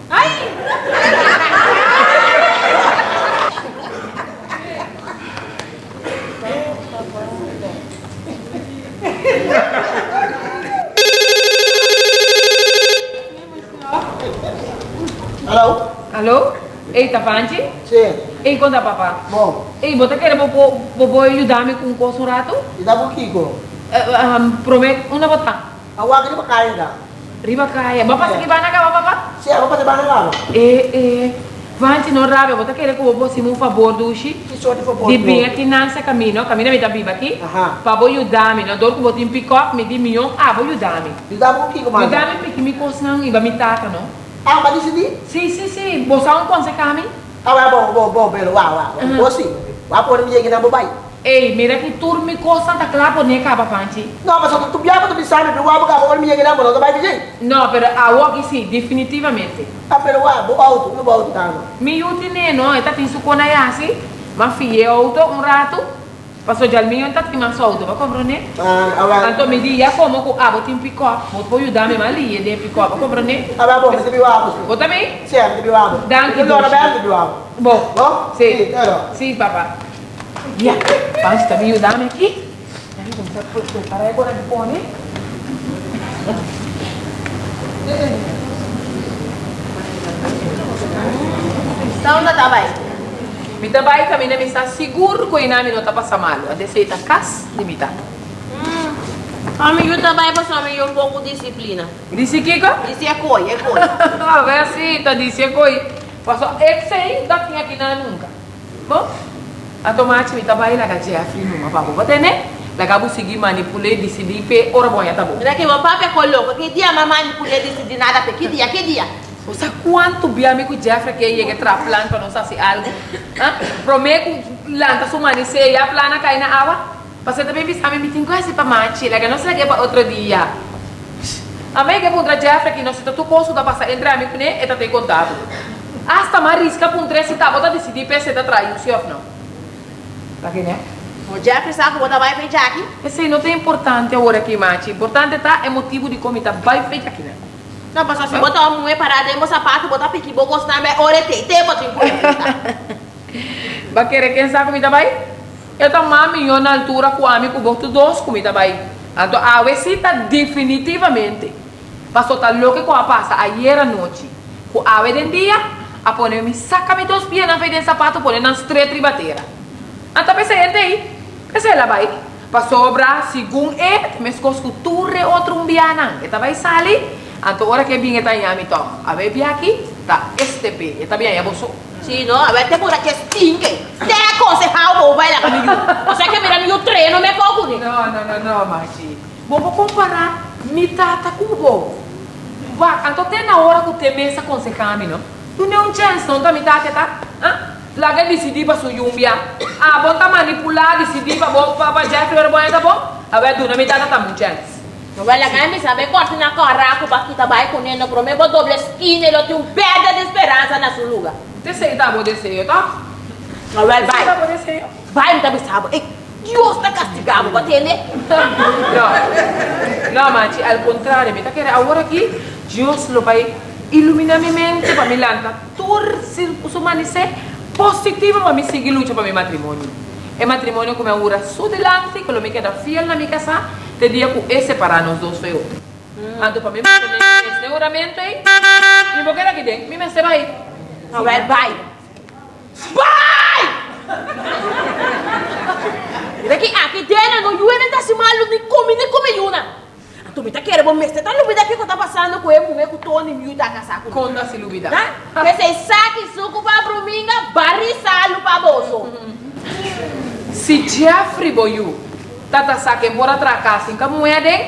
Hallo? Hallo? Ey, ta Vanchi? Sí. Ey, konta papa. Bon. Ey, bo ta kere bo por bo por yuda mi ku un kos un ratu? Yuda bo kiko? Prome, unda bo ta? Awor riba kaya ta. Riba kaya. Bo a pasa ki banda kaba, papa? Si, abo pasa banda kaba. E, e, Vanchi, no rabia, bo ta kere ku bo por hasi mi un fabor, dushi? Ki sort di fabor, Di bin aki nan sa kamino, kaminda mi ta biba aki, pa bo yuda mi, no? Dor ku bo tin pikòp, mi di mion abo yuda mi. Yuda bo ku kiko, manda? Yuda mi piki mi kosnan riba mi tata, no? Ah, bo a disidí? Si, si, si. Bo sa un konsehá mi? Ah, wak, bon, bon, bon, pero wak, wak, bo si. Wak pone mi yega nan bo bai. Ey, mira ki tur mi kosnan ta kla pone kaba, Panchi. No, pasobra tur biaha bo ta bisa mi, pero wak bo kaba ora mi yega nan bo no ta bai djei. No, pero awo aki si, definitivamente. Ah, pero wak, bo auto, unda bo auto ta no? Mi yu tine no, e ta tin su kona yasi, m'a fi'e auto un ratu, pasobra djalmi yo ta tin mas auto, bo a komprende? Ah, awel. Anto mi di, ya komo ku abo tin pikòp, bo por yuda mi, m'a li'e den e pikòp, bo a komprende? Awel bo, mi ta biba abo si. Bo ta bin? Si, mi ta biba abo. Danki, Mi ta lora dushi. bèl, mi ta biba abo. Bo. Bo? Si. Si, pero. Si, papa. Ya, Panchi ta bin yuda mi aki. Mi ta prepara e kos di pone. Ta unda ta bai? Mi ta bai kaminda mi sa sigur ku einan mi no ta pasa malu. Antes ei ta kas di mi tata. Ami yu ta bai pasobra mi yu un poko disiplina. Disi kiko? Disi e koi, e koi. Awe si, ta disi e koi. Pasobra esei ta tin akinan nunka. Bo a toma mi ta bai laga Jeffrey numa pa bo. Bo tene? Laga bo sigui manipul'é disidí p'e ora bo haña ta bo. Mira ke bo papia ko loko. Ki dia m'a manipul'é disidí nada p'e? Ki dia? Ki dia? Bo sa kuantu bia mi ku Jeffrey ke yega traha plan pa nos hasi algu? Ha? Promé ku lanta su manisé ya plan a kai na awa. Pasobra ta bin bisa mi, mi tin ku hasi pa machi. Laga nos lag'é pa otro dia. Amé ke puntra Jeffrey ki nos si ta tur kos ku ta pasa entre ami kuné, e ta tin konta bo. Asta m'a riska puntr'é si ta bo ta disidí p'e si e ta traha yusi òf no. Ta kine? Bo Jeffrey sa ku bo ta bai p'e djaki? Esei no ta importante awor aki, machi. Importante ta e motibu dikon mi ta bai p'e djakinan. No, pasobra si bo ta un muhé pará den bo sapatu, bo ta piki bo kosnan bai ora e te, te bo tin ku enfrentá. Bo a kere ken sa ku mi ta bai? E ta mas mihó na altura ku ami ku bo tur dos ku mi ta bai. Anto awe si ta definitivamente. Paso ta loke ku a pasa ayer anochi ku awe den dia a pone mi saka mi dos pianan fei den sapato pone nan stret riba tera. Anto p'esei hende ei, p'esei el a bai. Pasobra segun e ta meskos ku tur e otro un bianan. E ta bai sali, anto ora ku e bin e ta haña mi tòg. Awe biachi ta este be, e ta bin haña bo so. Sí, no, a ver te pura che stinke. Te aconsejao bo baila cu mi yu. Osea que mira mi yu treno me ko cune. No, no, no, no, Machi. Bo por compara mi tata cu bo. Wak, anto te na ora cu te mes a conseha mi, no? Dune un chance, no ta mi tata ta? Ah? Laga e dicidi pa su yumbia. Ah, bo ta manipula, dicidi pa bo, pa, pa Jeffrey ora bo a ta bon? Awel, duna mi tata tambe un chance. No wèl laga mi sabe kòrti na kòrá ku ba kita bai kuné no promé bo doble skina i lo tin un pèrdè di speransa na su luga. T'esei ta bo deseo, tòg? No wèl bai. T'esei ta bo deseo? Bai mi ta bisa bo, e Dios ta kastigá bo, bo tende? No, no machi, al kontrario, mi ta kere awor aki Dios lo bai iluminá mi mente pa mi lanta tur su manisé positivo pa mi sigui lucha pa mi matrimonio. E matrimonio ku mi a hura su dilanti ku lo mi keda fiel na mi kasá te dia ku e separá nos dos fo'i otro. Anto pa mi mantené mi mes den huramentu ei, mi por keda aki den, mi mester bai. Awel bai. Bai! Mira ki aki den no yuenan ta hasi malu ni kumi ni kumi yunan. Anto mi ta kere bo mester ta lubida kiko ta pasando ku e muhé ku Tony Miu ta kasá kuné. Kon ta si lubida? Ha? P'esei saki suku pa bruminga, bari salu pa boso. Si Jeffrey bo yu ta ta sa ken por a traha kas sin ka muhé aden,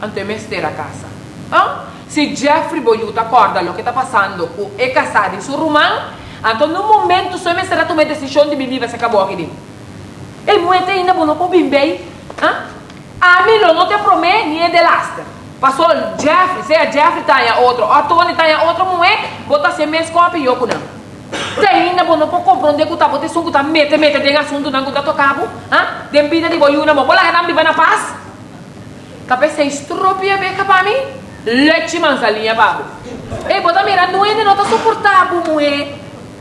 anto e mester a kasa. Ha? Si Jeffrey bo yu ta kòrda loke ta pasando ku e kasá di su ruman, anto na un momentu so e mester a tuma e desishon di bin biba serka bo aki den. E muhé te ainda bo no por bin bei. Ha? Ami lo no ta e promé ni e delaster. Paso Jeffrey, sea Jeffrey ta haña otro o Tony ta haña otro muhé, bo ta hasi e mes kòpi yo ku nan. Te ainda bo no por komprondé ku ta bo ta esun ku ta mete mete den asuntunan ku ta toka bo, ha? Den bida di bo yunan bo por laga nan biba na pas? Ta p'esei stropia beha pa mi, lechi manzaliña pa bo. Ey, bo ta mira, nuende no ta soportá bo, muhé.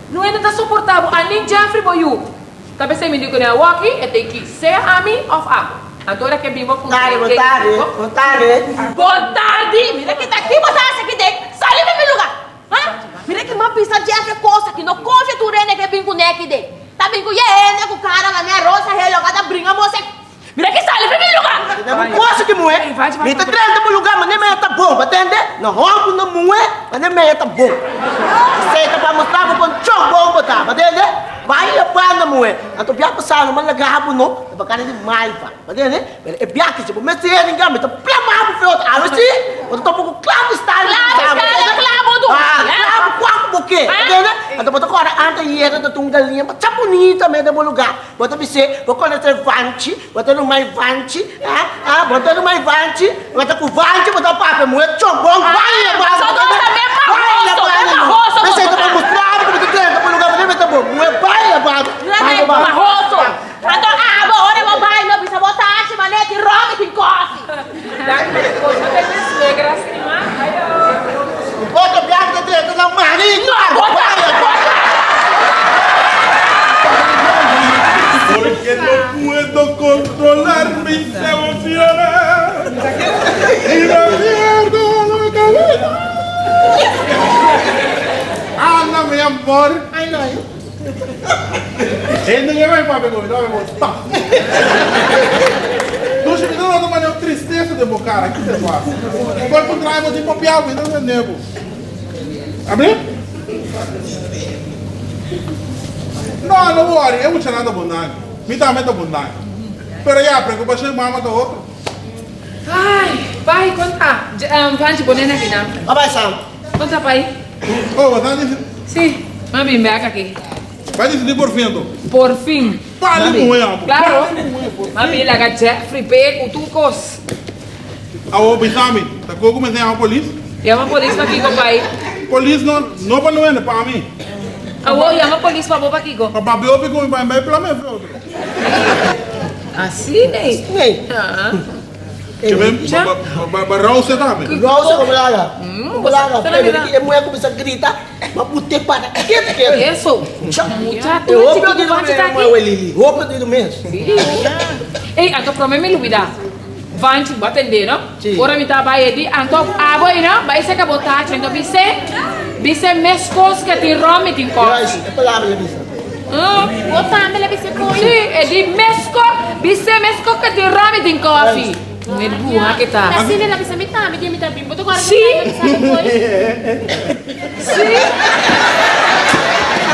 Nuende ta soportá bo, anin Jeffrey bo yu. Ta p'esei mi di ku nan awaki e ta iki sea ami òf abo. Anto ora ke bin bo puntra Tardi, e bon ke tardi, bo. bon tardi. Bon tardi! Mira ki ta ki bo ta hasi aki den. Sali di mi luga! Ha? Mira ki m'a bisa Jeffrey kos aki. No konfia tur hende ke bin ku ne aki den. Ta bin ku yende ku kara manera rosa helo ka ta bringa bo se. Mira ki sali for mi luga! Tende bo cosa ki muhe? Mi ta drenta bo luga mane mea ta bon, bo tende? No homber no muhe mane mea ta bon. Esey ta pa mustra bo con chon bon bo ta, bo tende? Bai e banda muhe. Anto bia pasa no man laga bo no, ta pa cara di malva, bo tende? Pero e bia ki si bo mester heringa mi ta plama bo feo, awe si bo ta topa cu clavo style Clavo style, clavo dulce. Ah, clavo cua cu bo ke, bo tende? Anto bo ta cora anta yera ta un galiña masha bunita me den bo lugar. Bo ta bis'é, Bo konosé Vanchi? Bo ta rumai Vanchi? Ha? Ha? Bo ta rumai Vanchi? Bo ta ku Vanchi bo ta papia muhé chobon bai e banda Pasobra bo ta ben Bai e mahoso, banda ben no. mahoso bo P'esei ta ta. pa mustra bo ku bo ta drenta bo lugar bo ta mete bo muhé bai e banda. Mira Bai ben bo banda. mahoso. Anto abo ora bo bai no bisa bo tachi manera tin rom i tin kofi. Danki pa e kos. No ta e suegra stima. Ayo. Otro biaha ta drenta na marido. No, bo ta. Bai e banda. Porque no puedo controlar mis emociones y me pierdo la cabeza. Ana, mi amor. Hende ke bai papia ku mi, ta bai bo stop. Dushi, mi ta nota manera un tristesa den bo kara, ki te pasa? Por kontrario, bo tin papia, mi ta tende bo. Abri? No, no worry, e muchanan ta bon danki. Mi tambe ta bon danki. Pero ya, preokupashon di mama ta otro. Ai, pai, kon ta? Panchi, pone na kinan. Bai, Sam. Kon ta, pai? Oh, bo ta disi. Si, m'a bin bek aki. Bai disidi por fin anto. Por fin. Pali muhe amo. Claro. M'a bin laga Jeffrey p'e ku tur kos. Awor bisa mi, ta koe ku mester yama polis? Yama polis pa kiko, pai? Polis no, no pa nuende, pa mi. Awor yama polis pa bo pa kiko? Pa papia hopi ku mi pa mi bai plama e otro. Asina ei. Ke men ba rouse tambe. Rouse como laga. Como laga. E muher cuminsa grita, ma bute para ketu ketu. Eso. Mucha E hopi odido mes, hopi odido mes. Ey, anto prome mi lubida. Vanchi, bo a tende no? Ora mi ta bai e di, anto abo ei no, bai seka bo tachi, anto bis'é, bis'é meskos ke tin rom i tin kòfi. Juist, e palabra la bisa. Bo tambe la bisa koe? Sí, e di meskos, bis'é meskos ke tin rom i tin kòfi. Un e bruha ke ta. Asina el a bisa mi tambe dia mi ta bin. Bo ta kòrda ku Sí. mi tambe a bisa bo koe? Sí.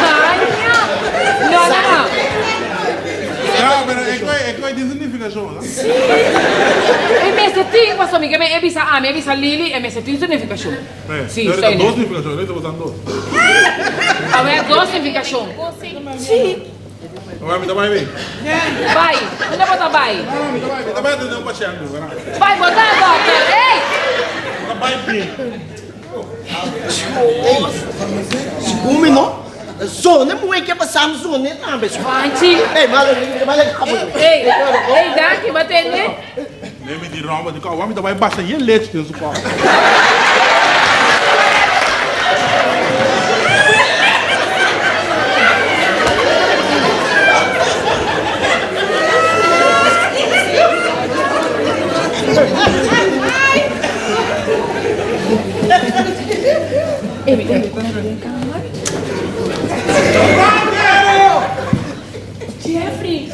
Ay, ña. No, no, no. Ya, pero e koe, e koe tin su nifikashon, no? Sí. E mester tin, pasobra mi ke men e bisa ami, e bisa Lily, e mester tin su nifikashon. Sí, Pero ta estoy dos nifikashon, no ta dos. Awe dos nifikashon. Sí. Awe mi ta bai bin. Bai, unda bo ta bai? No, no, mi ta bai, mi ta bai atende un pashènt, wera. Bai, bo ta dòkter, ey! Mi ta bai bin. Ey, segun mi no, zone muhe ke pasa mi zone tambe. Juanchi. Ey, malo, malo, Ey, ey, danki, bo a tende? Ne mi di Roma di kòp, mi ta bai basha yen lechi den su kòp. Jeffrey.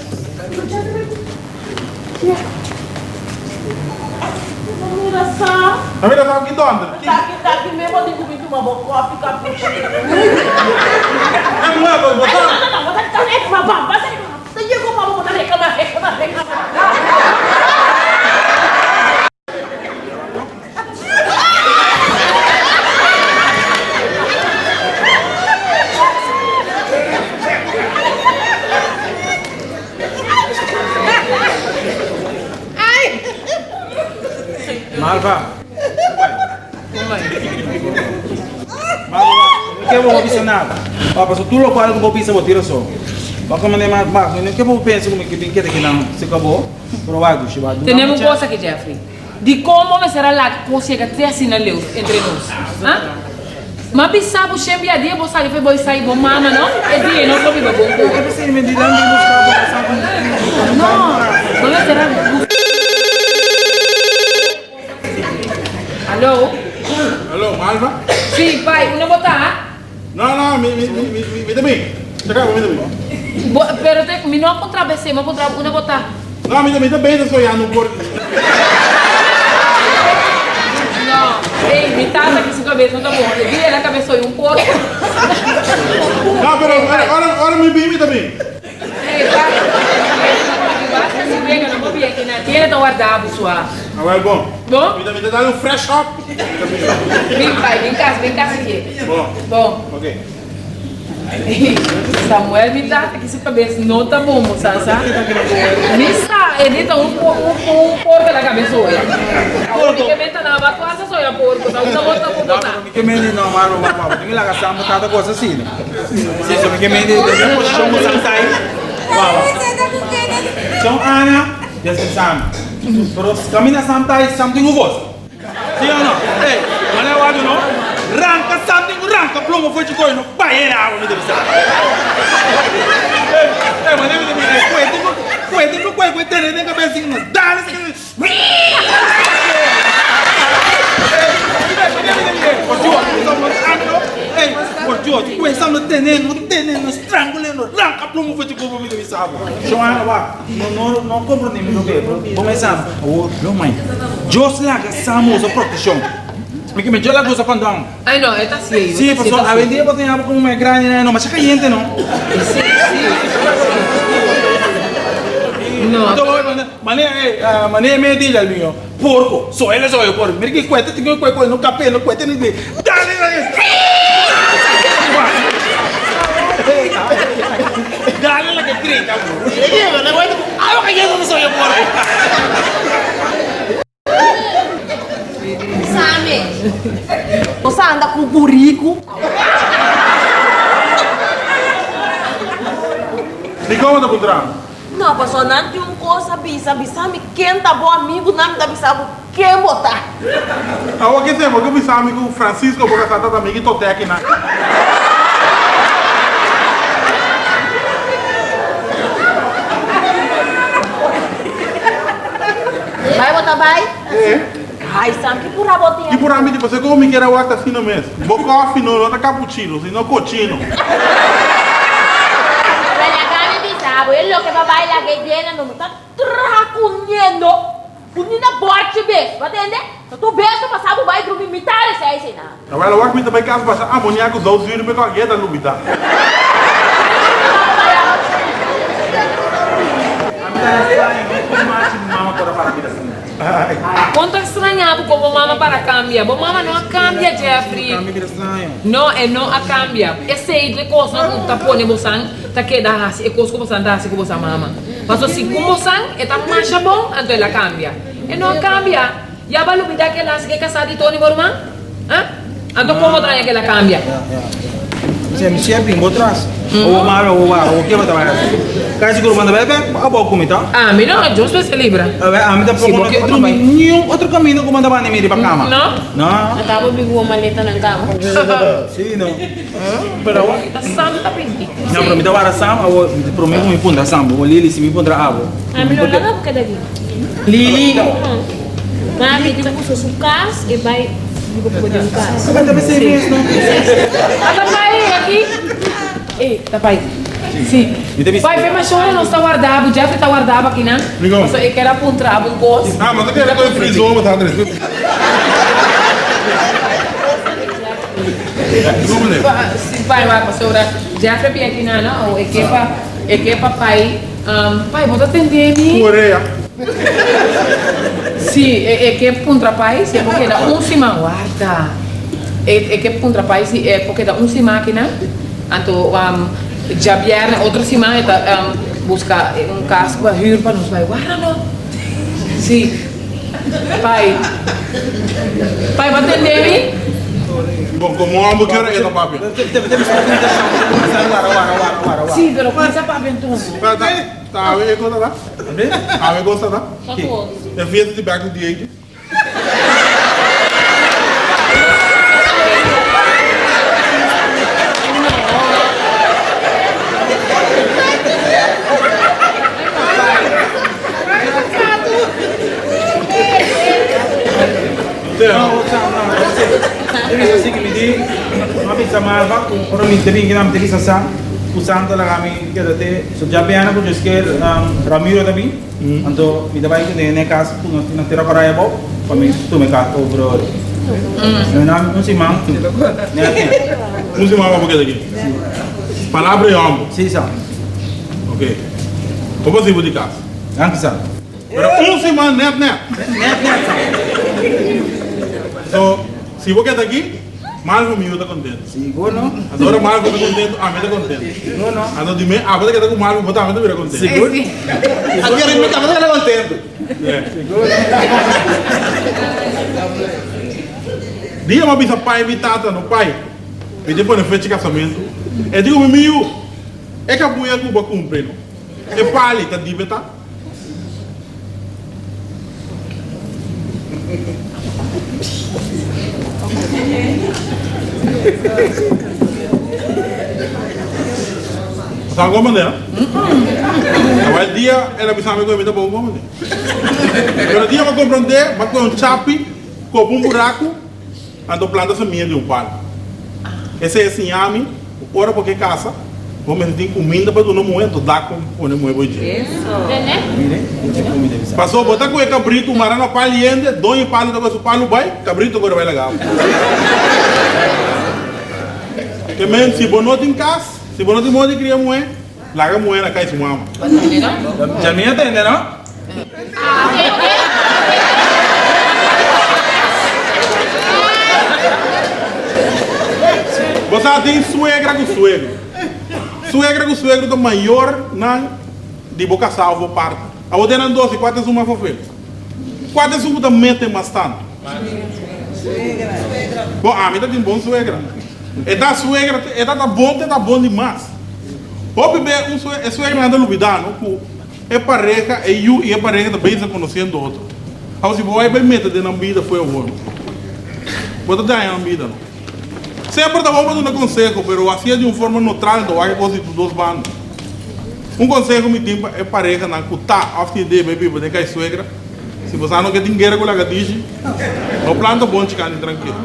Mira sa. A mira sa ki dònder. Taki taki me bo tin ku bin tuma bo kòfi kapuchino. E muhé bo bo ta. No no no bo ta reclama bo ta reclama. Ta yego pa bo bo ta reclama reclama reclama. Malva. Malva, no ke bo bisa nada. Pa paso tur lokual ku bo bisa bo tira so. Bo a komand'é mas mas. No ke bo pensa ku mi ke bin keda kinan si ka bo. Pero wak dushi wak duna Tenemos un mucha. cosa aki, Jeffrey. Dikon bo mester a laga kos yega te asina leu entre nos? Ha? M'a bisa bo shen bia dia bo sali pa e bo esai bo mama no, e dia nos lo biba bon ku otro. No, bo mester a bus. Alo? Alo, Malva? Si, pai, unda bo ta? No, no, mi, mi, mi, mi, mi ta bin. Chaka bo, mi ta bin. Bo, pero te, mi no a puntra bo esei, mi a puntra bo unda bo ta. No, mi ta, mi ta bezig soñando un por. No, ey, mi tata ki su kabes no ta bon. E dia el a kabes soña un porko. No, pero ora, ora, ora mi bin, mi ta bin. Ey, basta. Ey, basta si wega, no por bien ki nan. Tiene ta warda bo sua. Awel, bon. Bon? Mi ta, mi ta dal un fresh up. Mi ta bin. Bin, bai, bin kas, bin kas aki. Bon. Bon. Ok. Samuel mi tata ki su kabes no ta bon bo sa sa. Mi sa e di ta un un porko na kabes oya. Awor mi ke menta nan aba kuasa soya porko ta usa bo ta bo ta. Mi ke mende no mano mama bo tin ke laga Sam bo tata gosa asina. Si so mi ke mende den posishon ku Sam ta ai. Wawa. Son Ana despues Sam. Pero kaminda Sam ta ai Sam tin ku gosa. Sí o no? Ey, mane wak no? Ranka something ku ranka plomo for chikoy no bai e awa mi ta bisa. Ey, ey, mane mi ta bisa, ey, kuete ku, kuete ku kue kue tene den kabes sin no dale sa kende. Ey, ey, mane mi ta bisa, ey, por Dios, mi ta bisa, ami no, ey, por Dios, kue sa no tene, no tene, no strangule, no ranka plomo for chikoy mi ta bisa bo. Shon, wak. No, no, no comprende mi loke, bo me sa, awor, lo mai. Dios laga Sam usa proteccion. Mi ke me Dios laga usa condon. Ay no, e ta si ei. Sí, paso awendia bo tin abo como mai grandi na no masha cayente no. Sí, sí, sí. No. Anto bo mane eh mane me di al mio, porco, soy el soy porco. Mira ki cuete tin ki cuete no cape no cuete ni di. Dale dale. Dale la que grita bro. Awa ka yeso soy porco. Same. Bo sa anda ku buriku. Dikon bo ta puntra mi? No, pasobra nan tin un kos a bisa, bisa mi ken ta bo amigunan, mi ta bisa bo ken bo ta. Awor ke tempo ke bisa mi ku Francisco bo kasá tata mi ki tote akinan. Bai bo ta bai? Ai Sam, ki pura bo tin Ki pura mi tin? Pasobra ku mi kier a wak asina mes. Bo kofi no no ta capuchino, sino cochino. Wel laga mi bisa bo, e loke pa bai laga e dena no no ta traha cuniendo cu ni na borchi bes, bo a tende? Ta tur beso pasa bo bai drumi mitad di seis ei na. Awel awor mi ta bai cas basha amoniaco zoutzuur mi cu a ta lubida. Con ta extraña bo con bo mama para cambia? Bo mama no a cambia Jeffrey. No, e no a cambia. Esey ta e cosnan cu ta pone bosan ta keda haci e cos cu bosan ta haci cu bosan mama. Pasobra si cu bosan e ta masha bon anto el a cambia. E no a cambia. Ya bo a lubida ke el hasi ke kasá di Tony bo ruman? Ah? Anto kon bo ta haña ke el a kambia? Si mi sier bin bo tras. Owo malo owo wara owo ke bo ta bai hasi? Kai sigur bo no ta bai bek abou ku mi to? Ami no, Dios mester libra. Ami Si tampoco bo no ke ta bo ta drumi bai. niun otro kaminda ku bo ta banda mi riba kama. No? No. Ata bo bin ku bo maletanan kaba. Si no. Pero awor ta Sam ta binti. No, pero mi ta wara Sam awor prome ku mi puntra Sam bo Lili si mi puntra abo. Ami no laga bo keda aki. Lili. Mami tin puso su cas e bay biba cu bo den un cas. Ata ta mes no. Ata pai aki. Ey ta pai. Si. Pai pe mashora nos ta warda bo Jeffrey ta warda bo aki nan. Paso e ker a puntra bo un cos. Ah ma ta kere cu e frizon bo ta tres. Si pai wak pasobra Jeffrey bin aki nan no e ke pa e ke pa pai. Pai bo ta tende mi? Korea. Si, e ke puntra pai si e por keda un siman. Warda. E ke puntra pai si e por keda un siman akinan. Anto djabièrnè otro siman e ta buska un kas pa hür pa nos bai. Warda no. Si. Pai. Pai bo a tende mi? Bon, komo amo kier e ta papia? Si, pero kuminsa papia entonces. Ta awe e cosa ta? Awe e cosa ta? E fiesta di Back to the Ages? Ku Santo laga mi keda te so djabièrnè ku djesker Ramiro ta bin anto mi ta bai kuné na e kas ku nos tin na Tera Korai abou pa mi tuma e kas over ora. Mi na un siman nèt nèt. Un siman pa bo keda aki? Si. Palabra e hòmber? Si sa. Ok. Bo por sibi di kas? Danki sa. Pero un siman nèt nèt? Nèt nèt sa. So si bo keda aki? Malvo mi yu ta contento. Sigur no. Anto ora Malvo ta contento, ami ta contento. Sigur no. Anto di me abo ta keda cu Malvo, bo tambe ta bira contento. Sigur. Anto ora mi tambe ta keda contento. Sigur. Dia mi a bisa pai mi tata no, Pai, mi tin pone fecha casamento. E di cu mi, Mi yu, e cabuya cu bo a cumpra no, e pali ta dibe ta? Sa con manera? Awel dia el a bisa mi cu mi ta bon con manera. Pero dia mi a comprende, mi a coge un chapi, copa un buracu, Anto planta semia di un palu. Esei a siña mi ku ora bo ke kasa, bo mester tin kuminda pa duna muhé, anto dak pa pone muhé bo dje. Pasobra bo ta ku e kabritu mara na palu yende, doño palu ta kue su palu bai, kabritu ta kore bai laga bo. Ke men si bo no tin kas, si bo no tin moda di kria muhé, laga muhé na kai su mama. Djamia tende no? Bo sa tin suegra ku suegro. Suegra ku suegro ta mayornan di bo kasá òf bo partner. Abo den nan dos, i kua ta esun mas fofel? Kua ta esun ku ta mete mas tantu? Bo, ami ta tin bon suegra. E ta suegra, e ta ta bon te ta bon dimas. Hopi be un e suegranan ta lubidá no ku. E pareha, e yu i e pareha ta bezig konosiendo otro. Awor si bo bai bai mete den nan bida fo'i awor, bo ta daña nan bida no. Semper ta bon pa duna konseho, pero hasié di un forma neutral ta wak e kos di tur dos banda. Un konseho mi tin pa e parehanan ku ta òf tin idea bai biba den kai suegra, si bo sa no ke tin guera ku lagadishi, no planta bon chikandi trankil.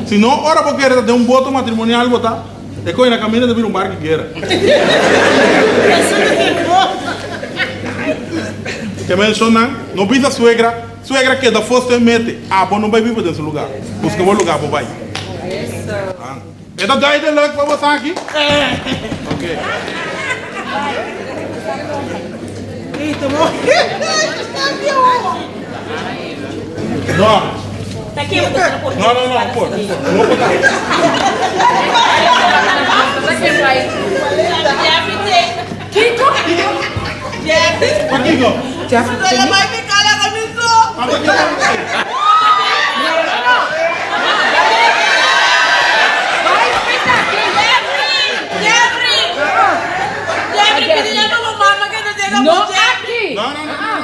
Si no, ora bo kere ta den un boto matrimonial bo ta. E koe na kaminda ta bira un barki guera. Ke menshonan, no bisa suegra, suegra keda fosto e mete, abo no bai biba den su lugar. Buska bo lugar bo bai. E ta duidelijk pa bo sa aki? Ok. No. No, no, no, por. No por ta. Kiko? Pakiko? No aki! No, no, no, no, no.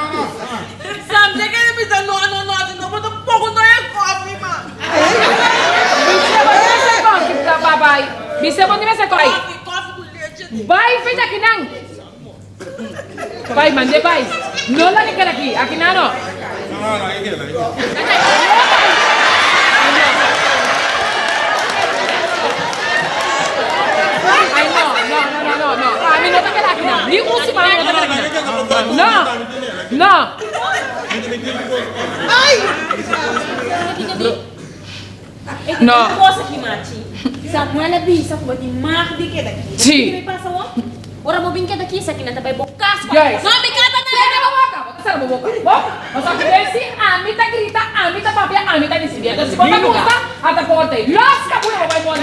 Bisa bo ni mester koffie. Bai fita akinan. Bai mande bai. No laga keda aki. Akinan no. No, no, laga keda, laga keda. Ai no, no, no, no, no, no. Ami no ta keda akinan. Ni un siman mi no ta keda akinan. No, no. No. Samuel a bisa ku bo tin mag di keda aki. Sí. Kiko ta pasa awor? Ora bo bin keda aki, esaki nan ta bai bo kas pa Juist. No, mi kata na Sera bo boka. Bo ta sera bo boka. Bo, pasobra ku den si ami ta grita, ami ta papia, ami ta disidí. Entonces si bo ta gusta, ata porta ei. Los kabuya bo bai moni.